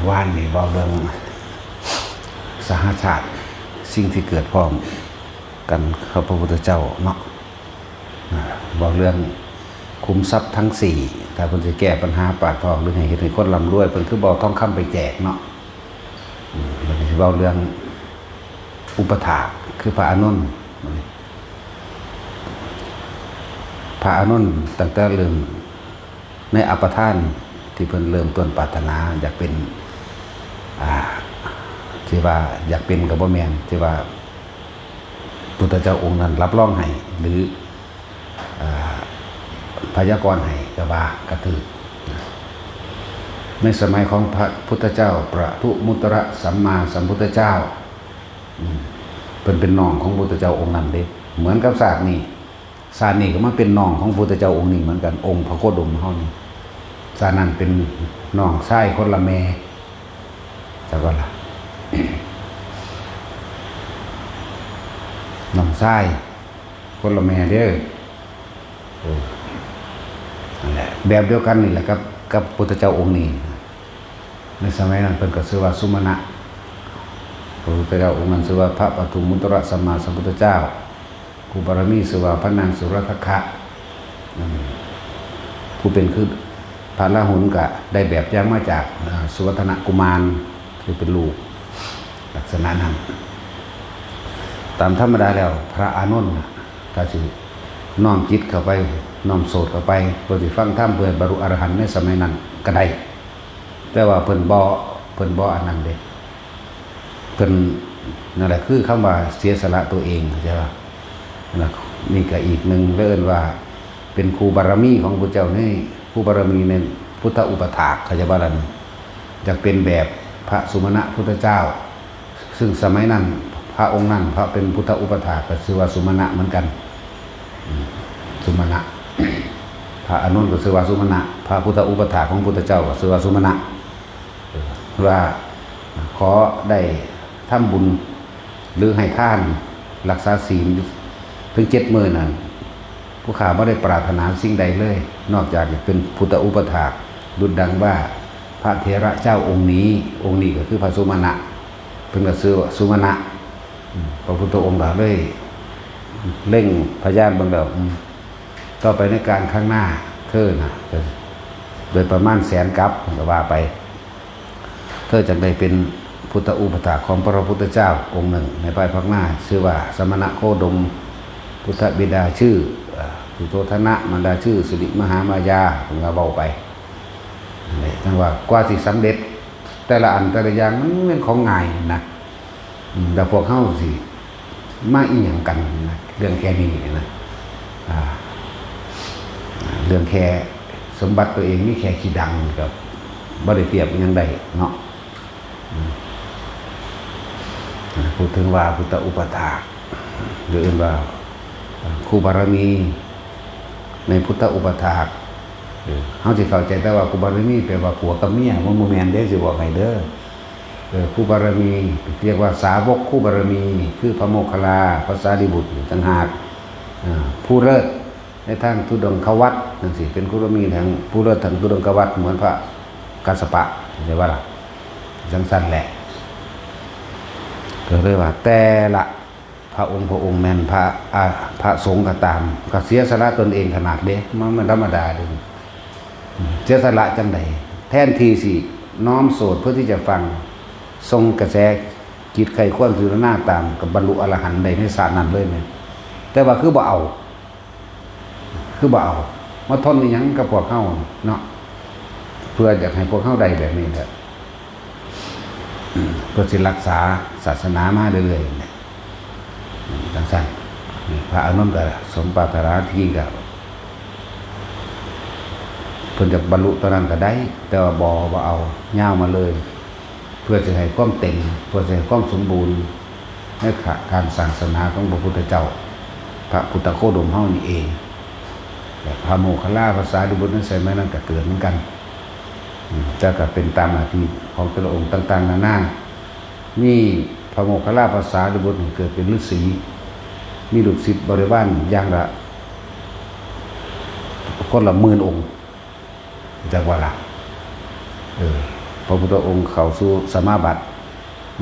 ວານນີ້ເວົ້າເລື່ອງສະຫະຊາດ ສິ່ງທີ່ເກີດພ້ອມກັນກັບພະພຸດທະເຈົ້າເນາະ, ເວົ້າເລື່ອງຂຸມຊັບທັງສີ່ ຖ້າເພິ່ນຊິແກ້ປັນຫາປາກທ້ອງ ຫຼື ໃຫ້ເຮັດໃຫ້ຄົນລ່ຳລວຍ ເພິ່ນຄືບໍ່ເອົາທອງຄຳໄປແຈກເນາະ. ອືມ ແລ້ວກໍຊິເວົ້າເລື່ອງອຸປະຖາກ ຄືພະອານົນ. ພະອານົນຕັ້ງແຕ່ເລີ່ມໃນອັບປະທານ ທີ່ເພິ່ນເລີ່ມຕົ້ນປາດຖະໜາຢາກເປັນ ອ່າ ທີ່ວ່າຢາກເປັນກໍບໍ່ແມ່ນ ທີ່ວ່າພຸດທະເຈົ້າອົງນັ້ນຮັບຮອງໃຫ້ ຫຼື ອ່າ ພະຍາກອນໃຫ້ກໍວ່າກໍຖືກ. ໃນສະໄໝຂອງພະພຸດທະເຈົ້າ ປະທຸມຸດຕະຣະສຳມາສຳພຸດທະເຈົ້າ ອືມ ເພິ່ນເປັນນ້ອງຂອງພຸດທະເຈົ້າອົງນັ້ນເດ້. ເໝືອນກັບຊາດນີ້ ຊາດນີ້ກໍມາເປັນນ້ອງຂອງພຸດທະເຈົ້າອົງນີ້ເໝືອນກັນ, ອົງພະໂຄດົມເຮົານີ້. ຊາດນັ້ນເປັນນ້ອງຊາຍຄົນລະແມ່ ຈັກວ່າລະ ນ້ອງຊາຍ ຄົນລະແມ່ເດີ້. ເອີ ນັ້ນແຫຼະ ແບບດຽວກັນນີ້ແຫຼະກັບ ກັບພຸດທະເຈົ້າອົງນີ້. ໃນສະໄໝນັ້ນເພິ່ນກໍຊື່ວ່າສຸມະນະ. ພະພຸດທະເຈົ້າອົງນັ້ນຊື່ວ່າພະປະທຸມຸດຕະຣະສຳມາສຳພຸດທະເຈົ້າ. ຄູ່ບາລະມີຊື່ວ່າພະນາງສຸລັດຖະຄະ. ອືມ ຜູ້ເປັນຄືພະລາຫຸນກໍໄດ້ແບບຢ່າງມາຈາກ ເອີ ສຸວັດທະນະກຸມານ ຄືເປັນລູກ ລັກສະນະນັ້ນ. ຕາມທຳມະດາແລ້ວ ພະອານົນນະ ຖ້າຊິນ້ອມຈິດເຂົ້າໄປ ນ້ອມໂສດເຂົ້າໄປ ເພື່ອຊິຟັງທຳ ເພື່ອໃຫ້ບັນລຸອະລະຫັນໃນສະໄໝນັ້ນກໍໄດ້. ແຕ່ວ່າເພິ່ນບໍ່ ເພິ່ນບໍ່ອັນນັ້ນເດ້ ເພິ່ນ ນັ້ນແຫຼະ ຄືຄຳວ່າເສຍສະຫຼະຕົວເອງ ເຂົ້າໃຈບໍ່? ນັ້ນແຫຼະ ນີ້ກໍອີກໜຶ່ງ ເອີ້ນວ່າເປັນຄູ່ບາລະມີຂອງພະເຈົ້າໃນ ຄູ່ບາລະມີໃນພຸດທະອຸປະຖາກ ເຂົ້າໃຈບໍ່ລະ? ຢາກເປັນແບບພະສຸມະນະພຸດທະເຈົ້າ ຊຶ່ງສະໄໝນັ້ນພະອົງນັ້ນ ພະເປັນພຸດທະອຸປະຖາກ ກໍຊື່ວ່າສຸມະນະເໝືອນກັນ. ອືມ ສຸມະນະ ພະອານົນກໍຊື່ວ່າສຸມະນະ, ພະພຸດທະອຸປະຖາກຂອງພຸດທະເຈົ້າກໍຊື່ວ່າສຸມະນະ. ເອີ ວ່າຂໍໄດ້ທຳບຸນ ຫຼື ໃຫ້ທານ ຮັກສາສິນເຖິງເຈັດມື້ນັ້ນ ພວກຂ້າບໍ່ໄດ້ປາດຖະໜາສິ່ງໃດເລີຍ ນອກຈາກຢາກເປັນພຸດທະອຸປະຖາກ ດຸດດັ່ງວ່າພະເຖລະເຈົ້າອົງນີ້, ອົງນີ້ກໍຄືພະສຸມະນະ, ເພິ່ນກໍຊື່ວ່າສຸມະນະ. ອືມ ພະພຸດທະອົງກໍເລີຍເລັງພະຍານເບິ່ງແລ້ວ ອືມ ຕໍ່ໄປໃນການຂ້າງໜ້າເທີນະ ໂດຍປະມານແສນກັບ ເພິ່ນກໍວ່າໄປ ເທີຈັ່ງໄດ້ເປັນພຸດທະອຸປະຖາກຂອງພະພຸດທະເຈົ້າອົງໜຶ່ງໃນພາຍພາກໜ້າ ຊື່ວ່າສະມະນະໂຄດົມ. ພຸດທະບິດາຊື່ ເອີ ສຸໂທທະນະ, ມານດາຊື່ສິລິມະຫາມາຍາ ເພິ່ນກໍເວົ້າໄປ. ຈັ່ງວ່າກວ່າຊິສຳເລັດແຕ່ລະອັນແຕ່ລະຢ່າງ ມັນແມ່ນຂອງງ່າຍນະ. ອືມ ແລ້ວພວກເຮົາຊິມາອີ່ຫຍັງກັນນະ ເລື່ອງແຄ່ນີ້ນະ. ອ່າ ເລື່ອງແຄ່ສົມບັດຕົວເອງມີແຄ່ຂີ້ດັງ ກໍບໍ່ໄດ້ທຽບຫຍັງໄດ້ເນາະ. ອືມ ອ່າ ເວົ້າເຖິງວ່າພຸດທະອຸປະຖາກ ຫຼື ເອີ້ນວ່າຄູ່ບາລະມີໃນພຸດທະອຸປະຖາກ. ເອີ ເຮົາຊິເຂົ້າໃຈແຕ່ວ່າຄູ່ບາລະມີແປວ່າຜົວກັບເມຍ, ມັນບໍ່ແມ່ນເດ້ ຊິບອກໃຫ້ເດີ. ເອີ ຄູ່ບາລະມີ ຮຽກວ່າສາວົກຄູ່ບາລະມີ ຄືພະໂມກຂະລາ ພະສາລີບຸດ ນີ້ຕ່າງຫາກ. ເອີ ຜູ້ເລີດໃນທາງທຸດົງຄະວັດຈັ່ງຊີ້ ເປັນຄູ່ບາລະມີທາງຜູ້ເລີດທາງທຸດົງຄະວັດ ເໝືອນພະກັດສະປະ ເຫັນບໍ່ລະ? ຈັ່ງຊັ້ນແຫຼະ. ກໍເລີຍວ່າແຕ່ລະ ພະອົງ ພະອົງແມ່ນພະ ອາ ພະສົງກໍຕາມ ກໍເສຍສະຫຼະຕົນເອງຂະໜາດເດ້ ມັນບໍ່ທຳມະດາເດ້. ເສຍສະຫຼະຈັ່ງໃດ? ແທນທີ່ຊິນ້ອມໂສດເພື່ອທີ່ຈະຟັງ ສົ່ງກະແສຈິດໃຄ່ຄວາມພິຈາລະນາຕາມ ກໍບັນລຸອະລະຫັນໄດ້ໃນຊາດນັ້ນເລີຍແມ່ນ. ແຕ່ວ່າຄືບໍ່ເອົາ ຄືບໍ່ເອົາ ມາທົນອີ່ຫຍັງກັບພວກເຮົາເນາະ ເພື່ອຢາກໃຫ້ພວກເຮົາໄດ້ແບບນີ້ແຫຼະ ເພື່ອຊິຮັກສາສາສະໜາມາເລື້ອຍໆ ຈັ່ງຊັ້ນ. ພະອານົນກໍສົມປາດຖະໜາທີ່ຈະ ເພິ່ນຈະບັນລຸຕອນນັ້ນກໍໄດ້ ແຕ່ວ່າບໍ່ ບໍ່ເອົາ ຍາວມາເລີຍ ເພື່ອຈະໃຫ້ຄວາມເຕັມ ເພື່ອຈະໃຫ້ຄວາມສົມບູນໃນການສ້າງສາສະໜາຂອງພະພຸດທະເຈົ້າ ພະພຸດທະໂຄດົມເຮົານີ້ເອງ. ແລະ ພະໂມກຂະລາ ພະສາລີບຸດ ໃນສະໄໝນັ້ນກໍເກີດເໝືອນກັນ ອືມ ແຕ່ກໍເປັນຕາມໜ້າທີ່ຂອງແຕ່ລະອົງຕ່າງໆນານາ. ມີພະໂມກຂະລາ ພະສາລີບຸດ ນີ້ເກີດເປັນລືດສີ, ມີລູກສິດບໍລິວານຢ່າງລະຄົນລະໝື່ນອົງ. ຈັກວ່າລະ ເອີ ພະພຸດທະອົງເຂົ້າສູ່ສະມາບັດ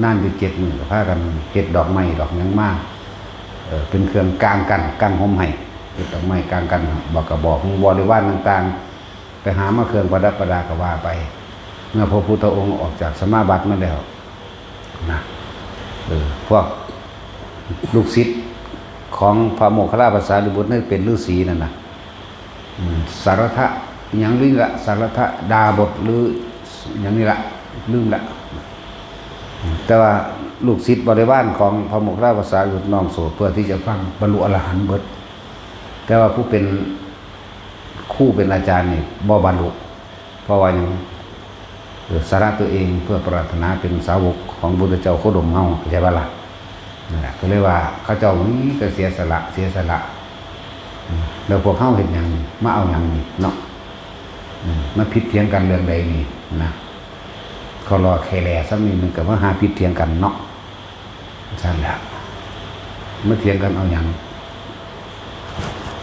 ນານຢູ່ເຈັດມື້ ກໍພາກັນເຮັດດອກໄມ້ດອກຫຍັງມາ ເອີ ເປັນເຄື່ອງກາງກັ້ນກາງຮົ່ມໃຫ້ ເຮັດດອກໄມ້ກາງກັ້ນ ບອກກະບອກ ບໍລິວານຕ່າງໆ ໄປຫາມາເຄື່ອງປະດັບປະດາກໍວ່າໄປ. ເມື່ອພະພຸດທະອົງອອກຈາກສະມາບັດມາແລ້ວນະ ເອີ ພວກລູກສິດຂອງພະໂມກຄະລາພະສາລີບຸດ ໃນເປັນລືສີນັ້ນນະ ອືມ ສາລະທະ ອີ່ຫຍັງນີ້ລະ ສາລະທະດາບົດ ຫຼື ຫຍັງນີ້ລະ ລືມລະ ແຕ່ວ່າລູກສິດບໍລິວານຂອງພະໂມກຄະລາພະສາລີບຸດ ນ້ອງໂສດ ເພື່ອທີ່ຈະຟັງ ບັນລຸອະລະຫັນເບິດ. ແຕ່ວ່າຜູ້ເປັນຄູເປັນອາຈານນີ້ບໍ່ບັນລຸ ເພາະວ່າຫຍັງ? ເອີ ສະຫຼະຕົວເອງເພື່ອປາດຖະໜາເປັນສາວົກຂອງພຸດທະເຈົ້າໂຄດົມເຮົາ ເຂົ້າໃຈບໍ່ລະ? ນັ້ນແຫຼະ ກໍເລີຍວ່າເຂົາເຈົ້າມີແຕ່ເສຍສະຫຼະ ເສຍສະຫຼະ ອືມ ແລ້ວພວກເຮົາເຮັດຫຍັງ? ມາເອົາຫຍັງນີ້ເນາະ? ອືມ ມາຜິດຖຽງກັນເລື່ອງໃດນີ້ນະ? ເຂົາລໍແຄ່ແຫຼສ່ຳນີ້ ມັນກໍມາຫາຜິດຖຽງກັນເນາະ ຊັ້ນແຫຼະ ມາຖຽງກັນເອົາຫຍັງ?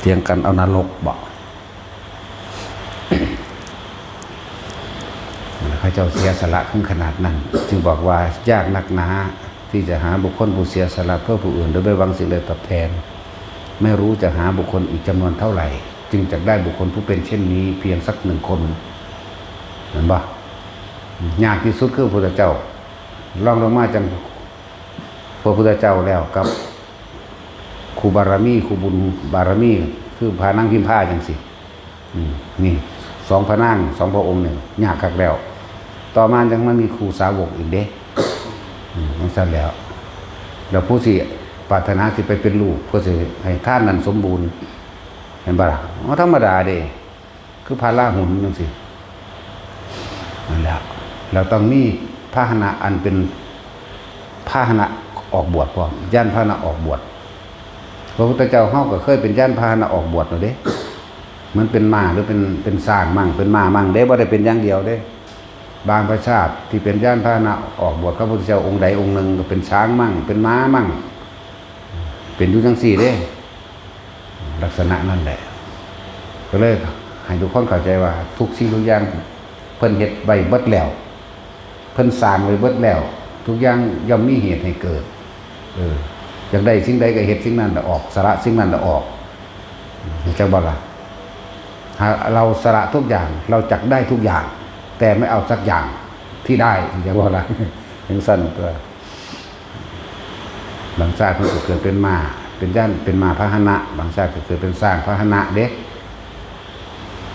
ຖຽງກັນເອົານະລົກບໍ? ເຂົາເຈົ້າເສຍສະຫຼະເຖິງຂະໜາດນັ້ນ ຈຶ່ງບອກວ່າ ຍາກໜັກໜາທີ່ຈະຫາບຸກຄົນຜູ້ເສຍສະຫຼະເພື່ອຜູ້ອື່ນ ໂດຍບໍ່ຫວັງສິ່ງໃດຕອບແທນ. ไม่รู้จะหาบุคคลอีกจำนวนเท่าไหร่ จึงจักได้บุคคลผู้เป็นเช่นนี้เพียงสักหนึ่งคน ແມ່ນບໍ່? ຍາກທີ່ສຸດຄືພະພຸດທະເຈົ້າ ລອງລົງມາຈັ່ງ ພະພຸດທະເຈົ້າແລ້ວກັບຄູ່ບາລະມີ ຄູ່ບຸນບາລະມີ ຄືພະນາງພິມພາຈັ່ງຊີ້ ອືມ ນີ້ສອງພະນາງ ສອງພະອົງນີ້ຍາກຄັກແລ້ວ. ຕໍ່ມາຍັງມາມີຄູ່ສາວົກອີກເດ້ ອືມ ຈັ່ງຊັ້ນແລ້ວ ແລ້ວຜູ້ທີ່ປາດຖະໜາຊິໄປເປັນລູກ ເພື່ອຊິໃຫ້ທານນັ້ນສົມບູນ ແມ່ນບໍ່ລະ? ບໍ່ທຳມະດາເດ້. ຄືພະລາຫຸນຈັ່ງຊີ້ ນັ້ນແຫຼະ ແລ້ວຕ້ອງມີພາຫະນະອັນເປັນພາຫະນະອອກບວດພ້ອມ ຍານພາຫະນະອອກບວດ. ພະພຸດທະເຈົ້າເຮົາກໍເຄີຍເປັນຍານພາຫະນະອອກບວດແລ້ວເດ້ ມັນເປັນມ້າ ຫຼືເປັນ ເປັນຊ້າງມັ້ງ ເປັນມ້າມັ້ງເດ້ ບໍ່ໄດ້ເປັນຢ່າງດຽວເດ້. ບາງປະຊາດທີ່ເປັນຍານພາຫະນະອອກບວດກັບພະພຸດທະເຈົ້າອົງໃດອົງໜຶ່ງ ກໍເປັນຊ້າງມັ້ງ ເປັນມ້າມັ້ງ ເປັນຢູ່ຈັ່ງຊີ້ເດ້. ລັກສະນະນັ້ນແຫຼະ ກໍເລີຍໃຫ້ທຸກຄົນເຂົ້າໃຈວ່າ ທຸກສິ່ງທຸກຢ່າງເພິ່ນເຮັດໄວ້ເບິດແລ້ວ ເພິ່ນສ້າງໄວ້ເບິດແລ້ວ ທຸກຢ່າງຍ່ອມມີເຫດໃຫ້ເກີດ. ເອີ ຢາກໄດ້ສິ່ງໃດກໍເຮັດສິ່ງນັ້ນລະອອກ ສະຫຼະສິ່ງນັ້ນລະອອກ ຮູ້ຈັກບໍ່ລະ? หากเราสละทุกอย่าง เราจักได้ทุกอย่าง แต่ไม่เอาสักอย่างที่ได้ รู้จักบ่ล่ะ? จั่งซั้นตั่ว ບາງຊາດເພິ່ນກໍເກີດເປັນມ້າ ເປັນຍານ ເປັນມ້າພາຫະນະ ບາງຊາດກໍເກີດເປັນຊ້າງພາຫະນະເດ້.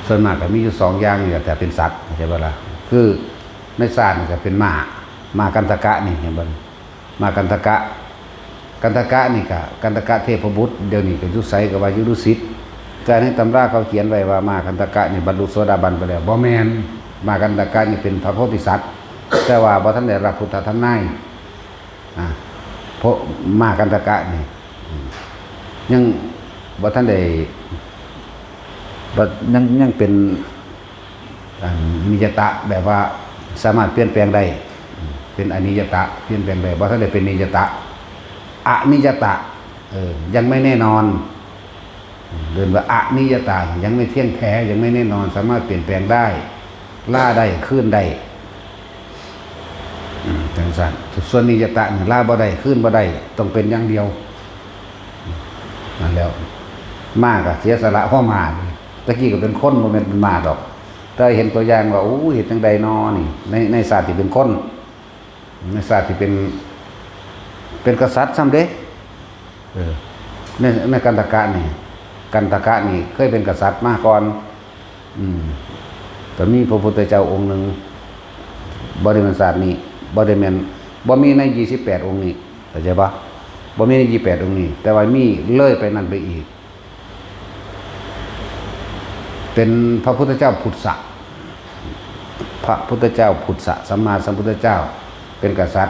ສ່ວນມາກກໍມີຢູ່ສອງຢ່າງນີ້ແຫຼະ ແຕ່ເປັນສັດ ເຫັນບໍ່ລະ? ຄືໃນຊາດນີ້ກໍເປັນມ້າ ມ້າກັນທະກະນີ້ ເຫັນບໍ່? ມ້າກັນທະກະ ກັນທະກະນີ້ກໍ ກັນທະກະເທບພະບຸດ ດຽວນີ້ກໍຢູ່ໃສກໍວ່າຢູ່ດຸສິດ. ແຕ່ໃນຕຳລາເຂົາຂຽນໄວ້ວ່າມ້າກັນທະກະນີ້ບັນລຸໂສດາບັນໄປແລ້ວ ບໍ່ແມ່ນ. ມ້າກັນທະກະນີ້ເປັນພະໂພທິສັດ ແຕ່ວ່າບໍ່ທັນໄດ້ຮັບພຸດທະທຳນາຍ. ອ່າ ເພາະມ້າກັນທະກະນີ້ ອືມ ຍັງບໍ່ທັນໄດ້ ບໍ່ ຍັງ ຍັງເປັນ ອັນ ນິຍະຕະ ແບບວ່າສາມາດປ່ຽນແປງໄດ້ ເປັນອະນິຍະຕະ ປ່ຽນແປງໄດ້ ບໍ່ທັນໄດ້ເປັນນິຍະຕະ ອະນິຍະຕະ ເອີ ຍັງໄມ່ແນ່ນອນ. ເອີ້ນວ່າອະນິຍະຕາ ຍັງໄມ່ທ່ຽງແທ້ ຍັງໄມ່ແນ່ນອນ ສາມາດປ່ຽນແປງໄດ້ ລາໄດ້ ຄືນໄດ້ ອືມ ຈັ່ງຊັ້ນ. ສ່ວນນິຍະຕະນີ້ ລາບໍ່ໄດ້ ຄືນບໍ່ໄດ້ ຕ້ອງເປັນຢ່າງດຽວ. ນັ້ນແຫຼະ ມ້າກໍເສຍສະຫຼະເພາະມ້າ. ແຕ່ກີ້ກໍເປັນຄົນ ບໍ່ແມ່ນເປັນມ້າດອກ ແຕ່ເຫັນຕົວຢ່າງວ່າ ໂອ້ ເຮັດຈັ່ງໃດນໍນີ້ ໃນ ໃນຊາດທີ່ເປັນຄົນ ໃນຊາດທີ່ເປັນ ເປັນກະສັດຊ້ຳເດ້. ເອີ ໃນ ໃນກັນທະກະນີ້ ກັນທະກະນີ້ເຄີຍເປັນກະສັດມາກ່ອນ. ອືມ ກໍມີພະພຸດທະເຈົ້າອົງໜຶ່ງ ບໍ່ໄດ້ແມ່ນຊາດນີ້ ບໍ່ໄດ້ແມ່ນ ບໍ່ມີໃນຊາດນີ້ ບໍ່ມີໃນຊາດນີ້ ເຂົ້າໃຈບໍ່? ບໍ່ມີໃນຊາດນີ້ ແຕ່ວ່າມີເລີຍໄປນັ້ນໄປອີກ. ເປັນພະພຸດທະເຈົ້າພຸດສະ ພະພຸດທະເຈົ້າພຸດສະ ສຳມາສຳພຸດທະເຈົ້າ ເປັນກະສັດ.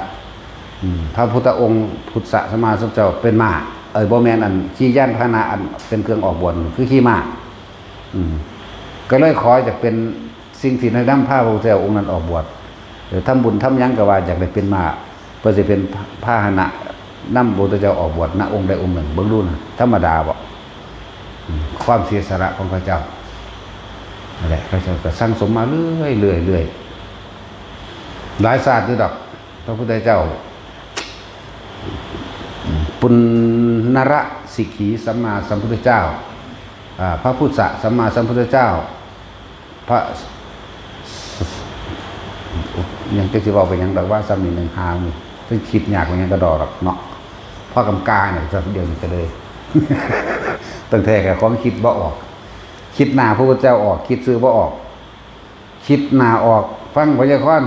ອືມ ພະພຸດທະອົງພຸດສະ ສຳມາສຳພຸດທະເຈົ້າເປັນມ້າ ເອີຍ ບໍ່ແມ່ນ ອັນຂີ່ຍານພາຫະນະ ອັນເປັນເຄື່ອງອອກບວດ ຄືຂີ່ມ້າ. ອືມ ກໍເລີຍຂໍຈາກເປັນ ສິ່ງທີ່ນຳພາພະພຸດທະເຈົ້າອົງນັ້ນອອກບວດ ເອີ ທຳບຸນທຳຫຍັງກໍວ່າຢາກໄດ້ເປັນມ້າ ເພື່ອຊິເປັນພາຫະນະນຳພະພຸດທະເຈົ້າອອກບວດນະອົງໃດອົງໜຶ່ງ. ເບິ່ງດູນະ ທຳມະດາບໍ່? ອືມ ຄວາມເສຍສະຫຼະຂອງເຂົາເຈົ້າ ນັ້ນແຫຼະ ເຂົາເຈົ້າກໍສັ່ງສົມມາເລື້ອຍໆ ເລື້ອຍໆ. ຫຼາຍຊາດຢູ່ດອກ ພະພຸດທະເຈົ້າ ປຸນນະລະສິກຂີ ສຳມາສຳພຸດທະເຈົ້າ ອາ ພະພຸດສະ ສຳມາສຳພຸດທະເຈົ້າ ພະ ຍັງຈັກຊິເວົ້າໄປຫຍັງດອກ ວ່າສ່ຳນີ້ໜຶ່ງຫາງນີ້ ເພິ່ນຄິດຍາກວ່າຫຍັງກະດອກດອກເນາະ ພໍກຳການນະ ດຽວນີ້ກະເລີຍ ຕັ້ງແຕ່ຂອງຄິດບໍ່ອອກ ຄິດໜ້າພະພຸດທະເຈົ້າອອກ ຄິດຊື່ບໍ່ອອກ ຄິດໜ້າອອກ ຟັງໄວຍາຄອນ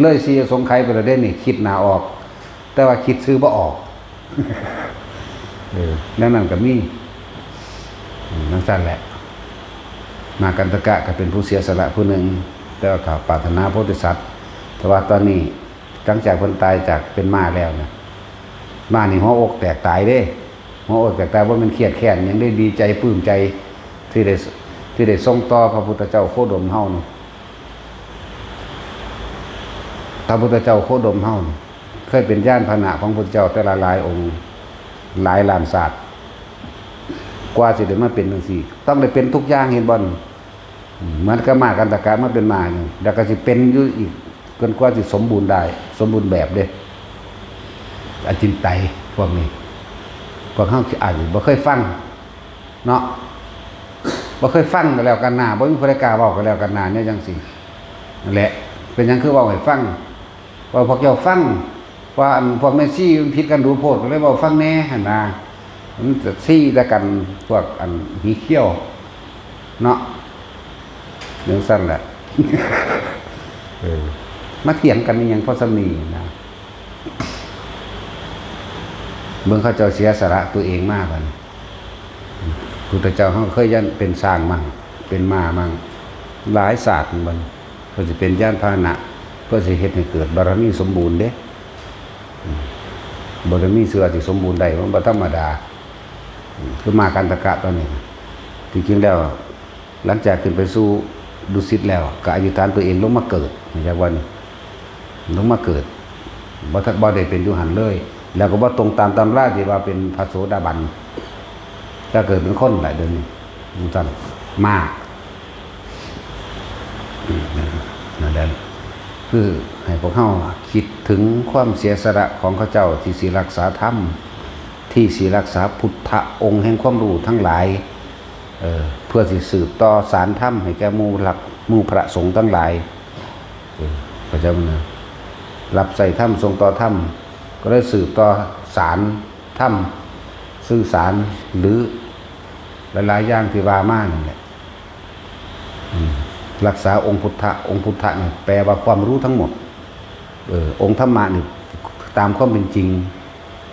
ເລີຍສີ່ອະສົງໄຂໄປແລ້ວເດ້ນີ້ ຄິດໜ້າອອກ ແຕ່ວ່າຄິດຊື່ບໍ່ອອກ ເອີ ແນວນັ້ນກະມີ ອືມ ຈັ່ງຊັ້ນແຫຼະ ມາກັນຕະກະກະເປັນຜູ້ເສຍສະຫຼະຜູ້ໜຶ່ງ ແຕ່ວ່າກະປາດຖະໜາໂພທິສັດ ແຕ່ວ່າຕອນນີ້ ຫຼັງຈາກເພິ່ນຕາຍຈາກເປັນມ້າແລ້ວນະ ມ້ານີ້ຫົວອົກແຕກຕາຍເດ້ ຫົວອົກແຕກຕາຍ ບໍ່ແມ່ນຄຽດແຄ້ນຫຍັງເດ້ ດີໃຈປຶ້ມໃຈ ທີ່ໄດ້ ທີ່ໄດ້ສົ່ງຕໍ່ພະພຸດທະເຈົ້າໂຄດົມເຮົານີ້ ພະພຸດທະເຈົ້າໂຄດົມເຮົານີ້ ເຄີຍເປັນຍານພາຫະນະຂອງພຸດທະເຈົ້າແຕ່ລະຫຼາຍອົງ ຫຼາຍລ້ານຊາດ ກວ່າຊິໄດ້ມາເປັນຈັ່ງຊີ້ ຕ້ອງໄດ້ເປັນທຸກຢ່າງ ເຫັນບໍ່ນີ້? ອືມ ເໝືອນກັບມ້າກັນຕະກະມາເປັນມ້ານີ້ ແລ້ວກະຊິເປັນຢູ່ອີກ ຈົນກວ່າຊິສົມບູນໄດ້ ສົມບູນແບບເດ້ ອະຈິນໄຕ ພວກນີ້ ພວກເຮົາອາດບໍ່ເຄີຍຟັງເນາະ ບໍ່ເຄີຍຟັງກະແລ້ວກັນນາ ບໍ່ມີຜູ້ໃດກ້າເວົ້າກະແລ້ວກັນນາ ແນວຈັ່ງຊີ້ ນັ້ນແຫຼະ ເປັນຫຍັງຄືເວົ້າໃຫ້ຟັງ? ເວົ້າພວກເຈົ້າຟັງ ວ່າອັນພວກແມ່ຊີມັນຜິດກັນດູໂພດ ກະເລີຍເວົ້າຟັງແດ່ຫັ້ນນາ ມັນຈະຊີ້ແຕ່ກັນ ພວກອັນຫີຂຽວເນາະ ຈັ່ງຊັ້ນແຫຼະ ເອີ ມາຖຽງກັນອີ່ຫຍັງພໍສ່ຳນີ້ນະ ເບິ່ງເຂົາເຈົ້າເສຍສະຫຼະຕົວເອງມາບັດນີ້ ພຸດທະເຈົ້າເຮົາເຄີຍຢ້ານເປັນຊ້າງມັ້ງ ເປັນມ້າມັ້ງ ຫຼາຍຊາດມັ້ງ ເພື່ອຊິເປັນຍານພາຫະນະ ເພື່ອຊິເຮັດໃຫ້ເກີດບາລະມີສົມບູນເດ້ ອືມ ບາລະມີເຊື່ອທີ່ສົມບູນໄດ້ ມັນບໍ່ທຳມະດາ ອືມ ຄືມາກັນຕະກະຕອນນີ້ ທີ່ຈິງແລ້ວ ຫຼັງຈາກຂຶ້ນໄປສູ່ດຸສິດແລ້ວ ກະອະທິຖານຕົວເອງລົງມາເກີດ ຮູ້ຈັກບໍ່ນີ້? ລົງມາເກີດ ບໍ່ທັນ ບໍ່ໄດ້ເປັນຢູ່ຫັ້ນເລີຍ ແລ້ວກະບໍ່ຕົງຕາມຕຳລາທີ່ວ່າເປັນພະໂສດາບັນ ກະເກີດເປັນຄົນແຫຼະ ດຽວນີ້ ຈັ່ງຊັ້ນ ມາ ນັ້ນແຫຼະ ຄືໃຫ້ພວກເຮົາຄິດເຖິງຄວາມເສຍສະຫຼະຂອງເຂົາເຈົ້າ ທີ່ຊິຮັກສາທຳ ທີ່ຊິຮັກສາພຸດທະອົງແຫ່ງຄວາມຮູ້ທັງຫຼາຍ ເອີ ເພື່ອຊິສືບຕໍ່ສານທຳໃຫ້ແກ່ໝູ່ລັກ ໝູ່ພະສົງທັງຫຼາຍ ເອີ ເຂົ້າໃຈບໍ່ນະ? ຮັບໃຊ້ທຳ ສົ່ງຕໍ່ທຳ ກະເລີຍສືບຕໍ່ສານທຳ ສື່ສານ ຫຼື ຫຼາຍໆຢ່າງທີ່ວ່າມານັ້ນແຫຼະ ອືມ ຮັກສາອົງພຸດທະ ອົງພຸດທະນີ້ແປວ່າຄວາມຮູ້ທັງໝົດ ເອີ ອົງທຳມະນີ້ຕາມຄວາມເປັນຈິງ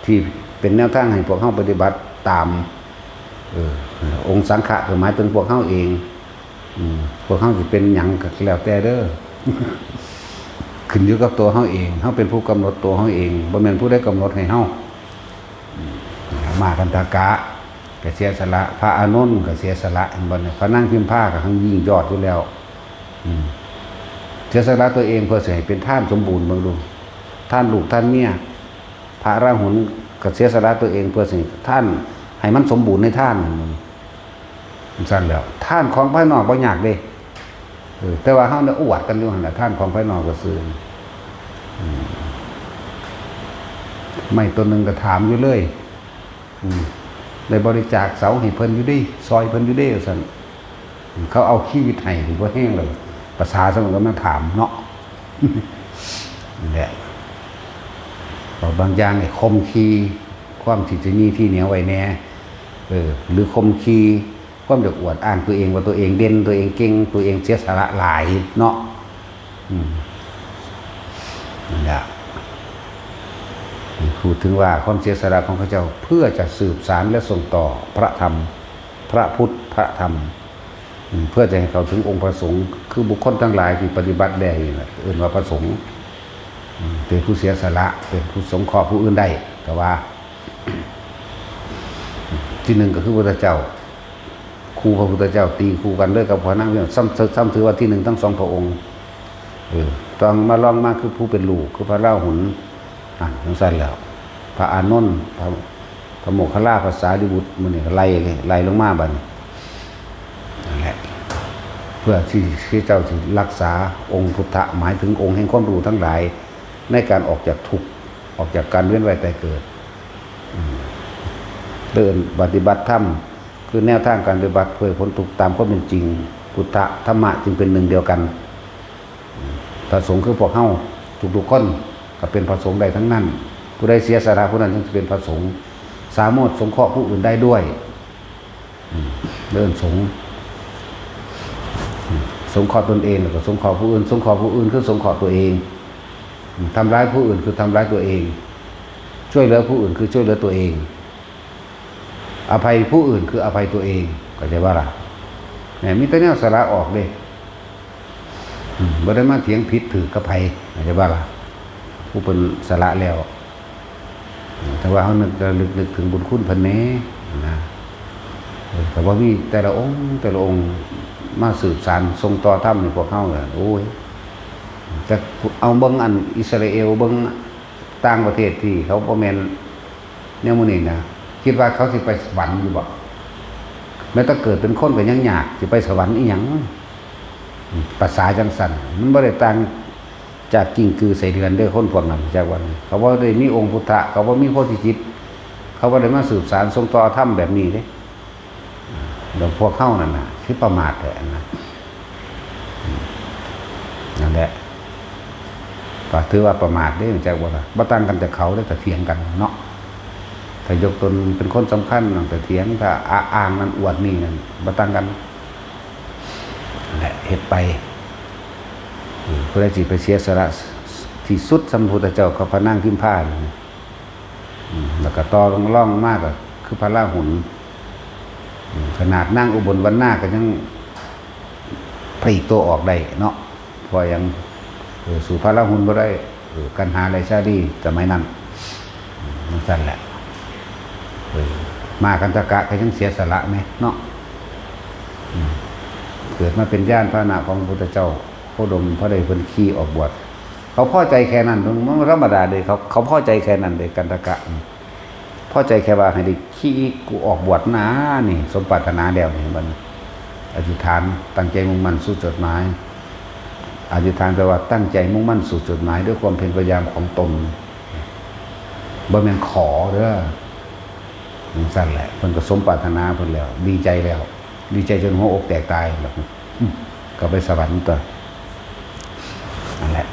ທີ່ເປັນແນວທາງໃຫ້ພວກເຮົາປະຕິບັດຕາມ ເອີ ອົງສັງຄະກະໝາຍເຖິງພວກເຮົາເອງ ອືມ ພວກເຮົາຊິເປັນຫຍັງກະແລ້ວແຕ່ເດີ ຂຶ້ນຢູ່ກັບຕົວເຮົາເອງ ເຮົາເປັນຜູ້ກຳນົດຕົວເຮົາເອງ ບໍ່ແມ່ນຜູ້ໃດກຳນົດໃຫ້ເຮົາ ອືມ ມາກັນຕະກະກະເສຍສະຫຼະ ພະອານົນກະເສຍສະຫຼະ ເຫັນບໍ່ນີ້ ພະນາງພິມພາກະຮັ່ງຍອດຢູ່ແລ້ວ ອືມ ເສຍສະຫຼະຕົວເອງເພື່ອຊິໃຫ້ເປັນທານສົມບູນ ເບິ່ງດູ ທານລູກທານເມຍ ພະອະລະຫົນກະເສຍສະຫຼະຕົວເອງເພື່ອຊິໃຫ້ທານ ໃຫ້ມັນສົມບູນໃນທານ ຈັ່ງຊັ້ນແລ້ວ ທານຂອງພາຍນອກບໍ່ຍາກເດ້ ເອີ ແຕ່ວ່າເຮົາໄດ້ອວດກັນຢູ່ຫັ້ນແຫຼະ ທານຂອງພາຍນອກຊື່ໆ ອືມ ໄມ້ຕົ້ນໜຶ່ງກະຖາມຢູ່ເລີຍ ອືມ ໄດ້ບໍລິຈາກເສົາໃຫ້ເພິ່ນຢູ່ເດ້ ຊ່ອຍເພິ່ນຢູ່ເດ້ ວ່າຊັ້ນ ເຂົາເອົາຊີວິດໃຫ້ ບໍ່ແຮງເລີຍ ພາສາຊັ້ນກະມາຖາມເນາະ ນັ້ນແຫຼະ ເວົ້າບາງຢ່າງໃຫ້ຂົ່ມຂູ່ ຄວາມທີ່ຈະມີທີ່ໜຽວໄວ້ແດ່ ເອີ ຫຼືຂົ່ມຂູ່ ຄວາມຢາກອວດອ້າງຕົວເອງວ່າຕົວເອງເດັ່ນ ຕົວເອງເກັ່ງ ຕົວເອງເສຍສະຫຼະຫຼາຍເນາະ ອືມ ນັ້ນແຫຼະ ນີ້ ພູດເຖິງວ່າຄວາມເສຍສະຫຼະຂອງເຂົາເຈົ້າ ເພື່ອຈະສືບສານ ແລະ ສົ່ງຕໍ່ພະທຳ ພະພຸດ ພະທຳ ອືມ ເພື່ອຈະໃຫ້ເຂົ້າເຖິງອົງພະສົງ ຄືບຸກຄົນທັງຫຼາຍທີ່ປະຕິບັດແດ່ນີ້ແຫຼະ ເອີ້ນວ່າພະສົງ ອືມ ເປັນຜູ້ເສຍສະຫຼະ ເປັນຜູ້ສົງເຄາະຜູ້ອື່ນໄດ້ ກະວ່າ ທີໜຶ່ງກະຄືພະພຸດທະເຈົ້າ ຄູ່ພະພຸດທະເຈົ້າ ຕີຄູ່ກັນເລີຍກັບພະນາງ ຊ້ຳ ຊ້ຳຖືວ່າທີໜຶ່ງທັງສອງພະອົງ ເອີ ຕ້ອງມາລອງມາຄືຜູ້ເປັນລູກ ຄືພະລາຫຸນ ນັ້ນ ຈັ່ງຊັ້ນແລ້ວ ພະອານົນ ພະ ພະໂມກຂະລາ ພະສາລີບຸດ ມື້ນີ້ກະໄລ່ ໄລ່ລົງມາບັດນີ້ ນັ້ນແຫຼະ ເພື່ອທີ່ເຈົ້າຊິລັກສາອົງພຸດທະ ໝາຍເຖິງອົງແຫ່ງຄວາມຮູ້ທັງຫຼາຍ ໃນການອອກຈາກທຸກ ອອກຈາກການວຽນວ່າຍຕາຍເກີດ. ອືມ ເອີ້ນປະຕິບັດທຳ ຄືແນວທາງການປະຕິບັດເພື່ອໃຫ້ພົ້ນທຸກຕາມຄວາມເປັນຈິງ. ພຸດທະ ທຳມະ ຈຶ່ງເປັນໜຶ່ງດຽວກັນ. ອືມ ພະສົງຄືພວກເຮົາທຸກໆຄົນກໍເປັນພະສົງໄດ້ທັງນັ້ນ. ຜູ້ໃດເສຍສະຫຼະ ຜູ້ນັ້ນຈຶ່ງຈະເປັນພະສົງ ສາມາດສົງເຄາະຜູ້ອື່ນໄດ້ດ້ວຍ. ອືມ ເອີ້ນສົງ ອືມ ສົງເຄາະຕົນເອງ ແລ້ວກໍສົງເຄາະຜູ້ອື່ນ. ສົງເຄາະຜູ້ອື່ນຄືສົງເຄາະຕົວເອງ. ອືມ ທຳລາຍຜູ້ອື່ນຄືທຳລາຍຕົວເອງ. ຊ່ວຍເຫຼືອຜູ້ອື່ນຄືຊ່ວຍເຫຼືອຕົວເອງ. ອະໄພຜູ້ອື່ນຄືອະໄພຕົວເອງ. ເຂົ້າໃຈບໍ່ລະ? ແມ່ນ ມີແຕ່ແນວສະຫຼະອອກເດ້. ອືມ ບໍ່ໄດ້ມາຖຽງຜິດຖືກກັບໃຜ ເຂົ້າໃຈບໍ່ລະ? ຜູ້ເພິ່ນສະຫຼະແລ້ວ. ແຕ່ວ່າເຮົານຶກລະລຶກ ນຶກເຖິງບຸນຄຸນເພິ່ນແດ່ນະ. ເອີ ຖ້າບໍ່ມີແຕ່ລະອົງ ແຕ່ລະອົງມາສືບສານສົ່ງຕໍ່ທຳໃຫ້ພວກເຮົານະ ໂອ້ຍ ຈັກ ເອົາເບິ່ງອັນອິດສະຣາເອວ ເບິ່ງຕ່າງປະເທດທີ່ເຂົາບໍ່ແມ່ນແນວມື້ນີ້ນະ ຄິດວ່າເຂົາຊິໄປສະຫວັນຢູ່ບໍ່? ແມ້ແຕ່ເກີດເປັນຄົນກໍຍັງຍາກ ຊິໄປສະຫວັນອີ່ຫຍັງ? ປະສາຈັ່ງຊັ້ນ ມັນບໍ່ໄດ້ຕ່າງ ຈາກກິ້ງກືໃສ່ເດືອນເດີ ຄົນພວກນັ້ນ ຈັກວ່າ ເຂົາບໍ່ໄດ້ມີອົງພຸດທະ ເຂົາບໍ່ມີໂພທິຈິດ ເຂົາບໍ່ໄດ້ມາສືບສານສົ່ງຕໍ່ທຳແບບນີ້ເດ້. ແລ້ວພວກເຮົານັ້ນນະ ຄືປະໝາດແທ້ນະ. ນັ້ນແຫຼະ ກໍຖືວ່າປະໝາດເດ້ ຈັກວ່າ ບໍ່ຕ່າງກັນຈາກເຂົາເດ້ ຖ້າຖຽງກັນເນາະ. ຖ້າຍົກຕົນເປັນຄົນສຳຄັນ ຖ້າຖຽງ ຖ້າອະອ້າງນັ້ນອວດນີ້ນັ້ນ ບໍ່ຕ່າງກັນ. ແລະ ເຮັດໄປ ເອີ ຜູ້ໃດຊິໄປເສຍສະຫຼະທີ່ສຸດສ່ຳພະພຸດທະເຈົ້າກັບພະນາງພິມພານີ້ ອືມ ແລ້ວກໍຕໍ່ລອງມາກໍຄືພະລາຫຸນ ອືມ ຂະໜາດນາງອຸບົນວັນນາກໍຍັງຜະລິກຕົວອອກໄດ້ເນາະ ເພາະຫຍັງ? ເອີ ສູ້ພະລາຫຸນບໍ່ໄດ້ ເອີ ກັນຫາໄລຊາລີສະໄໝນັ້ນ ອືມ ຈັ່ງຊັ້ນແຫຼະ ເອີ ມາກັນທະກະກໍຍັງເສຍສະຫຼະແມະເນາະ ອືມ ເກີດມາເປັນຍານພາຫະນະຂອງພະພຸດທະເຈົ້າ ໂຄດົມ ພໍໄດ້ເພິ່ນຂີ່ອອກບວດ ເຂົາພໍໃຈແຄ່ນັ້ນ ມັນບໍ່ທຳມະດາເດ້ ເຂົາ ເຂົາພໍໃຈແຄ່ນັ້ນເດ້ ກັນທະກະ ພໍໃຈແຄ່ວ່າໃຫ້ໄດ້ ທີ່ກູອອກບວດນານີ້ ສົມປາດຖະໜາແລ້ວນີ້ ເຫັນບໍ່? ອະທິຖານ ຕັ້ງໃຈມຸ່ງໝັ້ນສູ່ຈຸດໝາຍ. ອະທິຖານແປວ່າຕັ້ງໃຈມຸ່ງໝັ້ນສູ່ຈຸດໝາຍດ້ວຍຄວາມພະຍາຍາມຂອງຕົນ ບໍ່ແມ່ນຂໍເດີ້. ຈັ່ງຊັ້ນແຫຼະ ເພິ່ນກໍສົມປາດຖະໜາເພິ່ນແລ້ວ ດີໃຈແລ້ວ ດີໃຈຈົນຫົວອົກແຕກຕາຍແລ້ວ ກໍໄປສະຫວັນຕົວະ. ນັ້ນແຫຼະ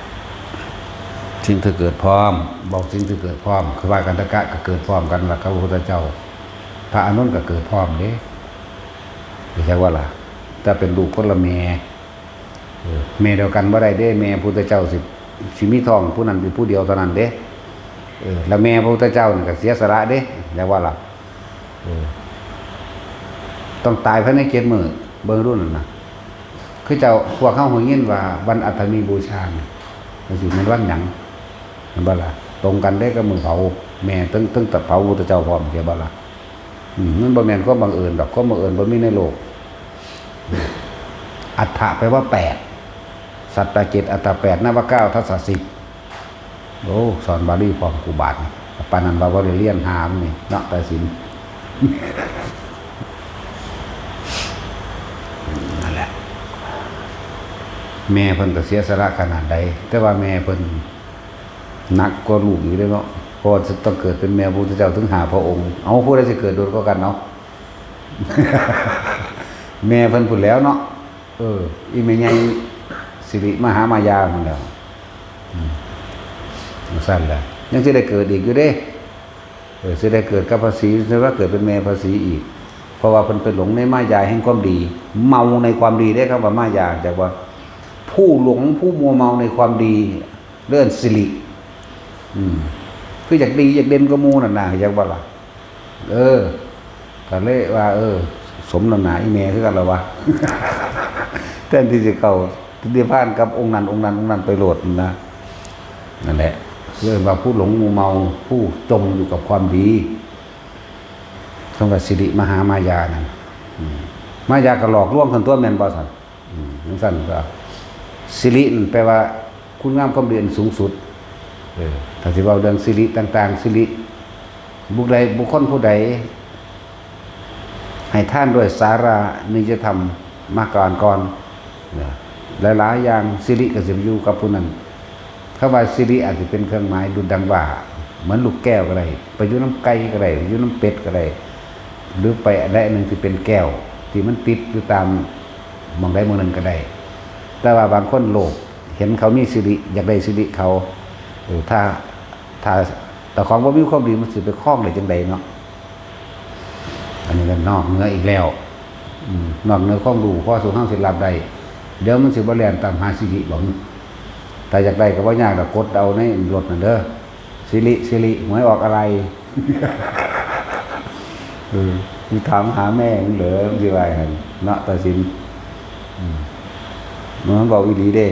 ສິ່ງທີ່ເກີດພ້ອມ ບອກສິ່ງທີ່ເກີດພ້ອມ ຄືວ່າກັນທະກະກໍເກີດພ້ອມກັນລະກັບພະພຸດທະເຈົ້າ ພະອານົນກໍເກີດພ້ອມເດ້ ເຫັນຈັກວ່າລະ ແຕ່ເປັນລູກຄົນລະແມ່ ເອີ ແມ່ດຽວກັນບໍ່ໄດ້ເດ້ ແມ່ພະພຸດທະເຈົ້າຊິ ຊິມີທ້ອງຜູ້ນັ້ນຢູ່ຜູ້ດຽວເທົ່ານັ້ນເດ້ ເອີ ລະແມ່ພະພຸດທະເຈົ້ານີ້ກໍເສຍສະຫຼະເດ້ ເຫັນຈັກວ່າລະ ເອີ ຕ້ອງຕາຍພາຍໃນເຈັດມື້ ເບິ່ງດູນັ້ນນະ ຄືເຈົ້າ ພວກເຮົາຮູ້ຍິນວ່າວັນອັດຖະມີບູຊານີ້ ມັນຊິແມ່ນວັນຫຍັງ ແມ່ນບໍ່ລະ? ຕົງກັນເດ້ກັບມື້ເຜົາແມ່ ເຖິງ ເຖິງເຜົາພະພຸດທະເຈົ້າພ້ອມ ເຫັນບໍ່ລະ? ອືມ ມັນບໍ່ແມ່ນຄວາມບັງເອີນດອກ ຄວາມບັງເອີນບໍ່ມີໃນໂລກ. ອັດຖະແປວ່າແປດ ສັດຕະເຈັດ ອັດຖະແປດ ນະວະເກົ້າ ທັດສະສິບ ໂອ້ ສອນບາລີພ້ອມກູບາດນີ້ ປານນັ້ນວ່າບໍ່ໄດ້ຮຽນຫາມັນນີ້ເນາະ ຕາສິນ ນັ້ນແຫຼະ ແມ່ເພິ່ນກໍເສຍສະຫຼະຂະໜາດໃດ ແຕ່ວ່າແມ່ເພິ່ນໜັກກວ່າລູກອີກເດ້ເນາະ ເພາະວ່າຕ້ອງເກີດເປັນແມ່ພະພຸດທະເຈົ້າເຖິງຫ້າພະອົງ ເອົາ ຜູ້ໃດຊິເກີດດົນກວ່າກັນເອົາ ແມ່ເພິ່ນພຸ້ນແຫຼ້ວເນາະ. ເອີ ອີແມ່ໃຫຍ່ສິລິມະຫາມາຍາພຸ້ນແຫຼ້ວ ອືມ ຈັ່ງຊັ້ນແຫຼະ ຍັງຊິໄດ້ເກີດອີກຢູ່ເດ້ ເອີ ຊິໄດ້ເກີດກັບພະສີ ຊິວ່າເກີດເປັນແມ່ພະສີອີກ ເພາະວ່າເພິ່ນໄປຫຼົງໃນມາຍາແຫ່ງຄວາມດີ ເມົາໃນຄວາມດີເດ້ ຄຳວ່າມາຍາ ຈັກວ່າ ຜູ້ຫຼົງ ຜູ້ມົວເມົາໃນຄວາມດີ ເອີ້ນສິລິ ອືມ ຄືຢາກດີ ຢາກເດັ່ນກວ່າໝູ່ນັ້ນນະ ເຫັນບໍ່ລະ? ເອີ ກໍເລີຍວ່າ ເອີ ສົມນ້ຳໜ້າອີແມ່ຄືກັນລະວະ ແທນທີ່ຊິເຂົ້ານິບພານກັບອົງນັ້ນ ອົງນັ້ນ ອົງນັ້ນໄປໂລດນະ ນັ້ນແຫຼະ ເອີ້ນວ່າຜູ້ຫຼົງໝູ່ເມົາ ຜູ້ຈົມຢູ່ກັບຄວາມດີ ຄຳວ່າສິລິມະຫາມາຍານັ້ນ ອືມ ມາຍາກໍຫຼອກລວງຊັ້ນຕົວະ ແມ່ນບໍ່ຊັ້ນ? ອືມ ຈັ່ງຊັ້ນກໍ ສິລິນັ້ນແປວ່າຄຸນງາມຄວາມດີອັນສູງສຸດ ເອີ ຖ້າຊິເວົ້າເລື່ອງສິລິຕ່າງໆ ສິລິ ບຸກໃດ ບຸກຄົນຜູ້ໃດໃຫ້ທານດ້ວຍສາລະນິຍະທຳມາກ່ອນກ່ອນ ນະ ຫຼາຍໆຢ່າງ ສິລິກໍຊິໄປຢູ່ກັບຜູ້ນັ້ນ. ຄຳວ່າສິລິອາດຈະເປັນເຄື່ອງໝາຍດຸດດັ່ງວ່າ ເໝືອນລູກແກ້ວກໍໄດ້ ໄປຢູ່ນຳໄກ່ກໍໄດ້ ໄປຢູ່ນຳເປັດກໍໄດ້ ຫຼືໄປອັນໃດອັນໜຶ່ງທີ່ເປັນແກ້ວ ທີ່ມັນຕິດຢູ່ຕາມໝ່ອງໃດໝ່ອງໜຶ່ງກໍໄດ້. ແຕ່ວ່າບາງຄົນໂລບ ເຫັນເຂົາມີສິລິ ຢາກໄດ້ສິລິເຂົາ. ເອີ ຖ້າ ຖ້າເຈົ້າຂອງບໍ່ມີຄວາມດີ ມັນຊິໄປຄອງໄດ້ຈັ່ງໃດເນາະ? ອັນນີ້ກໍນອກເໜືອອີກແລ້ວ ອືມ ນອກເໜືອຄວາມຮູ້ພໍສູ່ເຮົາຊິຮັບໄດ້. ດຽວມັນຊິບໍ່ແລ່ນຕາມຫາສິລິບໍ່? ຖ້າຢາກໄດ້ກໍບໍ່ຍາກດອກ ກົດເອົາໃນລົດນັ້ນເດີ ສິລິ ສິລິ ຫວຍອອກອາໄລ. ເອີ ຊິຖາມຫາແມ່ມຶງເດີ ມັນຊິວ່າຫຍັງເນາະ ຕາສິນ. ອືມ ມັນເວົ້າອີ່ຫຼີເດ້.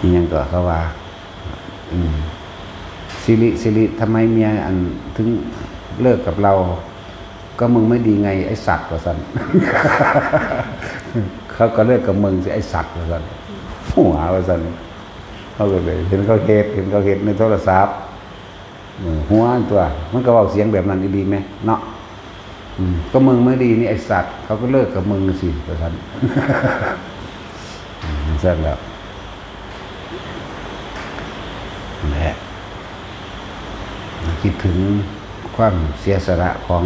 ອີ່ຫຍັງກໍເຂົາວ່າ ອືມ ສິລິ ສິລິ ທຳໄມເມຍ ອັນ ເຖິງເລີກກັບເຮົາ? ກໍມຶງໄມ່ດີໄງ ໄອ້ສັດ ວ່າຊັ້ນ. ເຂົາກໍເລີກກັບມຶງຊິ ໄອ້ສັດ ວ່າຊັ້ນ ຫົວ ວ່າຊັ້ນ. ເຮົາກໍເລີຍເຫັນເຂົາເຮັດ ເຫັນເຂົາເຮັດໃນໂທລະສັບ. ເອີ ຫົວຕົວະ ມັນກໍເວົ້າສຽງແບບນັ້ນອີ່ຫຼີແມະເນາະ. ອືມ ກໍມຶງມາດີນີ້ໄອ້ສັດ ເຂົາກໍເລີກກັບມຶງຊີ້ ວ່າຊັ້ນ. ອືມ ຊັ້ນແຫຼະ ຄິດເຖິງຄວາມເສຍສະຫຼະຂອງ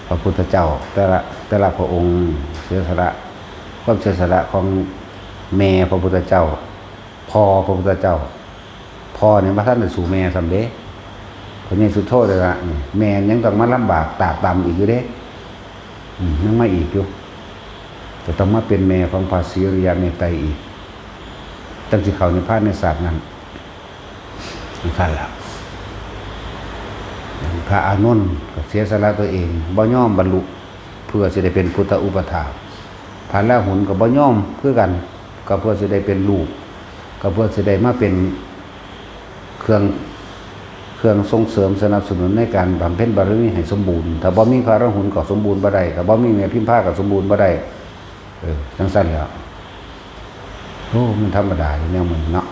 ພະພຸດທະເຈົ້າ ແຕ່ລະ ແຕ່ລະພະອົງ ເສຍສະຫຼະ ຄວາມເສຍສະຫຼະຂອງແມ່ພະພຸດທະເຈົ້າ ພໍ່ພະພຸດທະເຈົ້າ. ພໍ່ນີ້ບໍ່ທັນໄດ້ສູ້ແມ່ຊ້ຳເດ້. ພະເຢຊູໂທດະນີ້ ແມ່ຍັງຕ້ອງມາລຳບາກຕາກຕຳອີກຢູ່ເດ້. ອືມ ຍັງມາອີກຢູ່ ຈະຕ້ອງມາເປັນແມ່ຂອງພະສີລິຍະເມດໄຕອີກ ຈັ່ງຊິເຂົ້ານິບພານໃນຊາດນັ້ນ. ຈັ່ງຊັ້ນລະ ພະອານົນກໍເສຍສະຫຼະຕົວເອງ ບໍ່ຍອມບັນລຸເພື່ອຊິໄດ້ເປັນພຸດທະອຸປະຖາກ. ພະລາຫຸນກໍບໍ່ຍອມຄືກັນ ກໍເພື່ອຊິໄດ້ເປັນລູກ ກໍເພື່ອຊິໄດ້ມາເປັນເຄື່ອງ ເຄື່ອງສົ່ງເສີມສະໜັບສະໜູນໃນການບຳເພັນບາລະມີໃຫ້ສົມບູນ. ຖ້າບໍ່ມີພະລາຫຸນກໍສົມບູນບໍ່ໄດ້ ຖ້າບໍ່ມີແມ່ພິມພາກໍສົມບູນບໍ່ໄດ້. ເອີ ຈັ່ງຊັ້ນແຫຼະ. ໂອ້ ມັນທຳມະດາຢູ່ແນວມັນເນາະ.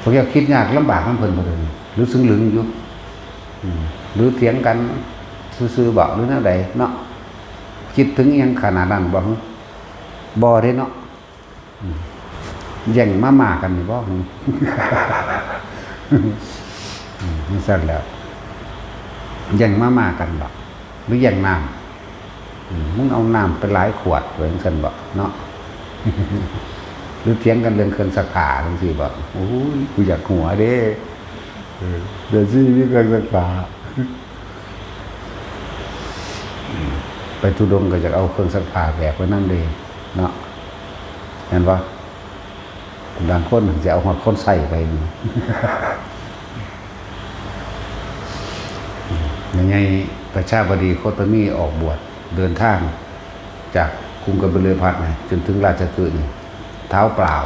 ພວກເຈົ້າຄິດຍາກລຳບາກນຳເພິ່ນບໍ່ເດ ຫຼືຊຶງລຶງຢູ່? ອືມ ຫຼືຖຽງກັນຊື່ໆບໍ ຫຼືແນວໃດເນາະ? ຄິດເຖິງອີ່ຫຍັງຂະໜາດນັ້ນບໍ່? ບໍ່ເດ້ເນາະ. ອືມ ແຍ່ງມາມ່າກັນນີ້ບໍ່? ອືມ ຈັ່ງຊັ້ນແຫຼະ ແຍ່ງມາມ່າກັນບໍ ຫຼືແຍ່ງນ້ຳ? ອືມ ມຶງເອົານ້ຳໄປຫຼາຍຂວດ ວ່າຈັ່ງຊັ້ນບໍເນາະ? ຫຼືຖຽງກັນເລື່ອງເຄື່ອງຊັກຜ້າຈັ່ງຊີ້ບໍ? ໂອ້ຍ ກູຢາກຫົວເດ້. ເອີ ດຽວຊິມີເຄື່ອງຊັກຜ້າ ໄປທຸດົງກໍຢາກເອົາເຄື່ອງຊັກຜ້າແບກໄປນຳເດ້ເນາະ ແມ່ນບໍ່? ບາງຄົນຊິເອົາຮອດຄົນໃຊ້ໄປ. ແມ່ໃຫຍ່ປະຊາບໍດີໂຄຕະມີອອກບວດ ເດີນທາງຈາກກຸງກະບິລະພັດນີ້ ຈົນເຖິງລາຊະຄຶນີ້ ເທົ້າເປົ່າ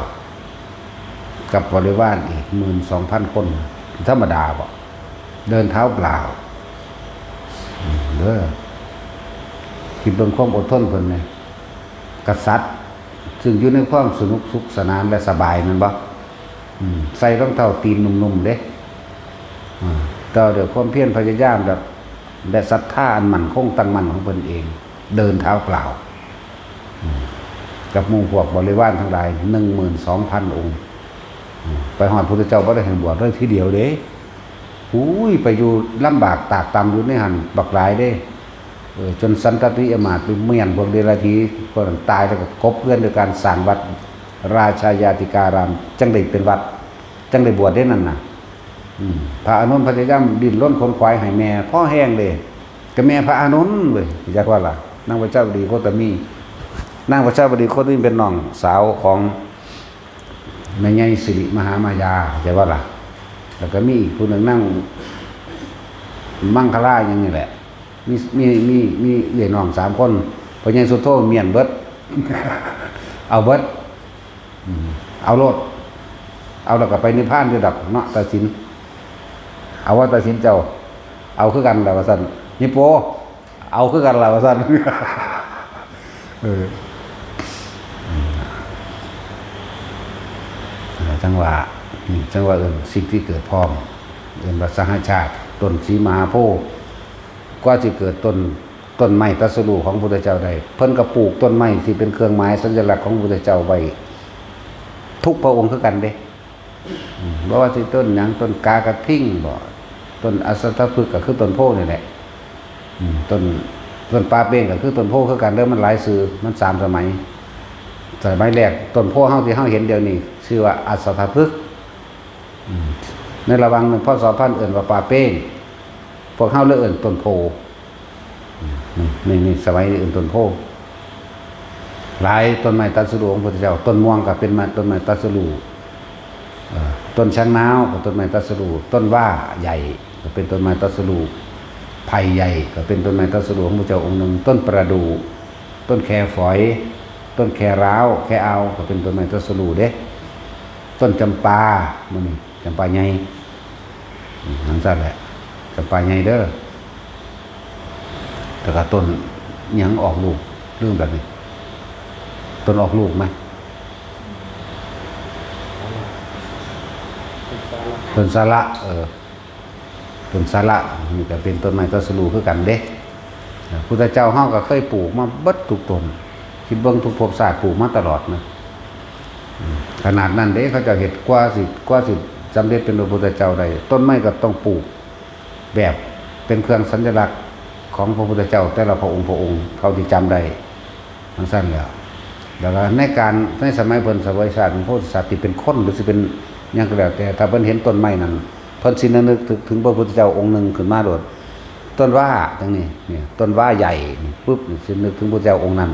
ກັບບໍລິວານອີກໝື່ນສອງພັນຄົນ ທຳມະດາບໍ? ເດີນເທົ້າເປົ່າເດີ. ຄິດເບິ່ງຄວາມອົດທົນເພິ່ນແດ່. ກະສັດ ຊຶ່ງຢູ່ໃນຄວາມສະໜຸກສຸກສະໜານ ແລະ ສະບາຍແມ່ນບໍ່? ອືມ ໃສ່ລອງເທົ້າຕີນນຸ່ມໆເດ້. ອາ ແຕ່ວ່າດ້ວຍຄວາມພຽນພະຍາຍາມ ແບບ ແລະ ສັດທາອັນໝັ້ນຄົງຕັ້ງໝັ້ນຂອງເພິ່ນເອງ ເດີນເທົ້າເປົ່າ ອືມ ກັບໝູ່ພວກບໍລິວານທັງຫຼາຍໜຶ່ງໝື່ນສອງພັນອົງ. ອືມ ໄປຮອດພຸດທະເຈົ້າບໍ່ໄດ້ໃຫ້ບວດເລີຍທີດຽວເດ້. ໂອ້ຍ ໄປຢູ່ລຳບາກຕາກຕຳຢູ່ໃນຫັ້ນບັກຫຼາຍເດ້. ເອີ ຈົນສັນຕະຕິອາມາດໄປມ້ຽນພວກເດລະຖີ ພວກນັ້ນຕາຍ ແລ້ວກໍກົບເຮືອນດ້ວຍການສ້າງວັດ ລາຊາຍາຕິກາຣາມ ຈັ່ງໄດ້ເປັນວັດ ຈັ່ງໄດ້ບວດເດ້ນັ້ນນະ. ອືມ ພະອານົນພະຍາຍາມດີ້ນລົນຂົນຂວາຍໃຫ້ແມ່ພໍແຮງເດ້. ກໍແມ່ພະອານົນເວີຍ ຈັກວ່າລະ ນາງປະຊາວະດີໂຄຕະມີ. ນາງປະຊາວະດີໂຄຕະມີເປັນນ້ອງສາວຂອງແມ່ໃຫຍ່ສິລິມະຫາມາຍາ ເຈົ້າວ່າລະ. ແລ້ວກໍມີອີກຜູ້ໜຶ່ງ ນາງມັງຄະລາຫຍັງນີ້ແຫຼະ. ມີ ມີ ມີ ມີເອື້ອຍນ້ອງສາມຄົນ ພໍ່ໃຫຍ່ສຸດໂທມ້ຽນເບິດ ເອົາເບິດ. ອືມ ເອົາໂລດ ເອົາແລ້ວກໍໄປນິບພານຢູ່ດອກເນາະ ຕາສິນ. ເອົາວ່າຕາສິນເຈົ້າ ເອົາຄືກັນລະວ່າຊັ້ນ. ຍີ່ໂປ ເອົາຄືກັນລະວ່າຊັ້ນ. ເອີ ຈັ່ງວ່າ ອືມ ຈັ່ງວ່າເອີ້ນສິ່ງທີ່ເກີດພ້ອມ ເອີ້ນວ່າສະຫະຊາດ ຕົ້ນສີມະຫາໂພ ກວ່າຊິເກີດຕົ້ນ ຕົ້ນໄມ້ຕັດສະຮູ້ຂອງພະພຸດທະເຈົ້າໄດ້. ເພິ່ນກໍປູກຕົ້ນໄມ້ທີ່ເປັນເຄື່ອງໝາຍສັນຍະລັກຂອງພະພຸດທະເຈົ້າໄວ້ທຸກພະອົງຄືກັນເດ້. ອືມ ບໍ່ວ່າຊິຕົ້ນຫຍັງ, ຕົ້ນກາກະທິງບໍ, ຕົ້ນອັດສະຖະພຶກ ກໍຄືຕົ້ນໂພນີ້ແຫຼະ. ອືມ ຕົ້ນ ຕົ້ນປາເປ້ງກໍຄືຕົ້ນໂພຄືກັນເດີ, ມັນຫຼາຍຊື່, ມັນສາມສະໄໝ. ສະໄໝແລກ ຕົ້ນໂພເຮົາທີ່ເຮົາເຫັນດຽວນີ້ຊື່ວ່າອັດສະຖະພຶກ. ອືມ ໃນລະຫວ່າງ ພ.ສ. ພັນ ເອີ້ນວ່າປາເປ້ງ, ພວກເຮົາເລີຍເອີ້ນຕົ້ນໂພ. ອືມ ນີ້ ນີ້ ນີ້ ສະໄໝນີ້ເອີ້ນຕົ້ນໂພ. ຫຼາຍຕົ້ນໄມ້ຕັດສະຮູ້ຂອງພະພຸດທະເຈົ້າ, ຕົ້ນມ່ວງກໍເປັນໄມ້ ຕົ້ນໄມ້ຕັດສະຮູ້, ເອີ ຕົ້ນຊາງນາວກໍຕົ້ນໄມ້ຕັດສະຮູ້, ຕົ້ນຫວ້າໃຫຍ່ກໍເປັນຕົ້ນໄມ້ຕັດສະຮູ້, ໄຜ່ໃຫຍ່ກໍເປັນຕົ້ນໄມ້ຕັດສະຮູ້ຂອງພະເຈົ້າອົງໜຶ່ງ, ຕົ້ນປະດູ່, ຕົ້ນແຄຝອຍ, ຕົ້ນແຄລາວ ແຄອ່າວ ກໍເປັນຕົ້ນໄມ້ຕັດສະຮູ້ເດ້. ຕົ້ນຈຳປາ ມື້ນີ້ ຈຳປາໃຫຍ່ ອືມ ຈັ່ງຊັ້ນແຫຼະ ຈຳປາໃຫຍ່ເດີ. ແລ້ວກໍຕົ້ນຫຍັງອອກລູກ ລືມແລ້ວນີ້ ຕົ້ນອອກລູກໄໝ? ຕົ້ນສາລະ ເອີ ຕົ້ນສາລະ ນີ້ກໍເປັນຕົ້ນໄມ້ຕັດສະຮູ້ຄືກັນເດ້. ພຸດທະເຈົ້າເຮົາກໍເຄີຍປູກມາເບິດທຸກຕົ້ນ, ຄິດເບິ່ງທຸກພົບຊາດ ປູກມາຕະຫຼອດນະ. ຂະໜາດນັ້ນເດ້ ເຂົາເຈົ້າເຮັດ ກວ່າຊິ ກວ່າຊິສຳເລັດເປັນພະພຸດທະເຈົ້າໄດ້, ຕົ້ນໄມ້ກໍຕ້ອງປູກແບບເປັນເຄື່ອງສັນຍະລັກຂອງພະພຸດທະເຈົ້າແຕ່ລະພະອົງ ພະອົງ ເທົ່າທີ່ຈຳໄດ້ ຈັ່ງຊັ້ນແຫຼະ. ແລ້ວກໍໃນການ ໃນສະໄໝເພິ່ນສະເຫວີຍຊາດເປັນໂພທິສັດ ທີ່ເປັນຄົນ ຫຼືຊິເປັນຫຍັງກໍແລ້ວແຕ່ ຖ້າເພິ່ນເຫັນຕົ້ນໄມ້ນັ້ນ ເພິ່ນຊິນຶກ ນຶກເຖິງພະພຸດທະເຈົ້າອົງໜຶ່ງຂຶ້ນມາໂລດ. ຕົ້ນຫວ້າຈັ່ງນີ້ ນີ້ ຕົ້ນຫວ້າໃຫຍ່ນີ້ປຶບ ນີ້ຊິນຶກເຖິງພະເຈົ້າອົງນັ້ນ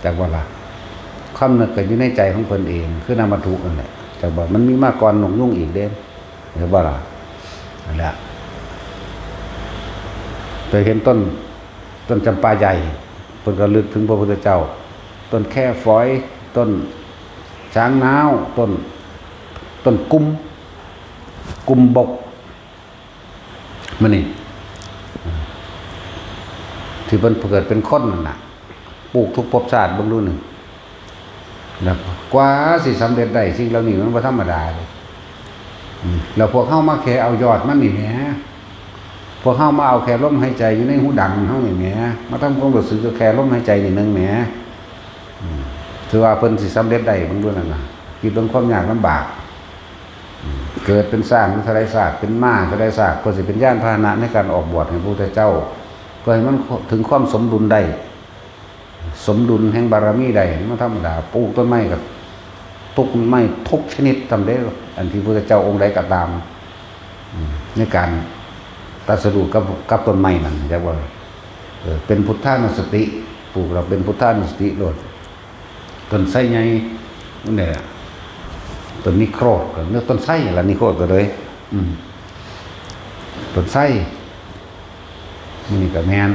ຈັກວ່າລະ. ຄວາມນຶກກໍຢູ່ໃນໃຈຂອງເພິ່ນເອງ ຄືນາມວັດຖຸນັ້ນແຫຼະ ຈັກວ່າ ມັນມີມາກ່ອນນົກຍຸງອີກເດ້ ເຫັນບໍ່ລະ? ນັ້ນແຫຼະ ໄປເຫັນຕົ້ນ ຕົ້ນຈຳປາໃຫຍ່ ເພິ່ນກໍນຶກເຖິງພະພຸດທະເຈົ້າ, ຕົ້ນແຄຝອຍ, ຕົ້ນຊາງນາວ, ຕົ້ນ ຕົ້ນກຸມ ກຸມບົກ ມື້ນີ້ ທີ່ເພິ່ນເກີດເປັນຄົນນັ້ນນະ ປູກທຸກພົບຊາດເບິ່ງດູນີ້ ແລ້ວກວ່າຊິສຳເລັດໄດ້ ສິ່ງເຫຼົ່ານີ້ມັນບໍ່ທຳມະດາເດ້. ອືມ ແລ້ວພວກເຮົາມາແຄ່ເອົາຍອດມັນນີ້ແໝ, ພວກເຮົາມາເອົາແຄ່ລົມຫາຍໃຈຢູ່ໃນຮູດັງເຮົານີ້ແໝ, ມາທຳຄວາມຮູ້ສຶກກັບແຄ່ລົມຫາຍໃຈນີ້ໜຶ່ງແໝ. ອືມ ຖືວ່າເພິ່ນຊິສຳເລັດໄດ້ເບິ່ງດູນັ້ນນະ, ຄິດເບິ່ງຄວາມຍາກລຳບາກ. ອືມ ເກີດເປັນຊ້າງຢູ່ເທົ່າໃດຊາດ, ເປັນມ້າເທົ່າໃດຊາດ, ເພື່ອຊິເປັນຍານພາຫະນະໃນການອອກບວດໃຫ້ພະພຸດທະເຈົ້າ, ເພື່ອໃຫ້ມັນເຖິງຄວາມສົມດຸນໄດ້, ສົມດຸນແຫ່ງບາລະມີໄດ້. ມັນທຳມະດາ, ປູກຕົ້ນໄມ້ກໍທຸກໄມ້ທຸກຊະນິດ ທຳເດ້ ອັນທີ່ພະພຸດທະເຈົ້າອົງໃດກໍຕາມ ອືມ ໃນການຕັດສະຮູ້ກັບ ກັບຕົ້ນໄມ້ນັ້ນ ຈັກວ່າ ເອີ ເປັນພຸດທານຸສະຕິ, ປູກແລ້ວເປັນພຸດທານຸສະຕິໂລດ. ຕົ້ນໄຊໃຫຍ່ ນີ້ແຫຼະ ຕົ້ນນິໂຄຣດ ກໍເອີ້ນຕົ້ນໄຊລະ ນິໂຄຣດກໍເລີຍ ອືມ ຕົ້ນໄຊ ນີ້ກໍແມ່ນ.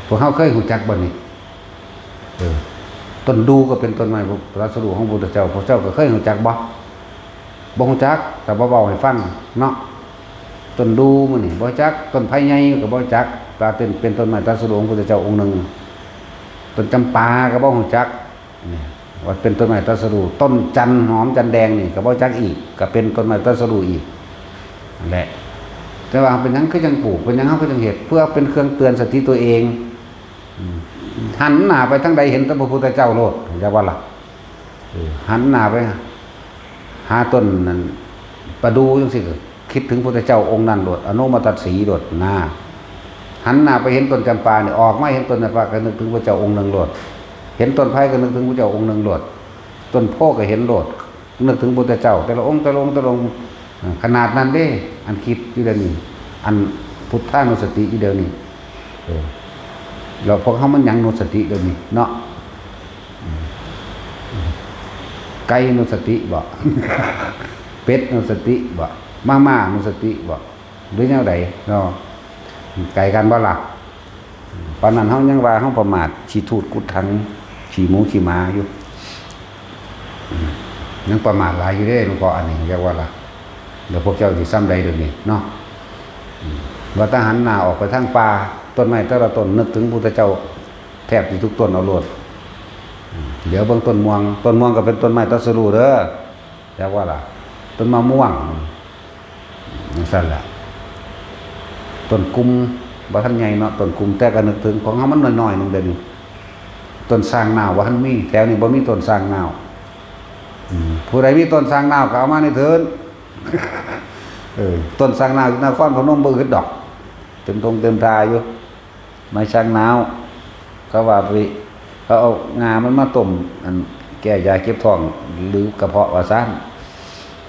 ພວກເຮົາເຄີຍຮູ້ຈັກບໍ່ນີ້? ເອີ ຕົ້ນດູ່ກໍເປັນຕົ້ນໄມ້ ພະ ພະສະດຸຂອງພະພຸດທະເຈົ້າ, ພວກເຈົ້າກໍເຄີຍຮູ້ຈັກບໍ່? ບໍ່ຮູ້ຈັກ, ແຕ່ບໍ່ເວົ້າໃຫ້ຟັງເນາະ. ຕົ້ນດູ່ມື້ນີ້ບໍ່ຮູ້ຈັກ, ຕົ້ນໄພໃຫຍ່ກໍບໍ່ຮູ້ຈັກ, ວ່າເປັນ ເປັນຕົ້ນໄມ້ຕະສະດຸຂອງພະພຸດທະເຈົ້າອົງໜຶ່ງ. ຕົ້ນຈຳປາກໍບໍ່ຮູ້ຈັກ, ນີ້ ວ່າເປັນຕົ້ນໄມ້ຕະສະດຸ. ຕົ້ນຈັນຫອມຈັນແດງນີ້ກໍບໍ່ຮູ້ຈັກອີກ, ກໍເປັນຕົ້ນໄມ້ຕະສະດຸອີກ ນັ້ນແຫຼະ. ແຕ່ວ່າເປັນຫຍັງຄືຈັ່ງປູກ, ເປັນຫຍັງເຮົາຄືຈັ່ງເຮັດ? ເພື່ອເປັນເຄື່ອງເຕືອນສະຕິຕົວເອງ. ອືມ ຫັນໜ້າໄປທາງໃດເຫັນແຕ່ພະພຸດທະເຈົ້າໂລດ, ເຫັນຈັກວ່າລະ? ເອີ ຫັນໜ້າໄປຫາຕົ້ນນັ້ນ ປະດູ່ຈັ່ງຊີ້ ກໍຄິດເຖິງພະພຸດທະເຈົ້າອົງນັ້ນໂລດ, ອະໂນມະຕັດສີໂລດນາ. ຫັນໜ້າໄປເຫັນຕົ້ນຈຳປານີ້, ອອກມາເຫັນຕົ້ນຈຳປາ ກໍນຶກເຖິງພະເຈົ້າອົງໜຶ່ງໂລດ, ເຫັນຕົ້ນໄພກໍນຶກເຖິງພະເຈົ້າອົງໜຶ່ງໂລດ, ຕົ້ນໂພກໍເຫັນໂລດ. ນຶກເຖິງພຸດທະເຈົ້າ ແຕ່ລະອົງ ແຕ່ລະອົງ ແຕ່ລະອົງ. ຂະໜາດນັ້ນເດ້ ອັນຄິດຢູ່ດຽວນີ້ ອັນພຸດທານຸສະຕິຢູ່ດຽວນີ້. ເອີ ແລ້ວພວກເຮົາມັນຫຍັງນຸສະຕິດຽວນີ້ເນາະ? ໄກ່ນຸສະຕິບໍ? ເປັດນຸສະຕິບໍ? ມາມ່ານຸສະຕິບໍ? ຫຼືແນວໃດເນາະ? ໃກ້ກັນບໍ່ລະ? ປານນັ້ນເຮົາຍັງວ່າເຮົາປະໝາດ ຂີ້ທູດກຸດຖັງ ຂີ້ໝູຂີ້ໝາຢູ່. ອືມ ຍັງປະໝາດຫຼາຍຢູ່ເດ້ ຫຼວງພໍ່. ອັນນີ້ເຈົ້າວ່າລະ? ແລ້ວພວກເຈົ້າຊິຊ່ຳໃດດຽວນີ້ເນາະ? ອືມ ວ່າແຕ່ຫັນໜ້າອອກໄປທາງປ່າ, ຕົ້ນໄມ້ແຕ່ລະຕົ້ນນຶກເຖິງພຸດທະເຈົ້າແທບຊິທຸກຕົ້ນເອົາໂລດ. ອືມ ດຽວເບິ່ງຕົ້ນມ່ວງ, ຕົ້ນມ່ວງກໍເປັນຕົ້ນໄມ້ຕັດສະຮູ້ເດີ. ຈັກວ່າລະ? ຕົ້ນມະມ່ວງ ຈັ່ງຊັ້ນລະ. ຕົ້ນກຸມ ບໍ່ທັນໃຫຍ່ເນາະ ຕົ້ນກຸມ ແຕ່ກໍນຶກເຖິງ ຂອງເຮົາມັນນ້ອຍໆໜຶ່ງເດນີ້ ຕົ້ນຊ້າງນາວບໍ່ທັນມີ ແຖວນີ້ບໍ່ມີຕົ້ນຊ້າງນາວ. ອືມ ຜູ້ໃດມີຕົ້ນຊ້າງນາວກໍເອົາມາໃຫ້ເທີ້ນ. ເອີ ຕົ້ນຊ້າງນາວຢູ່ນະຄອນພະນົມບໍ່ອຶດດອກ ເຕັມທົ່ງເຕັມທ່າຢູ່. ໄມ້ຊ້າງນາວ ເຂົາວ່າໄປ ເຂົາເອົາງາມັນມາຕົ້ມ ອັນ ແກ້ຢາເຈັບທ້ອງ ຫຼື ກະເພາະວ່າຊັ້ນ.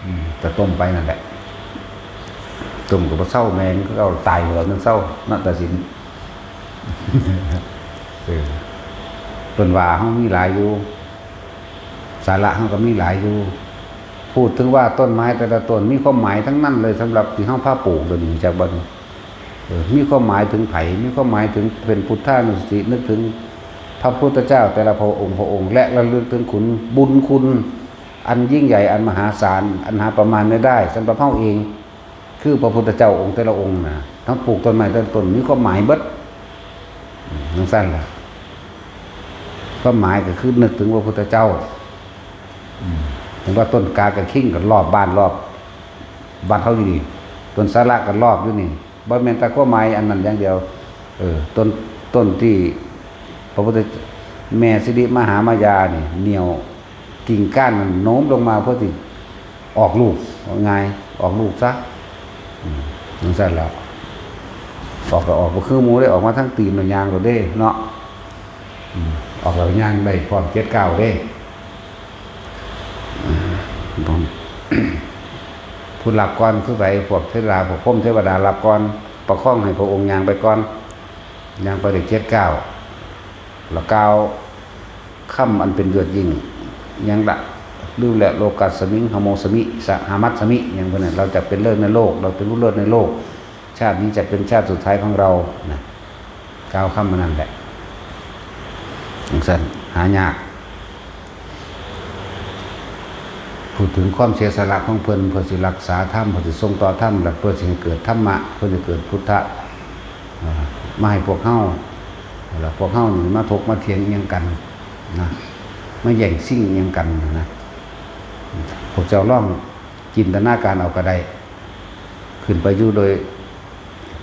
ອືມ ກະຕົ້ມໄປນັ້ນແຫຼະ ຕົ້ມກໍບໍ່ເຊົາ ແມ່ງກໍເອົາຕາຍແລ້ວ ມັນເຊົານະ ຕາສິນ. ເອີ ເພິ່ນວ່າເຮົາມີຫຼາຍຢູ່ ສາລະເຮົາກໍມີຫຼາຍຢູ່. ພູດເຖິງວ່າຕົ້ນໄມ້ແຕ່ລະຕົ້ນມີຄວາມໝາຍທັງນັ້ນເລີຍ ສຳລັບທີ່ເຮົາພາປູກດຽວນີ້ ຮູ້ຈັກບໍ່ນີ້? ເອີ ມີຄວາມໝາຍເຖິງໃຜ? ມີຄວາມໝາຍເຖິງເປັນພຸດທານຸສະຕິ ນຶກເຖິງພະພຸດທະເຈົ້າແຕ່ລະພະອົງ ພະອົງ ແລະ ລະລຶກເຖິງຄຸນ ບຸນຄຸນອັນຍິ່ງໃຫຍ່ ອັນມະຫາສານ ອັນຫາປະມານໄມ່ໄດ້ ສຳລັບເຮົາເອງ ຄືພະພຸດທະເຈົ້າອົງແຕ່ລະອົງນະ. ເຮົາປູກຕົ້ນໄມ້ແຕ່ລະຕົ້ນມີຄວາມໝາຍເບິດ ອືມ ຈັ່ງຊັ້ນລະ ຄວາມໝາຍກໍຄືນຶກເຖິງພະພຸດທະເຈົ້າ. ອືມ ເຫັນວ່າຕົ້ນກາກະຄິງກໍລອບບ້ານລອບວັດເຮົາຢູ່ນີ້ ຕົ້ນສາລະກໍລອບຢູ່ນີ້ ບໍ່ແມ່ນແຕ່ຄວາມໝາຍອັນນັ້ນຢ່າງດຽວ. ເອີ ຕົ້ນ ຕົ້ນທີ່ພະພຸດທະ ແມ່ສິລິມະຫາມາຍານີ້ ໜ່ຽວ ກິ່ງກ້ານມັນໂນ້ມລົງມາເພື່ອຊິອອກລູກ ເວົ້າງ່າຍ ອອກລູກຊະ. ອືມ ຈັ່ງຊັ້ນແຫຼະ ອອກກໍອອກບໍ່ຄືໝູ່ເດ້ ອອກມາທາງຕີນແລ້ວຍ່າງໂລດເດ້ເນາະ. ອືມ ອອກແລ້ວຍ່າງໄດ້ພ້ອມເຈັດກ້າວເດ້. ອືມ ຜູ້ຮັບກ່ອນຄືໃຜ? ພວກເທວະດາ ພວກພົມເທວະດາຮັບກ່ອນ ປະຄອງໃຫ້ພະອົງຍ່າງໄປກ່ອນ ຍ່າງໄປໄດ້ເຈັດກ້າວ ແລ້ວກ່າວຄຳອັນເປັນຍອດຍິ່ງ ຫຍັງລະ ລືມແລ້ວ ໂລກັດສະມິງ ຫະໂມສະມິ ສະຫະມັດສະມິ ຫຍັງພວກນັ້ນ ເຮົາຈະເປັນເລີດໃນໂລກ ເຮົາເປັນຜູ້ເລີດໃນໂລກ ຊາດນີ້ຈະເປັນຊາດສຸດທ້າຍຂອງເຮົານະ. ກ່າວຄຳອັນນັ້ນແຫຼະ ຈັ່ງຊັ້ນ ຫາຍາກ. ເວົ້າເຖິງຄວາມເສຍສະຫຼະຂອງເພິ່ນ ເພື່ອຊິຮັກສາທຳ ເພື່ອຊິສົ່ງຕໍ່ທຳ ແລະ ເພື່ອຊິໃຫ້ເກີດທຳມະ ເພື່ອຊິເກີດພຸດທະ ເອີ ມາໃຫ້ພວກເຮົາ ແລ້ວພວກເຮົານີ້ມາຖົກມາຖຽງອີ່ຫຍັງກັນນະ ມາແຍ່ງຊິງອີ່ຫຍັງກັນນະ. ພວກເຈົ້າລອງຈິນຕະນາການເອົາກໍໄດ້ ຂຶ້ນໄປຢູ່ໂດຍ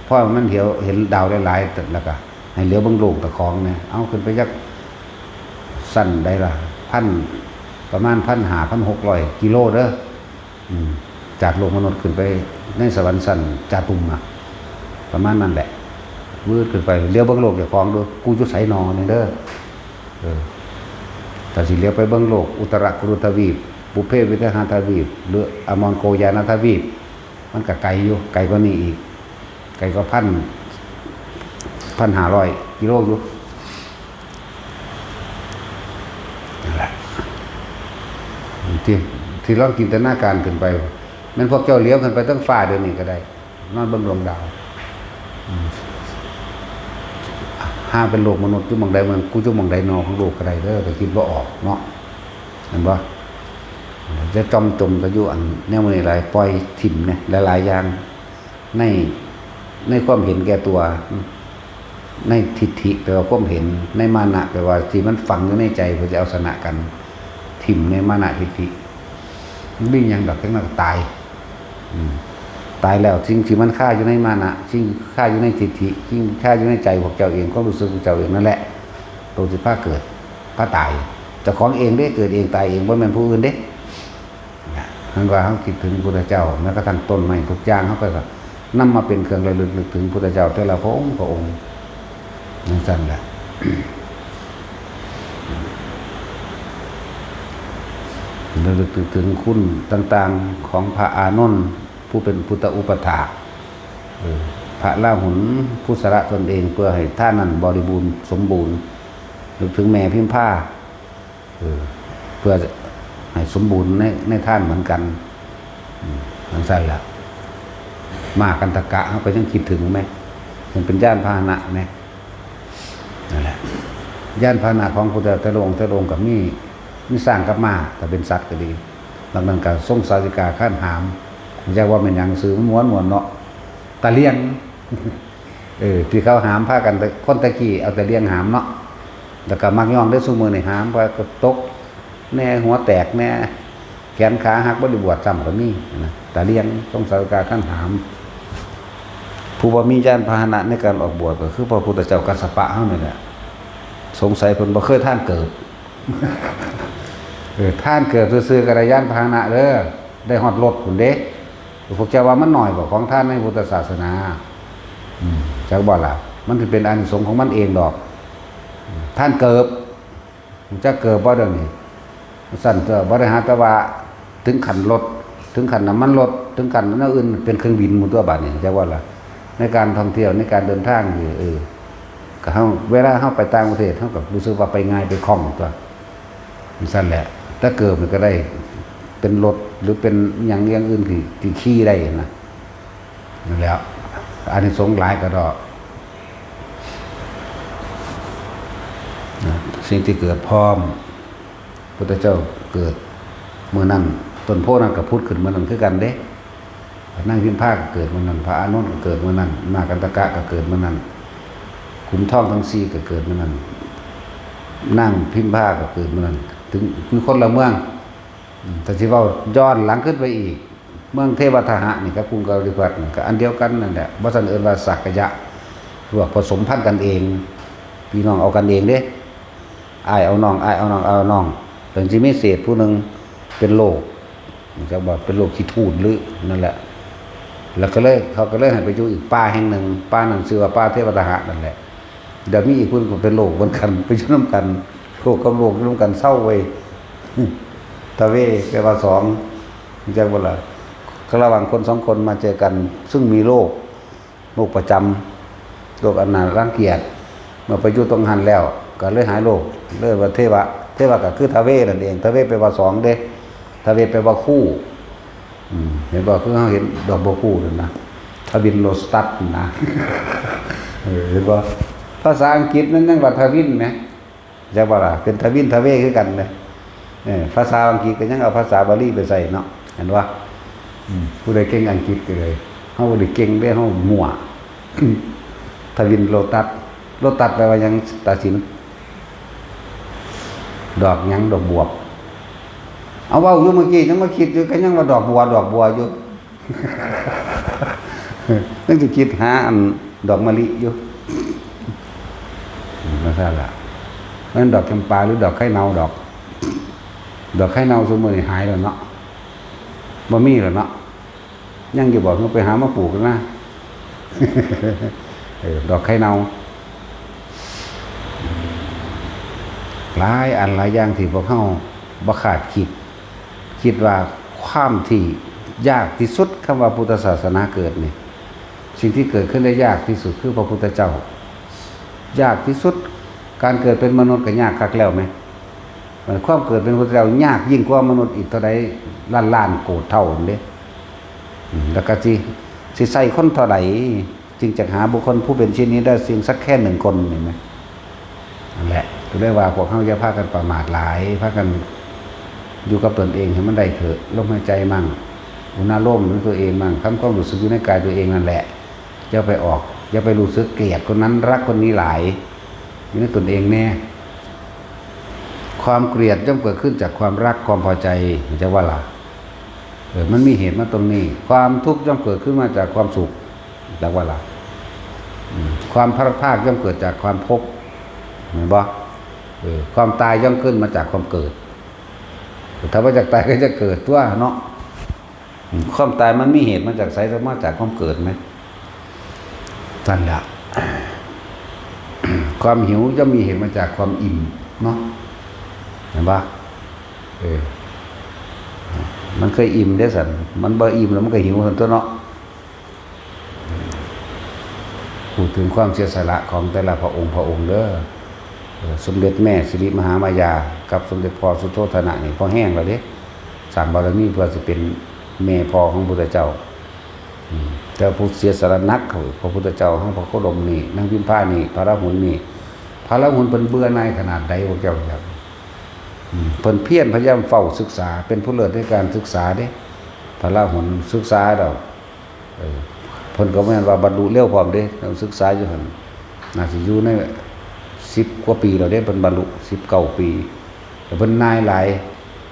ພໍມັນເຫັນ ເຫັນດາວຫຼາຍໆ ແລ້ວກໍໃຫ້ຫຼຽວເບິ່ງໂລກຕະຂອງແດ່. ເອົາ ຂຶ້ນໄປຈັກຊັ້ນໃດລະ? ພັນ ປະມານພັນຫ້າ ພັນຫົກຮ້ອຍກິໂລເດີ. ອືມ ຈາກໂລກມະນຸດຂຶ້ນໄປໃນສະຫວັນຊັ້ນຈາຕຸມນະ ປະມານນັ້ນແຫຼະ. ວືດຂຶ້ນໄປ ຫຼຽວເບິ່ງໂລກເຈົ້າຂອງດູ ກູຢູ່ໃສໜໍ່ນີ້ເດີ. ເອີ ຖ້າຊິຫຼຽວໄປເບິ່ງໂລກ ອຸດຕະຣະກຸລຸທະວີບ ປຸບເພວິເທຫະທະວີບ ຫຼື ອະມອນໂກຍານະທະວີບ ມັນກໍໄກຢູ່ ໄກກວ່ານີ້ອີກ ໄກກວ່າພັນ ພັນຫ້າຮ້ອຍກິໂລຢູ່. ນັ້ນແຫຼະ ທີ່ ທີ່ລອງຈິນຕະນາການຂຶ້ນໄປ ແມ່ນພວກເຈົ້າຫຼຽວຂຶ້ນໄປເທິງຟ້າດຽວນີ້ກໍໄດ້ ນອນເບິ່ງດວງດາວ ອືມ ຫາເປັນໂລກມະນຸດຢູ່ໝ່ອງໃດ ເມືອງ ກູຢູ່ໝ່ອງໃດໜໍ່ຂອງໂລກກໍໄດ້ເດີ ກໍຄິດບໍ່ອອກເນາະ ແມ່ນບໍ່? ຈະຈອມຈົມກໍຢູ່ອັນແນວນີ້ຫຼາຍ ປ່ອຍຖິ້ມແດ່ ຫຼາຍໆຢ່າງ ໃນ ໃນຄວາມເຫັນແກ່ຕົວ ໃນທິດຖິ ແປວ່າຄວາມເຫັນ ໃນມານະ ແປວ່າທີ່ມັນຝັງຢູ່ໃນໃຈ ເພື່ອຈະເອົາຊະນະກັນ ຖິ້ມໃນມານະທິດຖິ ມັນບໍ່ມີຫຍັງດອກ ຈັ່ງນັ້ນກໍຕາຍ ອືມ ຕາຍແລ້ວ ສິ່ງທີ່ມັນຄາຢູ່ໃນມານະ ສິ່ງທີ່ຄາຢູ່ໃນທິດຖິ ສິ່ງທີ່ຄາຢູ່ໃນໃຈພວກເຈົ້າເອງ ຄວາມຮູ້ສຶກຂອງເຈົ້າເອງນັ້ນແຫຼະ ໂຕຊິພາເກີດ ພາຕາຍ ເຈົ້າຂອງເອງເດ້ ເກີດເອງ ຕາຍເອງ ບໍ່ແມ່ນຜູ້ອື່ນເດ້. ນະ ຄັນວ່າເຮົາຄິດເຖິງພຸດທະເຈົ້າ ແມ້ກະທັ່ງຕົ້ນໄມ້ທຸກຢ່າງ ເຮົາກໍນຳມາເປັນເຄື່ອງລະລຶກນຶກເຖິງພຸດທະເຈົ້າແຕ່ລະພະອົງ ພະອົງ ຈັ່ງຊັ້ນແຫຼະ ລະລຶກນຶກເຖິງຄຸນຕ່າງໆຂອງພະອານົນ ຜູ້ເປັນພຸດທະອຸປະຖາກ ເອີ ພະລາຫຸນຜູ້ສະຫຼະຕົນເອງເພື່ອໃຫ້ທານນັ້ນບໍລິບູນສົມບູນ ນຶກເຖິງແມ່ພິມພາ ເອີ ເພື່ອໃຫ້ສົມບູນໃນ ໃນທານເໝືອນກັນ ອືມ ຈັ່ງຊັ້ນລະ ມ້າກັນທະກະ ເຮົາກໍຍັງຄິດເຖິງແມ ຍັງເປັນຍານພາຫະນະແມ ນັ້ນແຫຼະ ຍານພາຫະນະຂອງພຸດທະເຈົ້າແຕ່ລະອົງ ແຕ່ລະອົງກໍມີ ມີຊ້າງກັບມ້າ ຖ້າເປັນສັດກໍດີ ນອກນັ້ນກໍຊົງສາວິກາຄານຫາມ ຈັກວ່າແມ່ນຫຍັງ ຊື່ມັນມ່ວນໆເນາະ ຕາຫຼຽງ ເອີ ທີ່ເຂົາຫາມພາກັນ ແຕ່ຄົນແຕ່ກີ້ເອົາຕາຫຼຽງຫາມເນາະ ແລ້ວກໍມັກຍ້ອງເດ້ ຊຸມື້ນີ້ຫາມໄປກໍຕົກແດ່ ຫົວແຕກແດ່ ແຂນຂາຫັກ ບໍ່ໄດ້ບວດຊ້ຳກໍມີນະ ຕາຫຼຽງ ຊົງສາວິກາຄານຫາມ ຜູ້ບໍ່ມີຍານພາຫະນະໃນການອອກບວດ ກໍຄືພະພຸດທະເຈົ້າກັດສະປະເຮົານີ້ແຫຼະ. ສົງໄສເພິ່ນບໍ່ເຄີຍທານເກີບ. ເອີ ທານເກີບຊື່ໆ ກໍໄດ້ຍານພາຫະນະເດີ, ໄດ້ຮອດລົດພຸ້ນເດ້. ພວກເຈົ້າວ່າມັນໜ້ອຍບໍ່ ຂອງທານໃນພຸດທະສາສະໜາ? ອືມ ຈັກບໍ່ລະ? ມັນຊິເປັນອານິສົງຂອງມັນເອງດອກ. ທານເກີບ ຮູ້ຈັກເກີບບໍ່ດຽວນີ້? ຊັ້ນຕົວະ ບໍ່ໄດ້ຫາແຕ່ວ່າເຖິງຂັ້ນລົດ, ເຖິງຂັ້ນນ້ຳມັນລົດ, ເຖິງຂັ້ນແນວອື່ນ ເປັນເຄື່ອງບິນໝົດຕົວະບາດນີ້ ຈັກວ່າລະ. ໃນການທ່ອງທ່ຽວ ໃນການເດີນທາງນີ້ ເອີ ກໍເຮົາ ເວລາເຮົາໄປຕ່າງປະເທດ ເຮົາກໍຮູ້ສຶກວ່າໄປງ່າຍ ໄປຄ່ອງຕົວະ ຈັ່ງຊັ້ນແຫຼະ. ແຕ່ເກີບນີ້ກໍໄດ້ເປັນລົດ ຫຼື ເປັນຫຍັງຢ່າງອື່ນທີ່ ທີ່ຂີ່ໄດ້ນະ. ນັ້ນແຫຼະ ອານິສົງຫຼາຍກະດອກ ນະ. ສິ່ງທີ່ເກີດພ້ອມ ພຸດທະເຈົ້າເກີດມື້ນັ້ນ, ຕົ້ນໂພນັ້ນກໍຜຸດຂຶ້ນມື້ນັ້ນຄືກັນເດ້. ນາງພິມພາກໍເກີດມື້ນັ້ນ, ພະອານົນກໍເກີດມື້ນັ້ນ, ນາກັນຕະກະກໍເກີດມື້ນັ້ນ, ຂຸມທອງທັງສີ່ກໍເກີດມື້ນັ້ນ, ນາງພິມພາກໍເກີດມື້ນັ້ນ. ເຖິງຢູ່ຄົນລະເມືອງ ອືມ ຖ້າຊິເວົ້າຍ້ອນຫຼັງຂຶ້ນໄປອີກ ເມືອງເທວະທະຫະນີ້ກັບກຸງກາລິພັດນີ້ກໍອັນດຽວກັນນັ້ນແຫຼະ, ບໍ່ຊັ້ນເອີ້ນວ່າສັກກະຍະ ພວກປະສົມພັນກັນເອງ, ພີ່ນ້ອງເອົາກັນເອງເດ້, ອ້າຍເອົານ້ອງ, ອ້າຍເອົານ້ອງ, ອ້າຍເອົານ້ອງ, ເຖິງຊິມີເສດຜູ້ໜຶ່ງເປັນໂລກ ຈັກວ່າເປັນໂລກຂີ້ທູນຫຼືນັ້ນແຫຼະ, ແລ້ວກໍເລີຍ ເຂົາກໍເລີຍໃຫ້ໄປຢູ່ອີກປ່າແຫ່ງໜຶ່ງ, ປ່ານັ້ນຊື່ວ່າປ່າເທວະທະຫະນັ້ນແຫຼະ. ດຽວມີອີກຜູ້ໜຶ່ງກໍເປັນໂລກເໝືອນກັນ ໄປຢູ່ນຳກັນ, ໂລກກັບໂລກຢູ່ນຳກັນ ເຊົາເວີຍ. ທະເວແປວ່າສອງ ຮູ້ຈັກບໍ່ລະ? ລະຫວ່າງຄົນສອງຄົນມາເຈີກັນ ຊຶ່ງມີໂລກ ໂລກປະຈຳ ໂລກອັນໜ້າລັງກຽດ, ເມື່ອໄປຢູ່ຕົງຫັ້ນແລ້ວ ກໍເລີຍຫາຍໂລກ, ເອີ້ນວ່າເທວະ. ເທວະກໍຄືທະເວນັ້ນເອງ, ທະເວແປວ່າສອງເດ້, ທະເວແປວ່າຄູ່. ອືມ ເຫັນບໍ່? ຄືເຮົາເຫັນດອກບົວຄູ່ນັ້ນນະ, ທະວິນໂລຕັດນະ. ເອີ ເຫັນບໍ່? ພາສາອັງກິດມັນຍັງວ່າທະວິນແໝ, ຈັກບໍ່ລະ? ເປັນທະວິນທະເວຄືກັນເດ້. ເອີ ພາສາອັງກິດກໍຍັງເອົາພາສາບາລີໄປໃສ່ເນາະ, ເຫັນບໍ່? ອືມ ຜູ້ໃດເກັ່ງອັງກິດກໍເລີຍ, ເຮົາບໍ່ໄດ້ເກັ່ງເດ້, ເຮົາມົ້ວ. ທະວິນໂລຕັດ, ໂລຕັດແປວ່າຫຍັງ? ຕາສິນ. ດອກຫຍັງ? ດອກບວບ. ເອົາ ເວົ້າຢູ່ເມື່ອກີ້ ຍັງມາຄິດຢູ່ ກໍຍັງວ່າດອກບົວ ດອກບົວຢູ່ ຍັງຊິຄິດຫາອັນດອກມະລິຢູ່. ອືມ ວ່າຊັ້ນລະ. ແມ່ນດອກຈຳປາ ຫຼື ດອກໄຄເນົ່າດອກ? ດອກໄຄເນົ່າຊຸມື້ນີ້ຫາຍແລ້ວເນາະ, ບໍ່ມີແລ້ວເນາະ. ຍັງຢູ່ບໍ່? ເຮົາໄປຫາມາປູກນະ. ເອີ ດອກໄຄເນົ່າ. ຫຼາຍອັນຫຼາຍຢ່າງທີ່ພວກເຮົາບໍ່ຄາດຄິດ. ຄິດວ່າຄວາມທີ່ຍາກທີ່ສຸດ ຄຳວ່າພຸດທະສາສະໜາເກີດນີ້, ສິ່ງທີ່ເກີດຂຶ້ນໄດ້ຍາກທີ່ສຸດຄືພະພຸດທະເຈົ້າ. ຍາກທີ່ສຸດ, ການເກີດເປັນມະນຸດກໍຍາກຄັກແລ້ວແມ. ເອີ ຄວາມເກີດເປັນພະພຸດທະເຈົ້າຍາກຍິ່ງກວ່າມະນຸດອີກເທົ່າໃດລ້ານລ້ານໂກດເທົ່ານັ້ນເດ້. ອືມ ແລ້ວກໍຊິ ຊິໃຊ້ຄົນເທົ່າໃດ ຈຶ່ງຈະຫາບຸກຄົນຜູ້ເປັນເຊັ່ນນີ້ໄດ້ ເຊັ່ນສັກແຄ່ໜຶ່ງຄົນນີ້ແມ. ນັ້ນແຫຼະ ກໍເລີຍວ່າພວກເຮົາຢ່າພາກັນປະໝາດຫຼາຍ, ພາກັນຢູ່ກັບຕົນເອງໃຫ້ມັນໄດ້ເຖາະ, ລົມຫາຍໃຈໝັ້ງ, ອຸນາໂລມໃນຕົວເອງໝັ້ງ, ທຳຄວາມຮູ້ສຶກຢູ່ໃນກາຍຕົວເອງນັ້ນແຫຼະ. ຢ່າໄປອອກ, ຢ່າໄປຮູ້ສຶກເກລີຍດຄົນນັ້ນ, ຮັກຄົນນີ້ຫຼາຍ, ຢູ່ໃນຕົນເອງແດ່. ຄວາມເກລີຍດຍ່ອມເກີດຂຶ້ນຈາກຄວາມຮັກ, ຄວາມພໍໃຈ, ເຈົ້າວ່າລະ? ເອີ ມັນມີເຫດມາຕົງນີ້. ຄວາມທຸກຍ່ອມເກີດຂຶ້ນມາຈາກຄວາມສຸກ, ເຈົ້າວ່າລະ? ອືມ ຄວາມພັດພາກຍ່ອມເກີດຈາກຄວາມພົບ, ແມ່ນບໍ່? ເອີ ຄວາມຕາຍຍ່ອມເກີດມາຈາກຄວາມເກີດ. ຖ້າບໍ່ຢາກຕາຍກໍຈະເກີດຕົວະເນາະ. ອືມ ຄວາມຕາຍມັນມີເຫດມາຈາກໃສ? ກໍມາຈາກຄວາມເກີດແມ. ນັ້ນລະ ຄວາມຫິວຍ່ອມມີເຫດມາຈາກຄວາມອີ່ມເນາະ, ແມ່ນບໍ່? ເອີ ມັນເຄີຍອີ່ມເດ້ຊັ້ນ, ມັນບໍ່ອີ່ມແລ້ວມັນກໍຫິວຊັ້ນຕົວະເນາະ. ເວົ້າເຖິງຄວາມເສຍສະຫຼະຂອງແຕ່ລະພະອົງ ພະອົງເດີ. ເອີ ສົມເດັດແມ່ສິລິມະຫາມາຍາກັບສົມເດັດພໍ່ສຸໂທທະນະນີ້ພໍແຮງແລ້ວເດ້, ສ້າງບາລະມີເພື່ອຊິເປັນແມ່ພໍ່ຂອງພຸດທະເຈົ້າ. ອືມ ແຕ່ຜູ້ເສຍສະຫຼະໜັກ ພະພຸດທະເຈົ້າເຮົາ ພະໂຄດົມນີ້ ນາງພິມພານີ້ ພະລາຫຸນນີ້. ພະລາຫຸນເພິ່ນເບື່ອໜ່າຍຂະໜາດໃດ ພວກເຈົ້າຮູ້ຈັກ? ອືມ ເພິ່ນພຽນພະຍາຍາມເຝົ້າສຶກສາ, ເປັນຜູ້ເລີດໃນການສຶກສາເດ້. ພະລາຫຸນສຶກສາແລ້ວ ເອີ ເພິ່ນກໍບໍ່ແມ່ນວ່າບັນລຸເລັວພ້ອມເດ້, ເພິ່ນສຶກສາຢູ່ຫັ້ນ ໜ້າຊິຢູ່ໃນສິບກວ່າປີແລ້ວເດ້, ເພິ່ນບັນລຸສິບເກົ້າປີ. ແລ້ວເພິ່ນນາຍຫຼາຍ,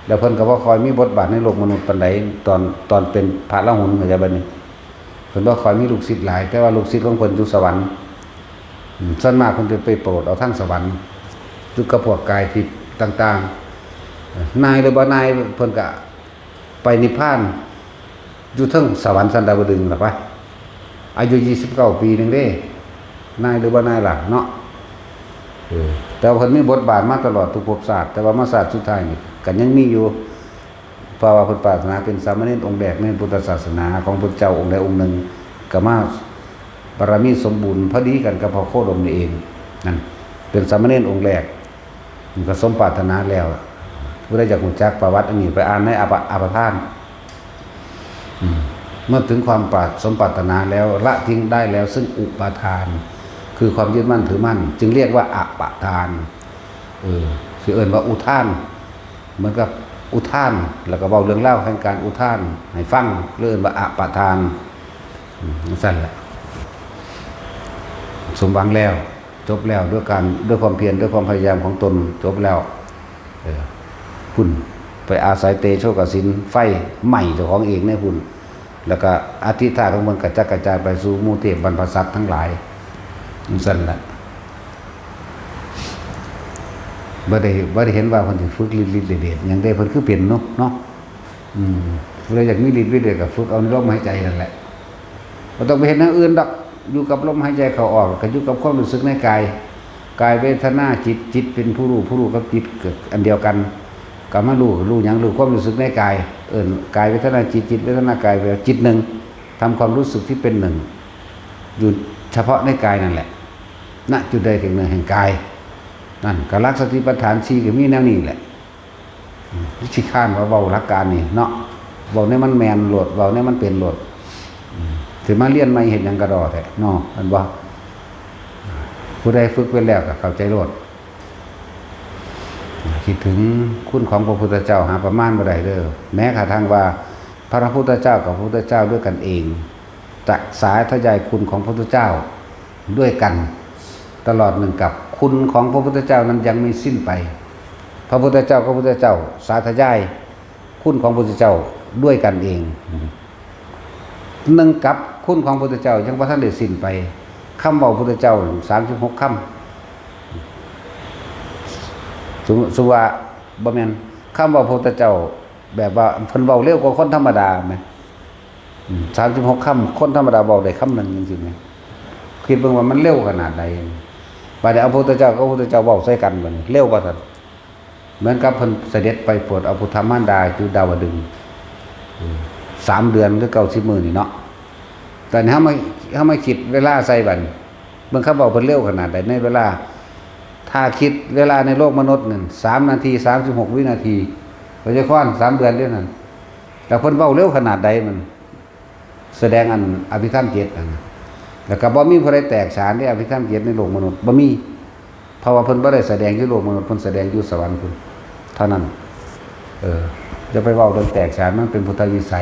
ແລ້ວເພິ່ນກໍບໍ່ຄ່ອຍມີບົດບາດໃນໂລກມະນຸດປານໃດ ຕອນ ຕອນເປັນພະລາຫຸນ, ເຂົ້າໃຈບໍ່ນີ້? ເພິ່ນບໍ່ຄ່ອຍມີລູກສິດຫຼາຍ, ແຕ່ວ່າລູກສິດຂອງເພິ່ນຢູ່ສະຫວັນ. ອືມ ສ່ວນມາກເພິ່ນຈະໄປໂປດເອົາທາງສະຫວັນ ຢູ່ກັບພວກກາຍທິບຕ່າງໆ. ນາຍຫຼືບໍ່ນາຍ ເພິ່ນກະໄປນິບພານ ຢູ່ເທິງສະຫວັນຊັ້ນດາວດຶງລະໄປ. ອາຍຸຊາວເກົ້າປີໜຶ່ງເດ້ ນາຍຫຼືບໍ່ນາຍລະເນາະ. ເອີ ແຕ່ວ່າເພິ່ນມີບົດບາດມາຕະຫຼອດທຸກພົບຊາດ, ແຕ່ວ່າມາຊາດສຸດທ້າຍນີ້ກໍຍັງມີຢູ່. ເພາະວ່າເພິ່ນປາດຖະໜາເປັນສາມະເນນອົງແລກໃນພຸດທະສາສະໜາຂອງພະເຈົ້າອົງໃດອົງໜຶ່ງ, ກໍມາບາລະມີສົມບູນພໍດີກັນກັບພະໂຄດົມນີ້ເອງ. ນັ້ນເປັນສາມະເນນອົງແລກ, ມັນກໍສົມປາດຖະໜາແລ້ວ. ຜູ້ໃດຢາກຮູ້ຈັກປະຫວັດອັນນີ້ ໄປອ່ານໃນອະປະ ອະປະທານ. ອືມ ເມື່ອເຖິງຄວາມປາດ ສົມປາດຖະໜາແລ້ວ ລະทิ้งได้แล้วซึ่งอุปาทาน ຄືຄວາມຍຶດໝັ້ນຖືໝັ້ນ ຈຶ່ງເອີ້ນວ່າອະປະທານ. ເອີ ຊິເອີ້ນວ່າອຸທານ ເໝືອນກັບອຸທານ ແລ້ວກໍເວົ້າເລື່ອງລາວແຫ່ງການອຸທານໃຫ້ຟັງ ເລີຍເອີ້ນວ່າອະປະທານ. ອືມ ຈັ່ງຊັ້ນແຫຼະ ສົມຫວັງແລ້ວ ຈົບແລ້ວ ດ້ວຍການ ດ້ວຍຄວາມພຽນ ດ້ວຍຄວາມພະຍາຍາມຂອງຕົນ ຈົບແລ້ວ. ເອີ ພຸ້ນ ໄປອາໄສເຕໂຊກະສິນ ໄຟໄໝ້ເຈົ້າຂອງເອງໃນພຸ້ນ ແລ້ວກະອະທິດຖານຂອງເພິ່ນກະຈັດກະຈາຍໄປສູ່ໝູ່ເທບບັນພະສັດທັງຫຼາຍ. ຈັ່ງຊັ້ນລະ ບໍ່ໄດ້ ບໍ່ໄດ້ເຫັນວ່າເພິ່ນຊິຝຶກລິດລິດເດດຫຍັງເດ້, ເພິ່ນຄືເປັນເນາະ ເນາະ. ອືມ ຜູ້ໃດຢາກມີລິດມີເດດກໍຝຶກເອົາໃນລົມຫາຍໃຈນັ້ນແຫຼະ, ບໍ່ຕ້ອງໄປເຮັດແນວອື່ນດອກ. ຢູ່ກັບລົມຫາຍໃຈເຂົ້າອອກ ກໍຢູ່ກັບຄວາມຮູ້ສຶກໃນກາຍ ກາຍເວທະນາຈິດ, ຈິດເປັນຜູ້ຮູ້, ຜູ້ຮູ້ກັບຈິດກໍອັນດຽວກັນ. ກໍມາຮູ້ ຮູ້ຫຍັງ? ຮູ້ຄວາມຮູ້ສຶກໃນກາຍ. ເອີ້ນກາຍເວທະນາຈິດ, ຈິດເວທະນາກາຍ, ແປວ່າຈິດໜຶ່ງ, ທຳຄວາມຮູ້ສຶກທີ່ເປັນໜຶ່ງ ຢູ່ສະເພາະໃນກາຍນັ້ນແຫຼະ ນະຈຸດໃດແຫ່ງໜຶ່ງແຫ່ງກາຍນັ້ນ. ກໍຫຼັກສະຕິປັດຖານສີ່ກໍມີແນວນີ້ແຫຼະ. ອືມ ຊິຄ້ານວ່າເວົ້າຫຼັກການນີ້ເນາະ, ເວົ້າແນວມັນແມ່ນໂລດ ເວົ້າແນວມັນເປັນໂລດ. ອືມ ຊິມາລຽນໃໝ່ເຮັດຫຍັງກະດໍແທ້ເນາະ ແມ່ນບໍ່? ຜູ້ໃດຝຶກເປັນແລ້ວກໍເຂົ້າໃຈໂລດ. ຄິດເຖິງຄຸນຂອງພະພຸດທະເຈົ້າ ຫາປະມານບໍ່ໄດ້ເດີ້. ແມ້ກະທັ່ງວ່າພະພຸດທະເຈົ້າກັບພະພຸດທະເຈົ້າດ້ວຍກັນເອງ ຈະສາທະຍາຍຄຸນຂອງພະພຸດທະເຈົ້າດ້ວຍກັນຕະຫຼອດໜຶ່ງກັບ. ຄຸນຂອງພະພຸດທະເຈົ້ານັ້ນຍັງບໍ່ສິ້ນໄປ. ພະພຸດທະເຈົ້າກັບພະພຸດທະເຈົ້າສາທະຍາຍຄຸນຂອງພະພຸດທະເຈົ້າດ້ວຍກັນເອງ. ໜຶ່ງກັບ ຄຸນຂອງພະພຸດທະເຈົ້າຍັງບໍ່ທັນໄດ້ສິ້ນໄປ. ຄຳເວົ້າພະພຸດທະເຈົ້າສາມສິບຫົກຄຳ. ສົມ ສົມວ່າ ບໍ່ແມ່ນ ຄຳເວົ້າພະພຸດທະເຈົ້າ ແບບວ່າເພິ່ນເວົ້າເລັວກວ່າຄົນທຳມະດາແມ. ອືມ ສາມສິບຫົກຄຳ ຄົນທຳມະດາເວົ້າໄດ້ຄຳໜຶ່ງຈັ່ງຊີ້ແມ. ຄິດເບິ່ງວ່າມັນເລັວຂະໜາດໃດ. ບາດນີ້ເອົາພະພຸດທະເຈົ້າກັບພະພຸດທະເຈົ້າເວົ້າໃສ່ກັນ ບາດນີ້ເລັວວ່າຊັ້ນ. ເໝືອນກັບເພິ່ນສະເດັດໄປໂປດເອົາພຸດທະມານດາຢູ່ດາວະດຶງ ເອີ ສາມເດືອນ ຫຼື ເກົ້າສິບມື້ນີ້ເນາະ. ຕອນນີ້ເຮົາມາ ເຮົາມາຄິດເວລາໃສ່ບັດ ເບິ່ງຄຳເວົ້າເພິ່ນເລັວຂະໜາດໃດໃນເວລາ. ຖ້າຄິດເວລາໃນໂລກມະນຸດນັ້ນ ສາມນາທີ ສາມສິບຫົກວິນາທີ ໄວຍະຄອນ ສາມເດືອນເດນັ້ນ. ແລ້ວເພິ່ນເວົ້າເລັວຂະໜາດໃດມັນ ສະແດງອັນອະພິທຳເຈັດນັ້ນນະ. ແລ້ວກໍບໍ່ມີຜູ້ໃດແຕກສານເດ້ ອະພິທຳເຈັດໃນໂລກມະນຸດ ບໍ່ມີ. ເພາະວ່າເພິ່ນບໍ່ໄດ້ສະແດງຢູ່ໂລກມະນຸດ, ເພິ່ນສະແດງຢູ່ສະຫວັນພຸ້ນເທົ່ານັ້ນ. ເອີ ຢ່າໄປເວົ້າເລື່ອງແຕກສານ, ມັນເປັນພຸດທະວິໄສ.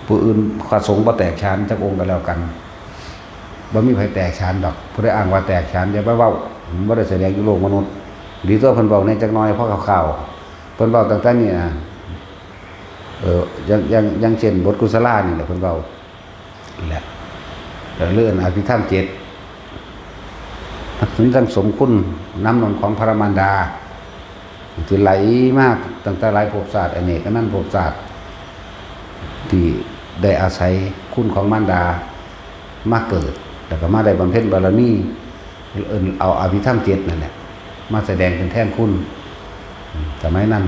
ຜູ້ອື່ນ ພະສົງບໍ່ແຕກສານຈັກອົງກໍແລ້ວກັນ. ບໍ່ມີໃຜແຕກສານດອກ. ຜູ້ໃດອ້າງວ່າແຕກສານ ຢ່າໄປເວົ້າ. ມັນບໍ່ໄດ້ສະແດງຢູ່ໂລກມະນຸດ. ດີຕົວະເພິ່ນເວົ້າແດ່ຈັກໜ່ອຍ ພໍຄ່າວໆ. ເພິ່ນເວົ້າຕັ້ງແຕ່ນີ້ນະ. ເອີ ຢ່າງ ຢ່າງ ຢ່າງເຊັ່ນບົດກຸສະລານີ້ແຫຼະ ເພິ່ນເວົ້າ ແຫຼະ ເລື່ອງອະພິທຳເຈັດ ມັນສັງສົມຄຸນນ້ຳນົມຂອງພະມານດາ ທີ່ໄຫຼມາຕັ້ງແຕ່ຫຼາຍພົບຊາດ ອະເນກອະນັນພົບຊາດ ທີ່ໄດ້ອາໄສຄຸນຂອງມານດາມາເກີດ ແລ້ວກໍມາໄດ້ບຳເພັນບາລະມີ ເອີ້ນເອົາອະພິທຳເຈັດນັ້ນແຫຼະ ມາສະແດງເປັນແທນຄຸນ. ສະໄໝນັ້ນ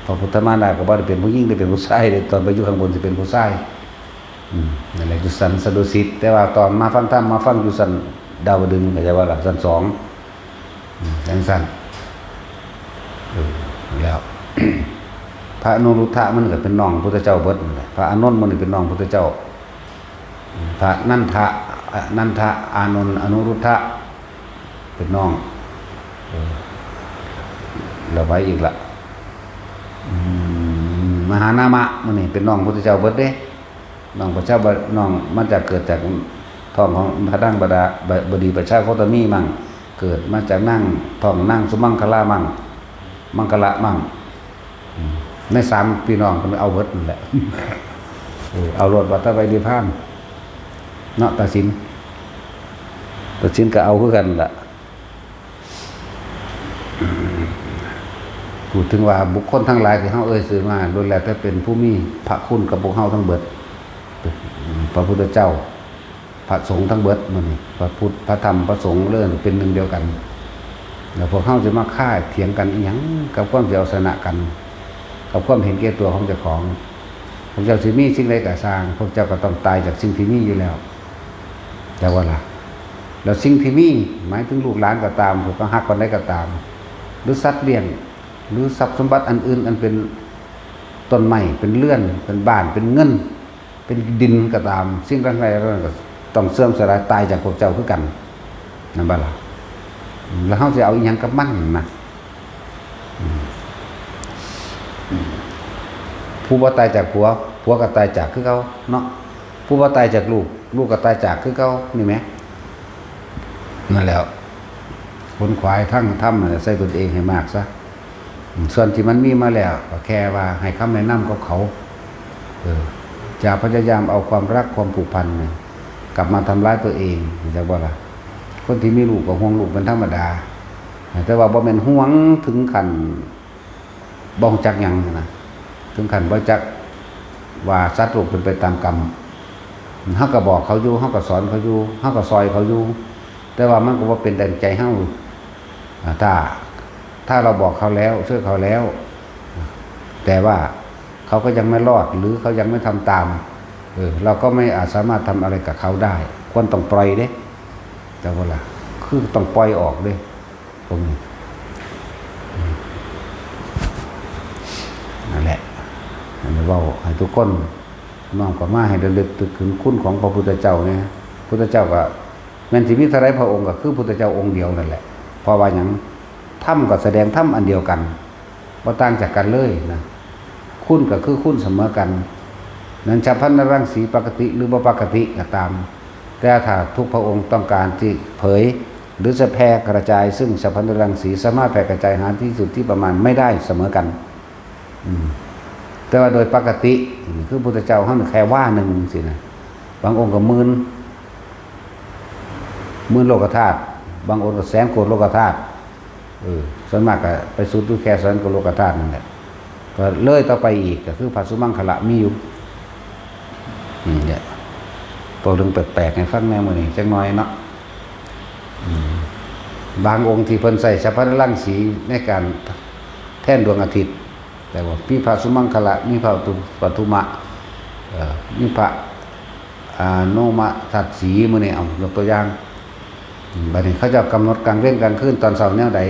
ພະພຸດທະມານດາກໍບໍ່ໄດ້ເປັນຜູ້ຍິງ ໄດ້ເປັນຜູ້ຊາຍເດ້ ຕອນໄປຢູ່ຂ້າງບົນຊິເປັນຜູ້ຊາຍ. ອືມ ນັ້ນແຫຼະ ຢູ່ຊັ້ນສະດຸສິດ ແຕ່ວ່າຕອນມາຟັງທຳ ມາຟັງຢູ່ຊັ້ນດາວະດຶງ ເຂົ້າໃຈບໍ່ລະ? ຊັ້ນສອງ. ອືມ ຈັ່ງຊັ້ນ. ເອີ ແລ້ວ ພະອະນຸລຸດທະມັນກໍເປັນນ້ອງພຸດທະເຈົ້າເບິດນັ້ນແຫຼະ ພະອານົນມັນນີ້ເປັນນ້ອງພຸດທະເຈົ້າ. ພະນັນທະ ອະນັນທະ ອານົນ ອະນຸລຸດທະ ເປັນນ້ອງ. ເອີ ແລ້ວໃຜອີກລະ? ອືມ ມະຫານາມະ ມື້ນີ້ເປັນນ້ອງພຸດທະເຈົ້າເບິດເດ້. ນ້ອງປະຊາ ນ້ອງມາຈາກ ເກີດຈາກທ້ອງຂອງພະນາງບະດາ ບະ ບະດີປະຊາໂຄຕະມີມັ້ງ, ເກີດມາຈາກນາງ ທ້ອງນາງສຸມັງຄະລາມັ້ງ ມັງຄະລະມັ້ງ. ອືມ ໃນສາມພີ່ນ້ອງເພິ່ນເອົາເບິດນັ້ນແຫຼະ. ເອີ ເອົາໂລດ ວັດຕະໄວນິບພານ. ເນາະ ຕັດສິນ ຕັດສິນກໍເອົາຄືກັນລະ. ອືມ ເວົ້າເຖິງວ່າບຸກຄົນທັງຫຼາຍທີ່ເຮົາເອີ່ຍຊື່ມາ ລ້ວນແລ້ວແຕ່ເປັນຜູ້ມີພະຄຸນກັບພວກເຮົາທັງເບິດ. ພະພຸດທະເຈົ້າ ພະສົງທັງເບິດ ມື້ນີ້ ພະພຸດ ພະທຳ ພະສົງ ເລີຍເປັນໜຶ່ງດຽວກັນ. ແລ້ວພວກເຮົາຈະມາຄາຖຽງກັນອີ່ຫຍັງ ກັບຄວາມຊິເອົາຊະນະກັນ ກັບຄວາມເຫັນແກ່ຕົວຂອງເຈົ້າຂອງ? ພວກເຈົ້າຊິມີສິ່ງໃດກໍຊ່າງ ພວກເຈົ້າກໍຕ້ອງຕາຍຈາກສິ່ງທີ່ມີຢູ່ແລ້ວ ແຕ່ວ່າລະ ແລ້ວສິ່ງທີ່ມີ ໝາຍເຖິງລູກຫຼານກໍຕາມ ພວກເຮົາຮັກປານໃດກໍຕາມ ຫຼືສັດລ້ຽງ ຫຼືຊັບສົມບັດອັນອື່ນ ອັນເປັນຕົ້ນໄມ້ ເປັນເຮືອນ ເປັນບ້ານ ເປັນເງິນ ເປັນດິນກໍຕາມ ສິ່ງທັງຫຼາຍເຫຼົ່ານັ້ນກໍຕ້ອງເສື່ອມສະຫຼາຍ ຕາຍຈາກພວກເຈົ້າຄືກັນ ແມ່ນບໍ່ລະ? ແລ້ວເຮົາຊິເອົາອີ່ຫຍັງກັບມັນນະ? ອືມ ອືມ ຜູ້ບໍ່ຕາຍຈາກຜົວ ຜົວກໍຕາຍຈາກຄືເກົ່າເນາະ, ຜູ້ບໍ່ຕາຍຈາກລູກ ລູກກໍຕາຍຈາກຄືເກົ່າ ນີ້ແໝ. ນັ້ນແຫຼະ ຂົນຂວາຍທາງທຳນັ້ນແຫຼະ ໃສ່ຕົນເອງໃຫ້ມາກຊະ. ອືມ ສ່ວນທີ່ມັນມີມາແລ້ວ ກໍແຄ່ວ່າໃຫ້ຄຳແນະນຳກັບເຂົາ ເອີ ຢ່າພະຍາຍາມເອົາຄວາມລັກ ຄວາມຜູກພັນ ກັບມາທຳລາຍຕົວເອງ ຮູ້ຈັກບໍ່ລະ? ຄົນທີ່ມີລູກກໍຫ່ວງລູກເປັນທຳມະດາ ແຕ່ວ່າບໍ່ແມ່ນຫ່ວງເຖິງຂັ້ນບໍ່ຮູ້ຈັກຫຍັງນະ, ເຖິງຂັ້ນບໍ່ຈັກວ່າສັດໂລກເປັນໄປຕາມກຳ. ເຮົາກໍບອກເຂົາຢູ່ ເຮົາກໍສອນເຂົາຢູ່ ເຮົາກໍຊ່ອຍເຂົາຢູ່ ແຕ່ວ່າມັນກໍບໍ່ເປັນດັ່ງໃຈເຮົາ. ອາ ຖ້າ ຖ້າເຮົາບອກເຂົາແລ້ວ ຊ່ວຍເຂົາແລ້ວ ແຕ່ວ່າເຂົາກໍຍັງໄມ່ລອດ ຫຼືເຂົາຍັງໄມ່ທຳຕາມ ເອີ ເຮົາກໍໄມ່ອາດສາມາດທຳອະໄລກັບເຂົາໄດ້. ຄວນຕ້ອງປ່ອຍເດ້ ເຈົ້າບໍ່ລະ? ຄືຕ້ອງປ່ອຍອອກເດ້ ພວກນີ້. ອືມ ນັ້ນແຫຼະ ອັນນີ້ເວົ້າໃຫ້ທຸກຄົນນ້ອມເຂົ້າມາ ໃຫ້ລະລຶກເຖິງຄຸນຂອງພະພຸດທະເຈົ້າແດ່. ພຸດທະເຈົ້າກໍ ແມ່ນຊິມີເທົ່າໃດພະອົງ ກໍຄືພຸດທະເຈົ້າອົງດຽວນັ້ນແຫຼະ. ເພາະວ່າຫຍັງ? ທຳກໍສະແດງທຳອັນດຽວກັນ ບໍ່ຕ່າງຈາກກັນເລີຍນະ, ຄຸນກໍຄືຄຸນສະເໝີກັນ. ນັ້ນ ສັບພັນນະລັງສີ ປະກະຕິ ຫຼື ບໍ່ປະກະຕິກໍຕາມ, ແຕ່ຖ້າທຸກພະອົງຕ້ອງການທີ່ເຜີຍ ຫຼື ຈະແຜ່ກະຈາຍ ຊຶ່ງສັບພັນນະລັງສີສາມາດແຜ່ກະຈາຍຫາທີ່ສຸດທີ່ປະມານໄມ່ໄດ້ສະເໝີກັນ. ອືມ ແຕ່ວ່າໂດຍປະກະຕິ ຄືພຸດທະເຈົ້າເຮົານີ້ແຄ່ວາໜຶ່ງຊີ້ນະ, ບາງອົງກໍໝື່ນ ໝື່ນໂລກະທາດ, ບາງອົງກໍແສນໂກດໂລກະທາດ. ເອີ ສ່ວນມາກກໍໄປສຸດຢູ່ແຄ່ແສນໂກດໂລກະທາດນັ້ນແຫຼະ. ກໍເລີຍຕໍ່ໄປອີກ ກໍຄືພະສຸມັງຄະລະມີຢູ່. ອືມ ເວົ້າເລື່ອງແປກໆໃຫ້ຟັງແດ່ມື້ນີ້ຈັກໜ້ອຍເນາະ. ອືມ ບາງອົງທີ່ເພິ່ນໃຊ້ສັບພັນນະລັງສີໃນການແທນດວງອາທິດ ແຕ່ວ່າມີພະສຸມັງຄະລະ ມີພະປະທຸມະ ເອີ ມີພະອາໂນມະທັດສີ ມື້ນີ້ເອົາຍົກຕົວຢ່າງ. ອືມ ບັດນີ້ເຂົາເຈົ້າກຳນົດກາງເວັນກາງຄືນ ຕອນເຊົ້າແນວໃດ?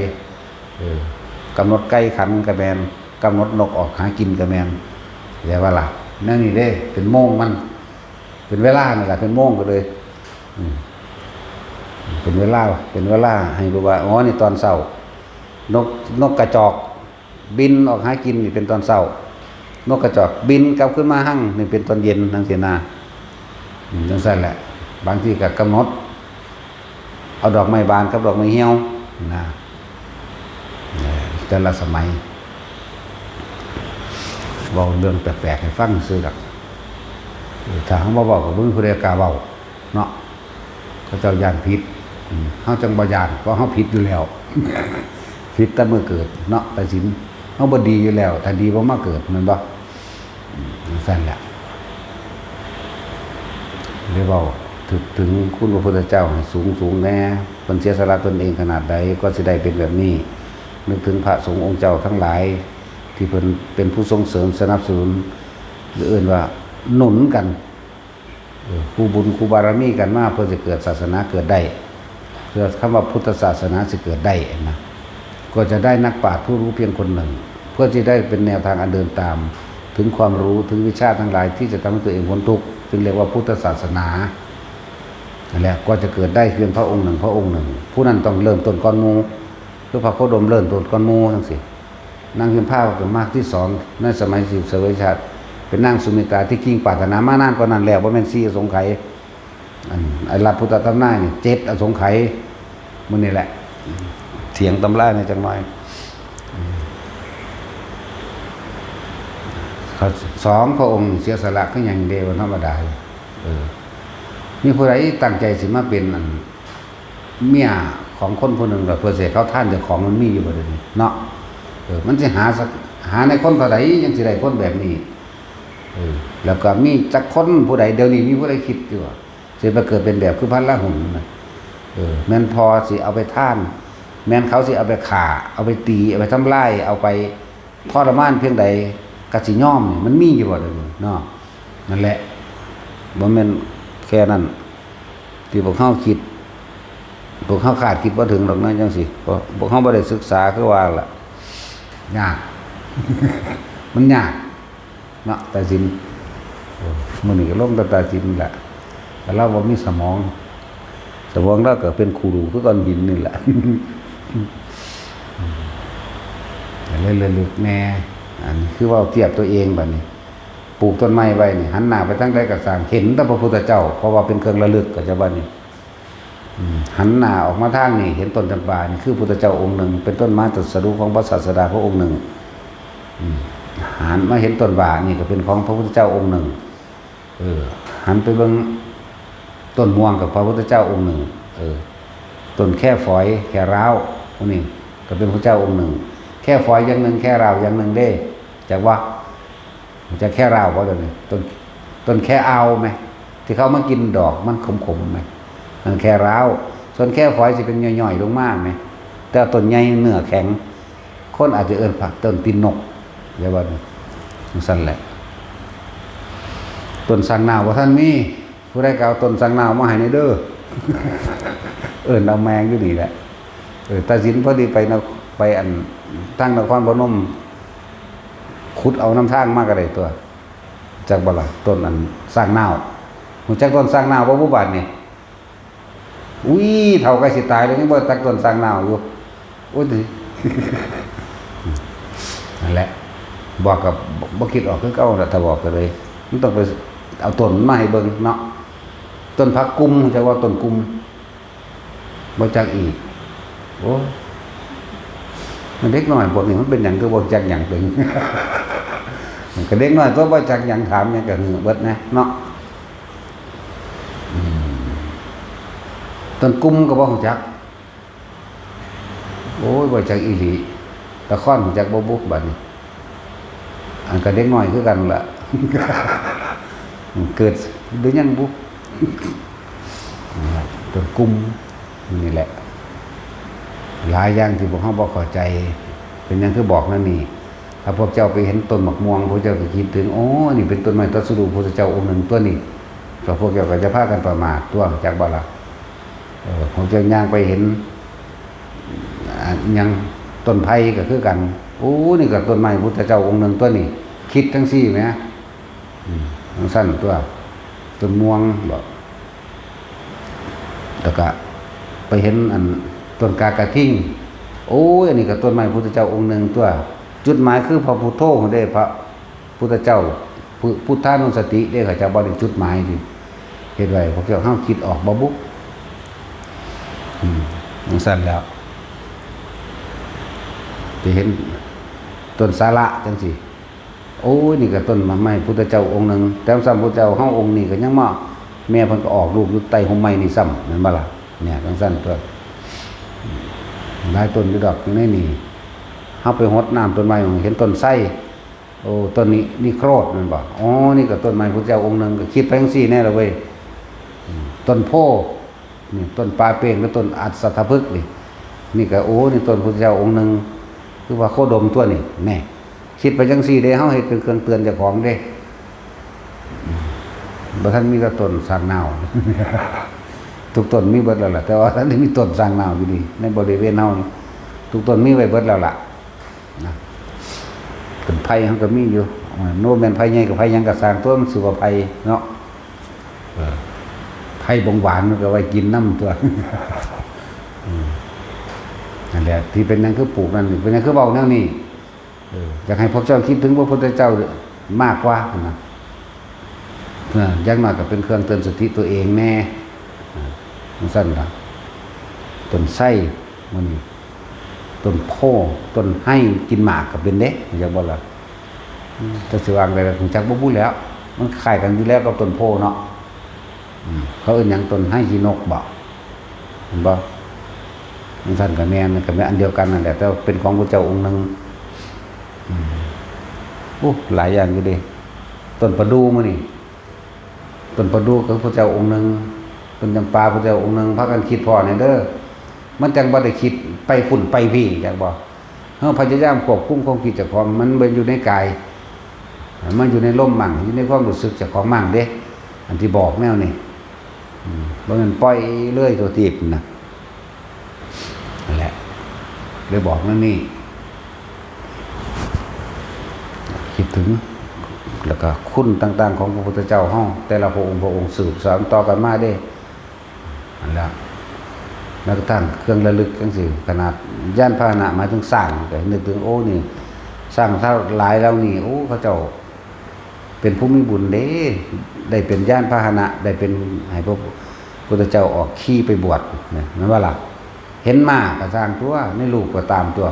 ເອີ ກຳນົດໄກ່ຂັນກໍແມ່ນ, ກຳນົດນົກອອກຫາກິນກໍແມ່ນ. ແລ້ວວ່າລະ ແນວນີ້ເດ້ ເປັນໂມງມັນ ເປັນເວລານັ້ນລະ ເປັນໂມງກໍເລີຍ. ອືມ ເປັນເວລາ ເປັນເວລາໃຫ້ຮູ້ວ່າ ອໍ ນີ້ຕອນເຊົ້າ ນົກ ນົກກະຈອກ ບິນອອກຫາກິນນີ້ເປັນຕອນເຊົ້າ, ນົກກະຈອກບິນກັບຄືນມາຮັງນີ້ເປັນຕອນເຢັນ ຈັ່ງຊີ້ນະ. ອືມ ຈັ່ງຊັ້ນແຫຼະ ບາງທີກໍກຳນົດເອົາດອກໄມ້ບານກັບດອກໄມ້ຫ່ຽວນະ ເອີ ແຕ່ລະສະໄໝ. ເວົ້າເລື່ອງແປກໆໃຫ້ຟັງຊື່ດອກ. ເອີ ຖ້າເຮົາບໍ່ເວົ້າກໍບໍ່ມີຜູ້ໃດກ້າເວົ້າ ເນາະ ເຂົາເຈົ້າຢ້ານຜິດ. ອືມ ເຮົາຈັ່ງບໍ່ຢ້ານ ເພາະເຮົາຜິດຢູ່ແລ້ວ ຜິດແຕ່ມື້ເກີດເນາະ ຕາສິນ. ເຮົາບໍ່ດີຢູ່ແລ້ວ ຖ້າດີບໍ່ມາເກີດ ແມ່ນບໍ່? ອືມ ຈັ່ງຊັ້ນແຫຼະ ໄດ້ເວົ້າເຖິງ ເຖິງຄຸນພະພຸດທະເຈົ້າໃຫ້ສູງໆແດ່. ເພິ່ນເສຍສະຫຼະຕົນເອງຂະໜາດໃດ ກວ່າຊິໄດ້ເປັນແບບນີ້. ນຶກເຖິງພະສົງອົງເຈົ້າທັງຫຼາຍ ທີ່ເພິ່ນເປັນຜູ້ສົ່ງເສີມສະໜັບສະໜູນ ຫຼື ເອີ້ນວ່າໜູນກັນ ເອີ ຄູ່ບຸນຄູ່ບາລະມີກັນມາ ເພື່ອຊິເກີດສາສະໜາເກີດໄດ້, ເພື່ອຄຳວ່າພຸດທະສາສະໜາຊິເກີດໄດ້ນະ ກໍຈະໄດ້ນັກປາດຜູ້ຮູ້ພຽງຄົນໜຶ່ງ ເພື່ອທີ່ໄດ້ເປັນແນວທາງອັນເດີນຕາມ ເຖິງຄວາມຮູ້ ເຖິງວິຊາທັງຫຼາຍ ທີ່ຈະທຳໃຫ້ຕົວເອງພົ້ນທຸກ ຈຶ່ງຮຽກວ່າພຸດທະສາສະໜາ. ນັ້ນແຫຼະ ກໍຈະເກີດໄດ້ພຽງພະອົງໜຶ່ງ ພະອົງໜຶ່ງ, ຜູ້ນັ້ນຕ້ອງເລີ່ມຕົ້ນກ່ອນໝູ່ ຄືພະໂຄດົມເລີ່ມຕົ້ນກ່ອນໝູ່ ຈັ່ງຊີ້. ນາງພິມພາກໍມາທີສອງ ໃນສະໄໝທີ່ສະເຫວີຍຊາດ ເປັນນາງສຸມິຕາ ທີ່ຈິງປາດຖະໜາມານານກວ່ານັ້ນແລ້ວ ບໍ່ແມ່ນສີ່ອະສົງໄຂ. ອັນ ອັນລັດພຸດທະທຳນາຍນີ້ ເຈັດອະສົງໄຂ. ມື້ນີ້ແຫຼະ ຖຽງຕຳລາແດ່ຈັກໜ້ອຍ. ເຂົາສອງພະອົງເສຍສະຫຼະຄືຫຍັງເດ ບໍ່ທຳມະດາ. ເອີ ມີຜູ້ໃດຕັ້ງໃຈຊິມາເປັນອັນເມຍຂອງຄົນຜູ້ໜຶ່ງ ແລ້ວເພື່ອຊິໃຫ້ເຂົາທານເຈົ້າຂອງ ມັນມີຢູ່ບໍ່ດຽວນີ້ເນາະ? ເອີ ມັນຊິຫາ ຫາໃນຄົນເທົ່າໃດຈັ່ງຊິໄດ້ຄົນແບບນີ້? ເອີ ແລ້ວກໍມີຈັກຄົນ ຜູ້ໃດ ດຽວນີ້ມີຜູ້ໃດຄິດຢູ່ບໍ່ ຊິໄປເກີດເປັນແບບຄືພັນລາຫຸນນະ? ເອີ ແມ່ນພໍ່ຊິເອົາໄປທານ ແມ່ນເຂົາຊິເອົາໄປຂ້າ ເອົາໄປຕີ ເອົາໄປທຳລາຍ ເອົາໄປ ທໍລະມານພຽງໃດກໍຊິຍອມນີ້ ມັນມີຢູ່ບໍ່ດຽວນີ້ເນາະ? ນັ້ນແຫຼະ ບໍ່ແມ່ນແຄ່ນັ້ນທີ່ພວກເຮົາຄິດ ພວກເຮົາຄາດຄິດບໍ່ເຖິງດອກນະ ຈັ່ງຊີ້ ເພາະພວກເຮົາບໍ່ໄດ້ສຶກສາ ຄືວ່າລະ ຍາກ ມັນຍາກເນາະ ຕາສິນ. ເອີ ມື້ນີ້ກໍລົງແຕ່ຕາສິນນີ້ລະ ແຕ່ລາວບໍ່ມີສະໝອງ ສະໝອງລາວກໍເປັນຂຸດູຄືກ້ອນຫີນນີ້ແຫຼະ ກໍເລີຍລະລຶກແດ່. ອັນນີ້ຄືເວົ້າທຽບຕົວເອງ ບາດນີ້ ປູກຕົ້ນໄມ້ໄວ້ນີ້ ຫັນໜ້າໄປທາງໃດກໍຊ່າງ ເຫັນແຕ່ພະພຸດທະເຈົ້າ ເພາະວ່າເປັນເຄື່ອງລະລຶກ ເຂົ້າໃຈບໍ່ນີ້? ອືມ ຫັນໜ້າອອກມາທາງນີ້ ເຫັນຕົ້ນຈຳປາ ນີ້ຄືພຸດທະເຈົ້າອົງໜຶ່ງ ເປັນຕົ້ນມາຕັດສະຮູ້ຂອງພະສາສະດາພະອົງໜຶ່ງ. ອືມ ຫັນມາເຫັນຕົ້ນຫວ້າ ນີ້ກໍເປັນຂອງພະພຸດທະເຈົ້າອົງໜຶ່ງ. ເອີ ຫັນໄປເບິ່ງຕົ້ນມ່ວງ ກໍພະພຸດທະເຈົ້າອົງໜຶ່ງ. ເອີ ຕົ້ນແຄຝອຍ ແຄລາວ ພວກນີ້ກໍເປັນພະພຸດທະເຈົ້າອົງໜຶ່ງ. ແຄຝອຍຢ່າງໜຶ່ງ ແຄລາວຢ່າງໜຶ່ງເດ້ ຈັກວ່າ ຮູ້ຈັກແຄລາວບໍ່ດຽວນີ້? ຕົ້ນ ຕົ້ນແຄອາວແມ ທີ່ເຂົາມາກິນດອກມັນຂົມໆແມ ນັ້ນແຄລາວ. ສ່ວນແຄຝອຍຊິເປັນຍ່ອຍໆລົງມາແມ ແຕ່ວ່າຕົ້ນໃຫຍ່ເນື້ອແຂງ ຄົນອາດຈະເອີ້ນວ່າຕົ້ນຕີນນົກ ແບບວ່າຈັ່ງຊັ້ນແຫຼະ. ຕົ້ນສັງນາວບໍ່ທັນມີ ຜູ້ໃດກໍເອົາຕົ້ນສັງນາວມາໃຫ້ແດ່ເດີ ເອີ້ນເອົາແມງຢູ່ນີ້ແຫຼະ. ເອີ ຕາສິນພໍດີໄປນະ ໄປອັນ ທາງນະຄອນພະນົມ ຂຸດເອົານຳທາງມາກໍໄດ້ຕົວະ ຈັກບໍ່ລະ? ຕົ້ນອັນສັງນາວ ຮູ້ຈັກຕົ້ນສັງນາວບໍ່ ໝູ່ບ້ານນີ້? ອຸ້ຍ ເຖົ້າໃກ້ຊິຕາຍແລ້ວ ຍັງບໍ່ຈັກຕົ້ນສັງນາວຢູ່. ໂອ້ຍ ນັ້ນແຫຼະ ບອກກໍບໍ່ ບໍ່ຄິດອອກຄືເກົ່າລະ ຖ້າບອກກໍເລີຍ ມັນຕ້ອງໄປເອົາຕົ້ນມັນມາໃຫ້ເບິ່ງເນາະ. ຕົ້ນຜັກກຸມ ຮູ້ຈັກບໍ່? ຕົ້ນກຸມ ບໍ່ຈັກອີກ. ໂອ້ ມັນເດັກນ້ອຍພວກນີ້ ມັນເປັນຫຍັງຄືບໍ່ຈັກຫຍັງເປັນ? ມັນກໍເດັກນ້ອຍຕົວະ ບໍ່ຈັກຫຍັງ ຖາມຫຍັງກໍຮືເບິດນະເນາະ. ອືມ ຕົ້ນກຸມກໍບໍ່ຮູ້ຈັກ. ໂອ້ຍ ບໍ່ຈັກອີ່ຫຼີ. ຕາຄອນຮູ້ຈັກບໍ່ບຸບາດນີ້? ອັນກໍເດັກນ້ອຍຄືກັນລະ ເກີດຫຼືຍັງບຸ? ຕົ້ນກຸມນີ້ແຫຼະ ຫຼາຍຢ່າງທີ່ພວກເຮົາບໍ່ເຂົ້າໃຈ. ເປັນຫຍັງຄືບອກແນວນີ້? ຖ້າພວກເຈົ້າໄປເຫັນຕົ້ນໝາກມ່ວງ ພວກເຈົ້າກໍຄິດເຖິງ ໂອ້ ອັນນີ້ເປັນຕົ້ນໄມ້ຕັດສະຮູ້ພຸດທະເຈົ້າອົງໜຶ່ງຕົວນີ້ ກໍພວກເຈົ້າກໍຈະພາກັນປະໝາດຕົວະ ຈັກບໍ່ລະ? ເອີ ພວກເຈົ້າຍ່າງໄປເຫັນ ອາ ຫຍັງ ຕົ້ນໄຜ່ກໍຄືກັນ ໂອ້ ນີ້ກໍຕົ້ນໄມ້ພຸດທະເຈົ້າອົງໜຶ່ງຕົວນີ້ ຄິດຈັ່ງຊີ້ແໝ ອືມ ຈັ່ງຊັ້ນຕົວະ ຕົ້ນມ່ວງບໍ ແລ້ວກະໄປເຫັນອັນຕົ້ນກາກະທິງ ໂອ້ຍ ອັນນີ້ກໍຕົ້ນໄມ້ພຸດທະເຈົ້າອົງໜຶ່ງຕົວະ ຈຸດໝາຍຄືພະພຸດໂທຫັ້ນເດ້ ພະ ພຸດທະເຈົ້າ ພຸ ພຸດທານຸສະຕິເດ້ ເຂົາເຈົ້າບໍ່ໄດ້ຈຸດໝາຍທີ່ເຮັດໄວ້ ພວກເຈົ້າເຮົາຄິດອອກບໍ່ບຸ? ອືມ ຈັ່ງຊັ້ນແລ້ວ ໄປເຫັນຕົ້ນສາລະຈັ່ງຊີ້ ໂອ້ຍ ນີ້ກໍຕົ້ນໝາກໄມ້ພຸດທະເຈົ້າອົງໜຶ່ງ ແຕ່ຊ້ຳພຸດທະເຈົ້າເຮົາອົງນີ້ກໍຍັງມາ ແມ່ເພິ່ນກໍອອກລູກຢູ່ໃຕ້ຮົ່ມໄມ້ນີ້ຊ້ຳ ແມ່ນບໍ່ລະ? ແນວຈັ່ງຊັ້ນຕົວະ ຫຼາຍຕົ້ນຢູ່ດອກຢູ່ໃນນີ້ ເຮົາໄປຫົດນ້ຳຕົ້ນໄມ້ ເຫັນຕົ້ນໄຊ ໂອ້ ຕົ້ນນີ້ນິໂຄຣດແມ່ນບໍ່? ອໍ ນີ້ກໍຕົ້ນໄມ້ພຸດທະເຈົ້າອົງໜຶ່ງ ກໍຄິດໄປຈັ່ງຊີ້ແດ່ລະເວີຍ ອືມ ຕົ້ນໂພ ນີ້ຕົ້ນປາເປ້ງ ຫຼືຕົ້ນອັດສັດຖະພຶກນີ້ ນີ້ກໍ ໂອ້ ນີ້ຕົ້ນພຸດທະເຈົ້າອົງໜຶ່ງ ຄືວ່າໂຄດົມຕົວນີ້ ແນ່ ຄິດໄປຈັ່ງຊີ້ເດ້ ເຮົາເຮັດເປັນເຄື່ອງເຕືອນເຈົ້າຂອງເດ້ ອືມ ບໍ່ທັນມີແຕ່ຕົ້ນສ້າງນາວ ທຸກຕົ້ນມີເບິດແລ້ວລະ ແຕ່ວ່າທັນໄດ້ມີຕົ້ນສ້າງນາວຢູ່ນີ້ ໃນບໍລິເວນເຮົານີ້ ທຸກຕົ້ນມີໄວ້ເບິດແລ້ວລະ. ນະ ເປັນໄຜ່ເຮົາກໍມີຢູ່ ໂນແມ່ນໄຜ່ໃຫຍ່ກັບໄຜ່ຫຍັງກໍຊ່າງຕົວະ ມັນຊື່ວ່າໄຜ່ເນາະ ເອີ ໄຜ່ບົງຫວານມັນກໍໄວ້ກິນນຳຕົວະ ອືມ ນັ້ນແຫຼະ ທີ່ເປັນຫຍັງຄືປູກນັ້ນ ເປັນຫຍັງຄືເວົ້າແນວນີ້ ເອີ ຢາກໃຫ້ພວກເຈົ້າຄິດເຖິງພະພຸດທະເຈົ້າມາກກວ່ານະ. ເອີ ຢ່າງໜ້ອຍກໍເປັນເຄື່ອງເຕືອນສະຕິຕົວເອງແດ່ ເອີ ຈັ່ງຊັ້ນລະ ຕົ້ນໄຊ ມື້ນີ້ ຕົ້ນໂພ ຕົ້ນໄຮກິນໝາກກໍເປັນເດ້ ຮູ້ຈັກບໍ່ລະ? ອືມ ຈັກຊິວ່າຈັ່ງໃດ ຮູ້ຈັກບໍ່ບຸແລ້ວ ມັນຄ້າຍກັນຢູ່ແລ້ວກັບຕົ້ນໂພເນາະ. ເຂົາເອີ້ນຫຍັງ ຕົ້ນໄຮຂີ້ນົກບໍ ແມ່ນບໍ່? ຈັ່ງຊັ້ນກໍແມ່ນ ກໍແມ່ນອັນດຽວກັນນັ້ນແຫຼະ ແຕ່ວ່າເປັນຂອງພະເຈົ້າອົງໜຶ່ງ. ໂອ້ ຫຼາຍຢ່າງຢູ່ເດ້ ຕົ້ນປະດູ່ມື້ນີ້ ຕົ້ນປະດູ່ກໍພະເຈົ້າອົງໜຶ່ງ ຕົ້ນຈຳປາພະເຈົ້າອົງໜຶ່ງ ພາກັນຄິດພໍ້ແດ່ເດີ ມັນຈັ່ງບໍ່ໄດ້ຄິດໄປພຸ້ນໄປພີ້ ຈັກບໍ່? ເຮົາພະຍາຍາມຄວບຄຸມຄວາມຄິດເຈົ້າຂອງ ມັນບໍ່ຢູ່ໃນກາຍ ມັນຢູ່ໃນລົມມັ້ງ ຢູ່ໃນຄວາມຮູ້ສຶກເຈົ້າຂອງມັ້ງເດ້ ອັນທີ່ບອກແນວນີ້ ອືມ ບໍ່ແມ່ນປ່ອຍເລີຍຕົວະຕິບນະ ນັ້ນແຫຼະ ເລີຍບອກແນວນີ້ ຄິດເຖິງ ແລ້ວກໍຄຸນຕ່າງໆຂອງພະພຸດທະເຈົ້າເຮົາ ແຕ່ລະພະອົງ ພະອົງສືບສານຕໍ່ກັນມາເດ້ ນັ້ນແຫຼະ ແມ້ກະທັ່ງເຄື່ອງລະລຶກຈັ່ງຊີ້ ຂະໜາດຍານພາຫະນະ ໝາຍເຖິງຊ້າງ ກໍນຶກເຖິງ ໂອ້ ນີ້ ຊ້າງທັງຫຼາຍເຫຼົ່ານີ້ ໂອ້ ເຂົາເຈົ້າ ເປັນຜູ້ມີບຸນເດ້ ໄດ້ເປັນຍານພາຫະນະ ໄດ້ເປັນໃຫ້ພະພຸດທະເຈົ້າອອກຂີ່ໄປບວດນະ ແມ່ນບໍ່ລະ? ເຫັນມ້າກໍຊ່າງຕົວະ ໃນຮູບກໍຕາມຕົວະ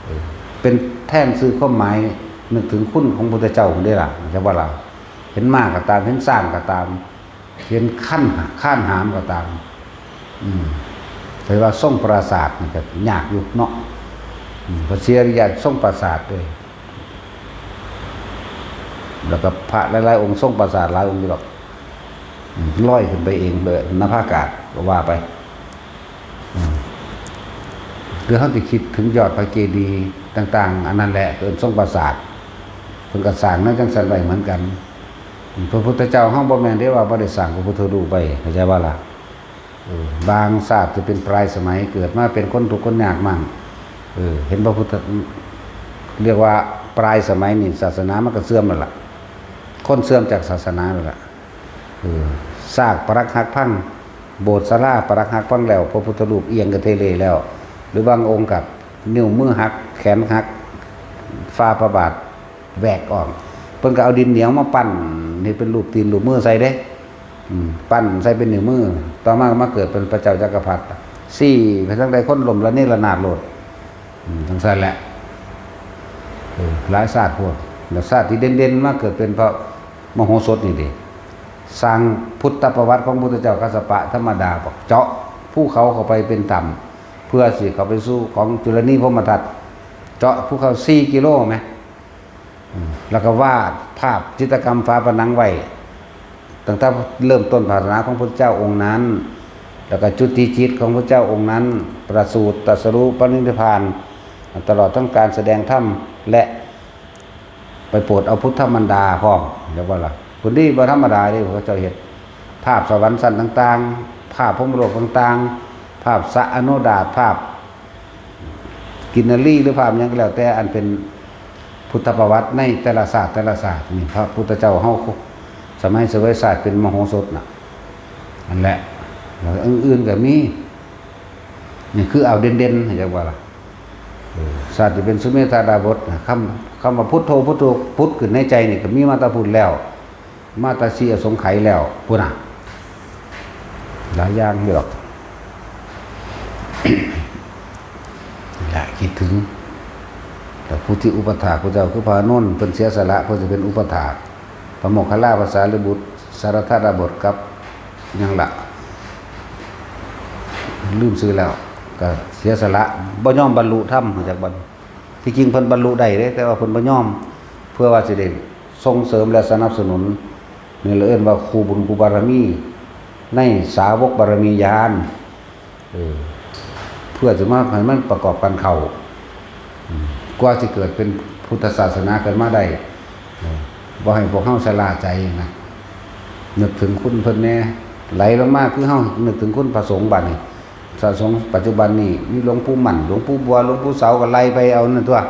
ເອີ ເປັນແທນສື່ຄວາມໝາຍ ນຶກເຖິງຄຸນຂອງພຸດທະເຈົ້າພຸ້ນເດ້ລະ ແມ່ນບໍ່ລະ? ເຫັນມ້າກໍຕາມ ເຫັນຊ້າງກໍຕາມ ເຫັນຄັນ ຄານຫາມກໍຕາມ ອືມ ແຕ່ວ່າຊົງປາສາດນີ້ກໍຍາກຢູ່ເນາະ ອືມ ພະສີອະລິຍະຊົງປາສາດເດ້ ແລ້ວກໍພະຫຼາຍໆອົງຊົງປາສາດຫຼາຍອົງຢູ່ດອກ ອືມ ລອຍຂຶ້ນໄປເອງເລີຍນະພາອາກາດ ກໍວ່າໄປ ອືມ ຫຼືເຮົາຊິຄິດເຖິງຍອດພະເຈດີຕ່າງໆ ອັນນັ້ນແຫຼະ ເອີ້ນຊົງປາສາດ ເພິ່ນກໍສ້າງແນວຈັ່ງຊັ້ນໄວ້ເໝືອນກັນ ອືມ ພະພຸດທະເຈົ້າເຮົາບໍ່ແມ່ນເດ້ວ່າບໍ່ໄດ້ສ້າງພະພຸດທະຮູບໄວ້ ເຂົ້າໃຈບໍ່ລະ? ເອີ ບາງຊາດຈະເປັນປາຍສະໄໝ ເກີດມາເປັນຄົນທຸກຄົນຍາກໝັ້ງ ເອີ ເຫັນພະພຸດທະ ລຽກວ່າປາຍສະໄໝນີ້ ສາສະໜາມັນກໍເສື່ອມແລ້ວລະ ຄົນເສື່ອມຈາກສາສະໜາແລ້ວລະ ເອີ ຊາກປະລັກຫັກພັງ ໂບດສາລາປະລັກຫັກພັງແລ້ວ ພະພຸດທະຮູບອຽງກະເທເລແລ້ວ ຫຼືບາງອົງກໍນິ້ວມືຫັກ ແຂນຫັກ ຝາພະບາດ ແຫວກອອກ ເພິ່ນກໍເອົາດິນໜຽວມາປັ້ນເຮັດເປັນຮູບຕີນຮູບມືໃສ່ເດ້ ອືມ ປັ້ນໃສ່ເປັນນິ້ວມື ຕໍ່ມາກໍມາເກີດເປັນພະເຈົ້າຈັກກະພັດ ຊີ້ໄປທາງໃດຄົນລົ້ມລະເນລະນາດໂລດ ອືມ ຈັ່ງຊັ້ນແຫຼະ ເອີ ຫຼາຍຊາດໂພດ ແລ້ວຊາດທີ່ເດັ່ນໆມາເກີດເປັນພະມະໂຫສົດນີ້ເດ້ ສ້າງພຸດທະປະຫວັດຂອງພຸດທະເຈົ້າກັດສະປະທຳມະດາ ເຈາະພູເຂົາເຂົ້າໄປເປັນຖ້ຳ ເພື່ອຊິເຂົ້າໄປສູ່ຂອງຈຸລະນີພົມມະທັດ ເຈາະພູເຂົາສີ່ກິໂລແມ ອືມ ແລ້ວກໍວາດພາບຈິດຕະກຳຝາຜະໜັງໄວ້ ຕັ້ງແຕ່ເລີ່ມຕົ້ນພາສະໜາຂອງພຸດທະເຈົ້າອົງນັ້ນ ແລ້ວກໍຈຸຕິຈິດຂອງພຸດທະເຈົ້າອົງນັ້ນ ປະສູດ ຕັດສະຮູ້ ປະລິນິບພານ ຕະຫຼອດທັງການສະແດງທຳ ແລະ ໄປໂປດເອົາພຸດທະມານດາພ້ອມ ເຫັນບໍ່ລະ? ພຸ້ນນີ້ບໍ່ທຳມະດາເດ້ ເຂົາເຈົ້າເຮັດພາບສະຫວັນຊັ້ນຕ່າງໆ ພາບພົມມະໂລກຕ່າງໆ ພາບສະອະໂນດາດ ພາບກິນນະລີ ຫຼືພາບຫຍັງກໍແລ້ວແຕ່ ອັນເປັນພຸດທະປະຫວັດໃນແຕ່ລະຊາດແຕ່ລະຊາດ ນີ້ພະພຸດທະເຈົ້າເຮົາສະໄໝສະເວຍຊາດເປັນມະໂຫສົດນະ ນັ້ນແຫຼະ ແລ້ວອື່ນໆກໍມີ ນີ້ຄືເອົາເດັ່ນໆ ເຫັນບໍ່ລະ? ເອີ ຊາດທີ່ເປັນສຸເມທາດາບົດນະ ຄຳ ຄຳວ່າພຸດໂທ ພຸດໂທ ຜຸດຂຶ້ນໃນໃຈນີ້ກໍມີມາແຕ່ພຸ້ນແລ້ວ ມາແຕ່ສີ່ອະສົງໄຂແລ້ວພຸ້ນນະ ຫຼາຍຢ່າງຢູ່ດອກ ລະຄິດເຖິງ ແຕ່ຜູ້ທີ່ອຸປະຖາກພະເຈົ້າຄືພະອານົນ ເພິ່ນເສຍສະຫຼະເພື່ອຈະເປັນອຸປະຖາກ ພະໂມກຂະລາ ພະສາລີບຸດ ສາລະທະດາບົດ ກັບຫຍັງລະ ລືມຊື່ແລ້ວ ກໍເສຍສະຫຼະ ບໍ່ຍອມບັນລຸທຳ ຮູ້ຈັກບໍ່? ທີ່ຈິງເພິ່ນບັນລຸໄດ້ເດ້ ແຕ່ວ່າເພິ່ນບໍ່ຍອມ ເພື່ອວ່າຊິໄດ້ສົ່ງເສີມ ແລະ ສະໜັບສະໜູນ ນີ້ລະເອີ້ນວ່າຄູ່ບຸນຄູ່ບາລະມີ ໃນສາວົກບາລະມີຍານ ເອີ ເພື່ອຈະມາໃຫ້ມັນປະກອບກັນເຂົ້າ ອືມ ກວ່າຊິເກີດເປັນພຸດທະສາສະໜາຂຶ້ນມາໄດ້ ເອີ ບໍ່ໃຫ້ພວກເຮົາຊະລ່າໃຈນະ ນຶກເຖິງຄຸນເພິ່ນແດ່ ໄຫຼລົງມາຄືເຮົານຶກເຖິງຄຸນພະສົງ ບາດນີ້ ພະສົງປັດຈຸບັນນີ້ມີຫຼວງປູ່ໝັ້ນ ຫຼວງປູ່ບົວ ຫຼວງປູ່ເສົາ ກໍໄລ່ໄປເອົານັ້ນຕົວະ.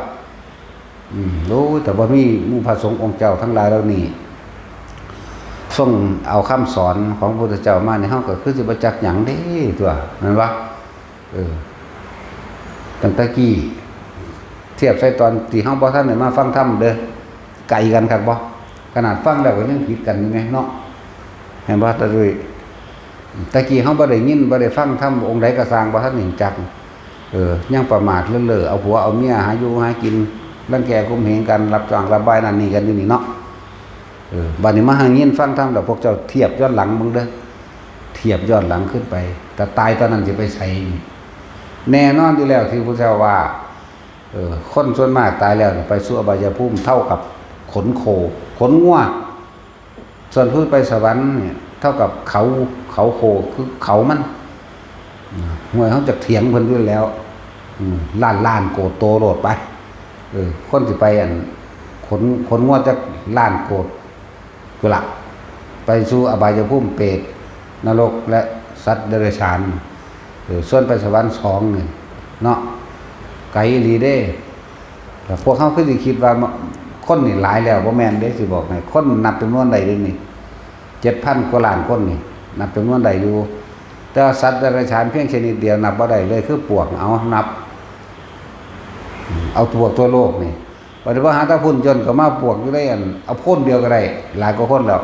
ອືມ ໂອ້ຍ ແຕ່ວ່າມີໝູ່ພະສົງອົງເຈົ້າທັງຫຼາຍເຫຼົ່ານີ້ ຊົງເອົາຄຳສອນຂອງພະພຸດທະເຈົ້າມານີ້ ເຮົາກໍຄືຊິບໍ່ຈັກຫຍັງເດ້ຕົວະ ແມ່ນບໍ່? ເອີ ຕັ້ງແຕ່ກີ້ ທຽບໃສ່ຕອນທີ່ເຮົາບໍ່ທັນໄດ້ມາຟັງທຳເດີ ໄກກັນຄັກບໍ່? ຂະໜາດຟັງແລ້ວກໍຍັງຜິດກັນຢູ່ແມເນາະ ແມ່ນບໍ່? ຕາລຸຍ ແຕ່ກີ້ເຮົາບໍ່ໄດ້ຍິນ ບໍ່ໄດ້ຟັງທຳອົງໃດກໍຊ່າງ ບໍ່ທັນຮູ້ຈັກ ເອີ ຍັງປະໝາດເລີ້ເລີ້ ເອົາຜົວເອົາເມຍ ຫາຢູ່ຫາກິນ ລັງແກຂົ່ມເຫງກັນ ລັບຈ້າງລັບບາຍນັ້ນນີ້ກັນຢູ່ນີ້ເນາະ ເອີ ບາດນີ້ມາຫາຍິນຟັງທຳແລ້ວ ພວກເຈົ້າທຽບຍ້ອນຫຼັງເບິ່ງເດີ ທຽບຍ້ອນຫຼັງຂຶ້ນໄປ ຖ້າຕາຍຕອນນັ້ນຊິໄປໃສ? ແນ່ນອນຢູ່ແລ້ວທີ່ພະເຈົ້າວ່າ ເອີ ຄົນສ່ວນມາກຕາຍແລ້ວນີ້ໄປສູ່ອະບາຍະພູມເທົ່າກັບຂົນໂຄ ຂົນງົວ, ສ່ວນຜູ້ໄປສະຫວັນນີ້ເທົ່າກັບເຂົາ ເຂົາໂຄ ຄືເຂົາມັນ. ຫ້ວຍ ເຮົາຈັກຖຽງເພິ່ນຢູ່ແລ້ວ ອືມ ລ້ານລ້ານໂກດໂຕໂລດໄປ. ເອີ ຄົນຊິໄປອັນ ຂົນ ຂົນງົວຈັກລ້ານໂກດ ພຸ້ນລະ ໄປສູ່ອະບາຍະພູມເປດ ນະລົກ ແລະ ສັດເດຍລະສານ. ເອີ ສ່ວນໄປສະຫວັນສອງນີ້ເນາະ ໄກອີ່ຫຼີເດ້. ແລ້ວພວກເຮົາຄືຊິຄິດວ່າ ມ- ຄົນນີ້ຫຼາຍແລ້ວ ບໍ່ແມ່ນເດ້ ຊິບອກໃຫ້ ຄົນນັບຈຳນວນໄດ້ເດ້ນີ້ ເຈັດພັນກວ່າລ້ານຄົນນີ້ ນັບຈຳນວນໄດ້ຢູ່. ແຕ່ວ່າສັດເດຍລະສານພຽງຊະນິດດຽວນັບບໍ່ໄດ້ເລີຍ ຄືປວກ. ເອົາ ນັບ ເອົາພວກທົ່ວໂລກນີ້ ບັດນີ້ວ່າຫາແຕ່ພຸ້ນ ຢ້ອນກໍມາພວກຢູ່ໃນອັນ ເອົາໂພນດຽວກໍໄດ້ ຫຼາຍກວ່າຄົນແລ້ວ.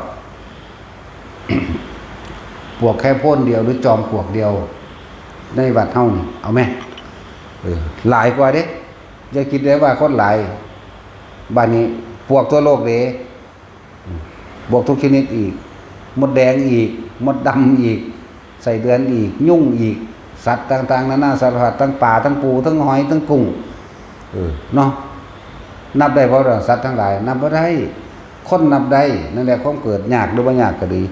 ພວກແຄ່ໂພນດຽວ ຫຼື ຈອມປວກດຽວໃນວັດເຮົານີ້ ເອົາແມ? ເອີ ຫຼາຍກວ່າເດ້. ຢ່າຄິດໄດ້ວ່າຄົນຫຼາຍ. ບາດນີ້ພວກທົ່ວໂລກເດ້ ພວກທຸກຊະນິດອີກ ມົດແດງອີກ ມົດດຳອີກ ໄສ້ເດືອນອີກ ຍຸງອີກ ສັດຕ່າງໆນານາສາລະພັດ ທັງປາ ທັງປູ ທັງຫອຍ ທັງກຸ້ງ ເອີ ເນາະ. ນັບໄດ້ບໍ່ລະສັດທັງຫຼາຍ? ນັບບໍ່ໄດ້. ຄົນນັບໄດ້ ນັ້ນແຫຼະຄວາມເກີດ ຍາກຫຼືບໍ່ຍາກກໍດີ.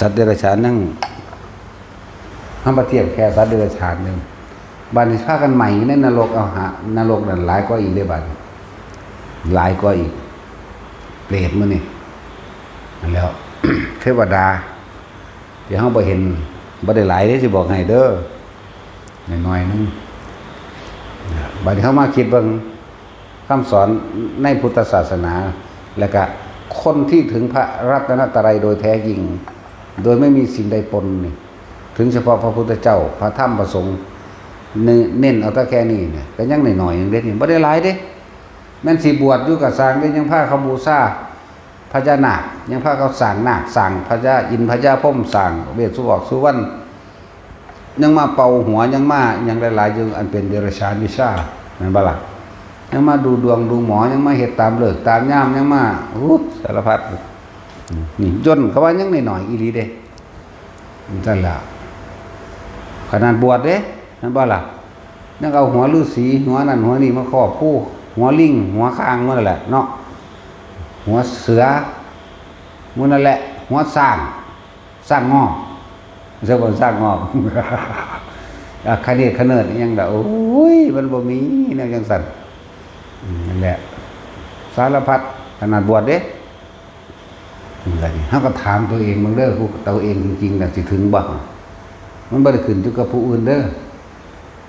ສັດເດຍລະສານຍັງ ເຮົາມາທຽບແຄ່ສັດເດຍລະສານໜຶ່ງ ບາດນີ້ພາກັນໄໝ້ຢູ່ໃນນະລົກ ເອົາຫາ ນະລົກນັ້ນຫຼາຍກວ່າອີກເດ້ ບາດນີ້ຫຼາຍກວ່າອີກ ເປດມື້ນີ້. ນັ້ນແລ້ວ ເທວະດາທີ່ເຮົາບໍ່ເຫັນ ບໍ່ໄດ້ຫຼາຍເດ້ ຊິບອກໃຫ້ເດີ ໜ້ອຍໆໜຶ່ງ. ບາດນີ້ເຮົາມາຄິດເບິ່ງ ຄຳສອນໃນພຸດທະສາສະໜາ ແລະກະຄົນທີ່ເຖິງພະລັດຕະນະຕະໄລໂດຍແທ້ຈິງ ໂດຍໄມ່ມີສິ່ງໃດປົນນີ້ ເຖິງສະເພາະພະພຸດທະເຈົ້າ ພະທຳ ພະສົງ ເນັ້ນ ເນັ້ນເອົາແຕ່ແຄ່ນີ້ນະ ກະຍັງໜ້ອຍໆໜຶ່ງເດ້ນີ້ ບໍ່ໄດ້ຫຼາຍເດ້. ແມ່ນຊິບວດຢູ່ກະຊ່າງເດ້ ຍັງພາເຂົາບູຊາພະຍານາກ ຍັງພາເຂົາສ້າງນາກ ສ້າງພະຍາອິນ ພະຍາພົມ ສ້າງເວດສຸອອກສຸວັນ ຍັງມາເປົ່າຫົວ ຍັງມາຫຍັງຫຼາຍໆຢູ່ ອັນເປັນເດຍລະສານວິຊາ ແມ່ນບໍ່ລະ? ຍັງມາດູດວງດູໝໍ ຍັງມາເຮັດຕາມເລີກຕາມຍາມ ຍັງມາ ໂອ້ ສາລະພັດ. ນີ້ ຢ້ນເຂົາວ່າຍັງໜ້ອຍໆອີ່ຫຼີເດ້ ຈັ່ງຊັ້ນລະ ຂະໜາດບວດເດ້ ແມ່ນບໍ່ລະ? ຍັງເອົາຫົວລືສີ ຫົວນັ້ນຫົວນີ້ມາຄອບຄູ ຫົວລິງ ຫົວຄາງ ໝົດນັ້ນແຫຼະເນາະ ຫົວເສືອ ໝົດນັ້ນແຫຼະ ຫົວຊ້າງ ຊ້າງງອກ ເສືອບໍ່ ຊ້າງງອກ ອາ ຄະເນດຄະເນີດອີ່ຫຍັງລະ ໂອ້ຍ ມັນບໍ່ມີແນວຈັ່ງຊັ້ນ. ອືມ ນັ້ນແຫຼະ ສາລະພັດ ຂະໜາດບວດເດ້. ອືມ ບາດນີ້ເຮົາກໍຖາມຕົວເອງເບິ່ງເດີ ຜູ້ຕົວເອງຈິງໆນະ ຊິເຖິງບໍ່? ມັນບໍ່ໄດ້ຂຶ້ນຢູ່ກັບຜູ້ອື່ນເດີ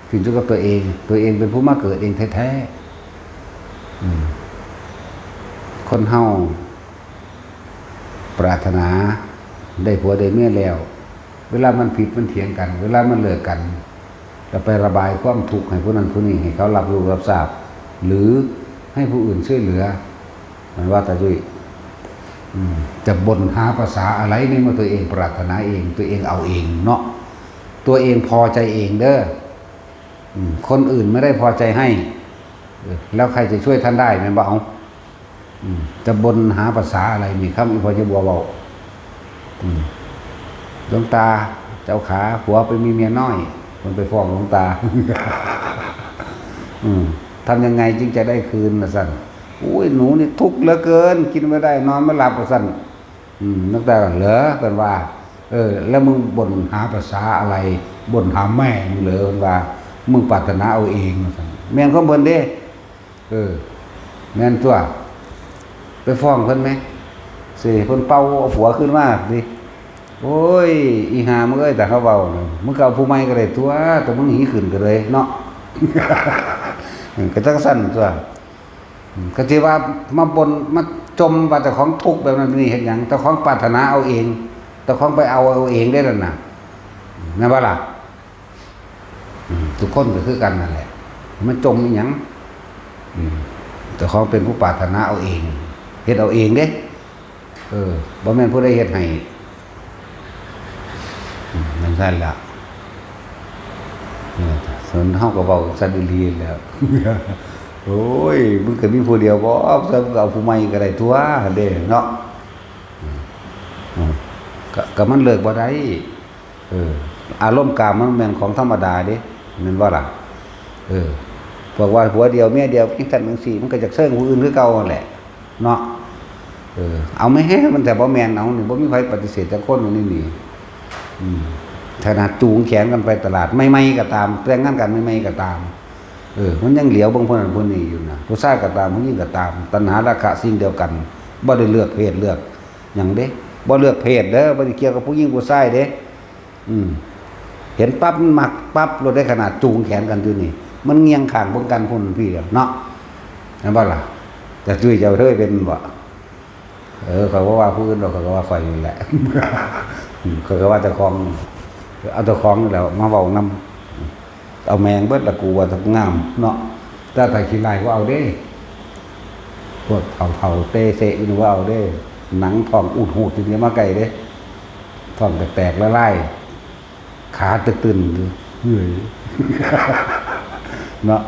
ຂຶ້ນຢູ່ກັບຕົວເອງ ຕົວເອງເປັນຜູ້ມາເກີດເອງແທ້ໆ. ອືມ ຄົນເຮົາປາດຖະໜາໄດ້ຜົວໄດ້ເມຍແລ້ວ ເວລາມັນຜິດມັນຖຽງກັນ ເວລາມັນເລີກກັນ ແລ້ວໄປລະບາຍຄວາມທຸກໃຫ້ຜູ້ນັ້ນຜູ້ນີ້ ໃຫ້ເຂົາຮັບຮູ້ຮັບຊາບ ຫຼື ໃຫ້ຜູ້ອື່ນຊ່ວຍເຫຼືອ ມັນວ່າຕາຈຸ້ຍ ອືມ ຈະບົ່ນຫາພາສາອະໄລ ໃນເມື່ອຕົວເອງປາດຖະໜາເອງ ຕົວເອງເອົາເອງເນາະ ຕົວເອງພໍໃຈເອງເດີ. ອືມ ຄົນອື່ນໄມ່ໄດ້ພໍໃຈໃຫ້ ເອີ ແລ້ວໃຄຈະຊ່ວຍທ່ານໄດ້ ແມ່ນບໍ່? ເອົາ ອືມ ຈະບົ່ນຫາພາສາອະໄລນີ້ ຄຳອີ່ພໍ່ຍາບົວເວົ້າ ອືມ ຫຼວງຕາເຈົ້າຂາ ຜົວໄປມີເມຍນ້ອຍ ເພິ່ນໄປຟ້ອງຫຼວງຕາ ອືມ ທຳຍັງໄງຈຶ່ງຈະໄດ້ຄືນ ວ່າຊັ້ນ ໂອ້ຍ ໜູນີ້ທຸກເຫຼືອເກີນ ກິນບໍ່ໄດ້ ນອນບໍ່ຫຼັບ ວ່າຊັ້ນ ອືມ ຫຼວງຕາກໍເລີ ເພິ່ນວ່າ ເອີ ແລ້ວມຶງບົ່ນຫາພາສາອະໄລ ບົ່ນຫາແມ່ມຶງເລີ ເພິ່ນວ່າ ມຶງປາດຖະໜາເອົາເອງ ວ່າຊັ້ນ ແມ່ນຄວາມເພິ່ນເດ້. ເອີ ແມ່ນຕົວະ ໄປຟ້ອງເພິ່ນແມະ ຊິເພິ່ນເປົ່າເອົາຜົວຄືນມາຕິ. ໂອ້ຍ ອີຫ່າມຶງເອີຍ ຕາເຂົາເວົ້ານະ ມຶງກໍເອົາຜູ້ໃໝ່ກໍໄດ້ຕົວະ ແຕ່ມຶງໜີຂຶ້ນກໍເລີຍເນາະ ກໍຈັ່ງຊັ້ນຕົວະ. ກໍຊິວ່າມາບົ່ນມາຈົ່ມວ່າເຈົ້າຂອງທຸກແບບນັ້ນແບບນີ້ເຮັດຫຍັງ? ເຈົ້າຂອງປາດຖະໜາເອົາເອງ ເຈົ້າຂອງໄປເອົາເອົາເອງເດ້ນັ້ນນະ ແມ່ນບໍ່ລະ? ອືມ ທຸກຄົນກໍຄືກັນນັ້ນແຫຼະ ມາຈົ່ມອີ່ຫຍັງ? ອືມ ເຈົ້າຂອງເປັນຜູ້ປາດຖະໜາເອົາເອງ ເຮັດເອົາເອງເດ້ ເອີ ບໍ່ແມ່ນຜູ້ໃດເຮັດໃຫ້ ອືມ ຈັ່ງຊັ້ນລະ ເອີ ສ່ວນເຮົາກໍເວົ້າກັນຊັ້ນອີ່ຫຼີແຫຼະ ໂອ້ຍ ມຶງກໍມີຜູ້ດຽວບໍ ຊັ້ນມຶງກໍເອົາຜູ້ໃໝ່ກໍໄດ້ຕົວະ ເດ້ເນາະ. ກໍມັນເລີກບໍ່ໄດ້. ເອີ ອາລົມກາມມັນແມ່ນຂອງທຳມະດາເດ້ ແມ່ນບໍ່ລະ? ເອີ ພວກວ່າຜົວດຽວເມຍດຽວ ຈັ່ງຊັ້ນຈັ່ງຊີ້ ມັນກໍຢາກເຊີງຜູ້ອື່ນຄືເກົ່າຫັ້ນແຫຼະເນາະ. ເອີ ເອົາແມ່ ມັນແຕ່ບໍ່ແມ່ນ ເອົາ ນີ້ບໍ່ມີໃຜປະຕິເສດຈັກຄົນ ນີ້ ນີ້ ອືມ ຂະໜາດຈູງແຂນກັນໄປຕະຫຼາດໃໝ່ໆກໍຕາມ ແຕ່ງງານກັນໃໝ່ໆກໍຕາມ ເອີ ມັນຍັງຫຼຽວເບິ່ງຜູ້ນັ້ນຜູ້ນີ້ຢູ່ນະ. ຜູ້ຊາຍກໍຕາມ ຜູ້ຍິງກໍຕາມ ຕັນຫາລາຄະສິ່ງດຽວກັນ ບໍ່ໄດ້ເລືອກເພດເລືອກຫຍັງເດ້ ບໍ່ເລືອກເພດເດີ ບໍ່ໄດ້ກ່ຽວກັບຜູ້ຍິງຜູ້ຊາຍເດ້. ອືມ ເຫັນປັບມັນມັກປັບໂລດເດ້ ຂະໜາດຈູງແຂນກັນຢູ່ນີ້ ມັນງຽງຂ້າງເບິ່ງກັນພຸ້ນພີ້ແລ້ວເນາະ ແມ່ນບໍ່ລະ? ຈະຈຸ້ຍເຈົ້າເທີຍເປັນບໍ່? ເອີ ຂ້ອຍບໍ່ວ່າຜູ້ອື່ນດອກ ຂ້ອຍກໍວ່າຂ້ອຍນີ້ແຫຼະ ຂ້ອຍກໍວ່າເຈົ້າຂອງ ເອົາເຈົ້າຂອງນີ້ແຫຼະມາເວົ້ານຳ. ເອົາແມງເບິດລະ ກູວ່າງາມເນາະ. ແຕ່ຖ້າຂີ້ຮ້າຍບໍ່ເອົາເດ້ ພວກເຖົ້າໆເຕະເຊະຢູ່ນີ້ບໍ່ເອົາເດ້. ໜັງທ້ອງອູດຫູດຢູ່ນີ້ ຢ່າມາໃກ້ເດ້. ທ້ອງກະແຕກລະລາຍ ຂາຕຶກຕຶນຢູ່ ເອີຍ ເນາະ.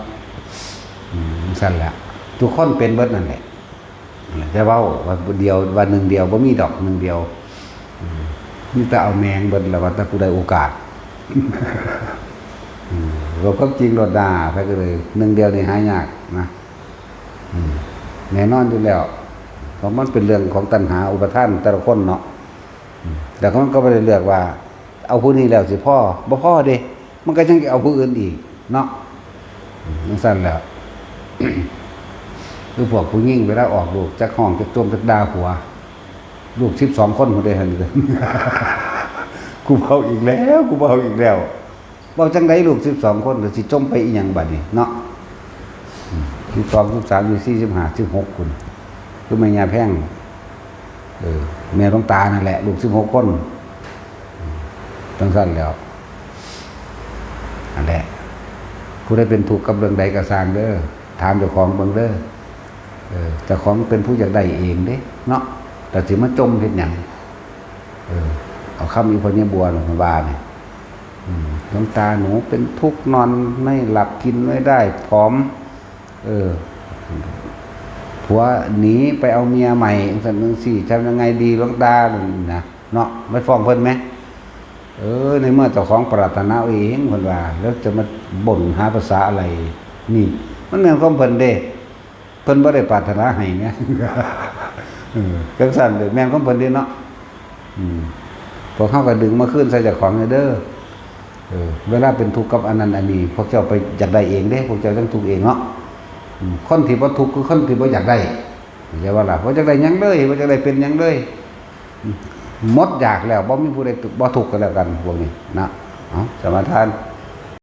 ອືມ ຊັ້ນແຫຼະ ທຸກຄົນເປັນເບິດນັ້ນແຫຼະ. ຈະເວົ້າວ່າດຽວ ວ່າໜຶ່ງດຽວ ບໍ່ມີດອກໜຶ່ງດຽວ. ອືມ ມີແຕ່ເອົາແມງເບິດລະ ວ່າແຕ່ຜູ້ໃດໂອກາດ. ອືມ ເວົ້າຄວາມຈິງໂລດນາ ໃຜກໍເລີຍ ໜຶ່ງດຽວນີ້ຫາຍາກນະ. ອືມ ແນ່ນອນຢູ່ແລ້ວ ເພາະມັນເປັນເລື່ອງຂອງຕັນຫາອຸປະທານແຕ່ລະຄົນເນາະ. ອືມ ແລ້ວມັນກໍບໍ່ໄດ້ເລືອກວ່າ ເອົາຜູ້ນີ້ແລ້ວຊິພໍ ບໍ່ພໍເດ້ ມັນກໍຍັງຊິເອົາຜູ້ອື່ນອີກເນາະ. ອືມ ຈັ່ງຊັ້ນແຫຼະ ຄືພວກຜູ້ຍິງເວລາອອກລູກ ຈັກຮ້ອງ ຈັກຈົ່ມ ຈັກດ່າຜົວ ລູກສິບສອງຄົນພຸ້ນເດ້ຫັ້ນ ກູເວົ້າອີກແລ້ວ ກູເວົ້າອີກແລ້ວ. ເວົ້າຈັ່ງໃດ ລູກສິບສອງຄົນ ແລ້ວຊິຈົ່ມໄປອີ່ຫຍັງບາດນີ້ເນາະ? ອືມ ສິບສອງ ສິບສາມ ສິບສີ່ ສິບຫ້າ ສິບຫົກພຸ້ນ ຄືແມ່ຍ່າແພງ ເອີ ແມ່ຫຼວງຕານັ້ນແຫຼະ ລູກສິບຫົກຄົນ. ອືມ ຈັ່ງຊັ້ນແຫຼະ ອັນແຫຼະ ຜູ້ໃດເປັນທຸກກັບເລື່ອງໃດກໍຊ່າງເດີ ຖາມເຈົ້າຂອງເບິ່ງເດີ. ເອີ ເຈົ້າຂອງເປັນຜູ້ຢາກໄດ້ເອງເດ້ເນາະ ແລ້ວຊິມາຈົ່ມເຮັດຫຍັງ? ເອີ ເອົາຄຳອີ່ພໍ່ໃຫຍ່ບົວນັ້ນວ່ານີ້ ອືມ ຫຼວງຕາ ໜູເປັນທຸກ ນອນໄມ່ຫຼັບ ກິນໄມ່ໄດ້ ຜອມ ເອີ ຜົວໜີໄປເອົາເມຍໃໝ່ ຈັ່ງຊັ້ນຈັ່ງຊີ້ ທຳຍັງໄງດີ ຫຼວງຕາ ນັ້ນນະເນາະ ໄປຟ້ອງເພິ່ນແມ. ເອີ ໃນເມື່ອເຈົ້າຂອງປາດຖະໜາເອງ ເພິ່ນວ່າ ແລ້ວຈະມາບົ່ນຫາພາສາອະໄລ? ນີ້ມັນແມ່ນຄວາມເພິ່ນເດ້ ເພິ່ນບໍ່ໄດ້ປາດຖະໜາໃຫ້ແມ. ເອີ ຈັ່ງຊັ້ນເດ້ ແມ່ນຄວາມເພິ່ນເດ້ເນາະ. ອືມ ພວກເຮົາກໍດຶງມາຄືນໃສ່ເຈົ້າຂອງແດ່ເດີ. ເອີ ເວລາເປັນທຸກກັບອັນນັ້ນອັນນີ້ ພວກເຈົ້າໄປຢາກໄດ້ເອງເດ້ ພວກເຈົ້າຈັ່ງທຸກເອງເນາະ. ອືມ ຄົນທີ່ບໍ່ທຸກຄືຄົນທີ່ບໍ່ຢາກໄດ້ ເຫັນບໍ່ລະ? ບໍ່ຢາກໄດ້ຫຍັງເລີຍ ບໍ່ຢາກໄດ້ເປັນຫຍັງເລີຍ. ໝົດຢາກແລ້ວ ບໍ່ມີຜູ້ໃດ ບໍ່ທຸກກໍແລ້ວກັນ ພວກນີ້ນະ. ເອົາ ສະມາທານ.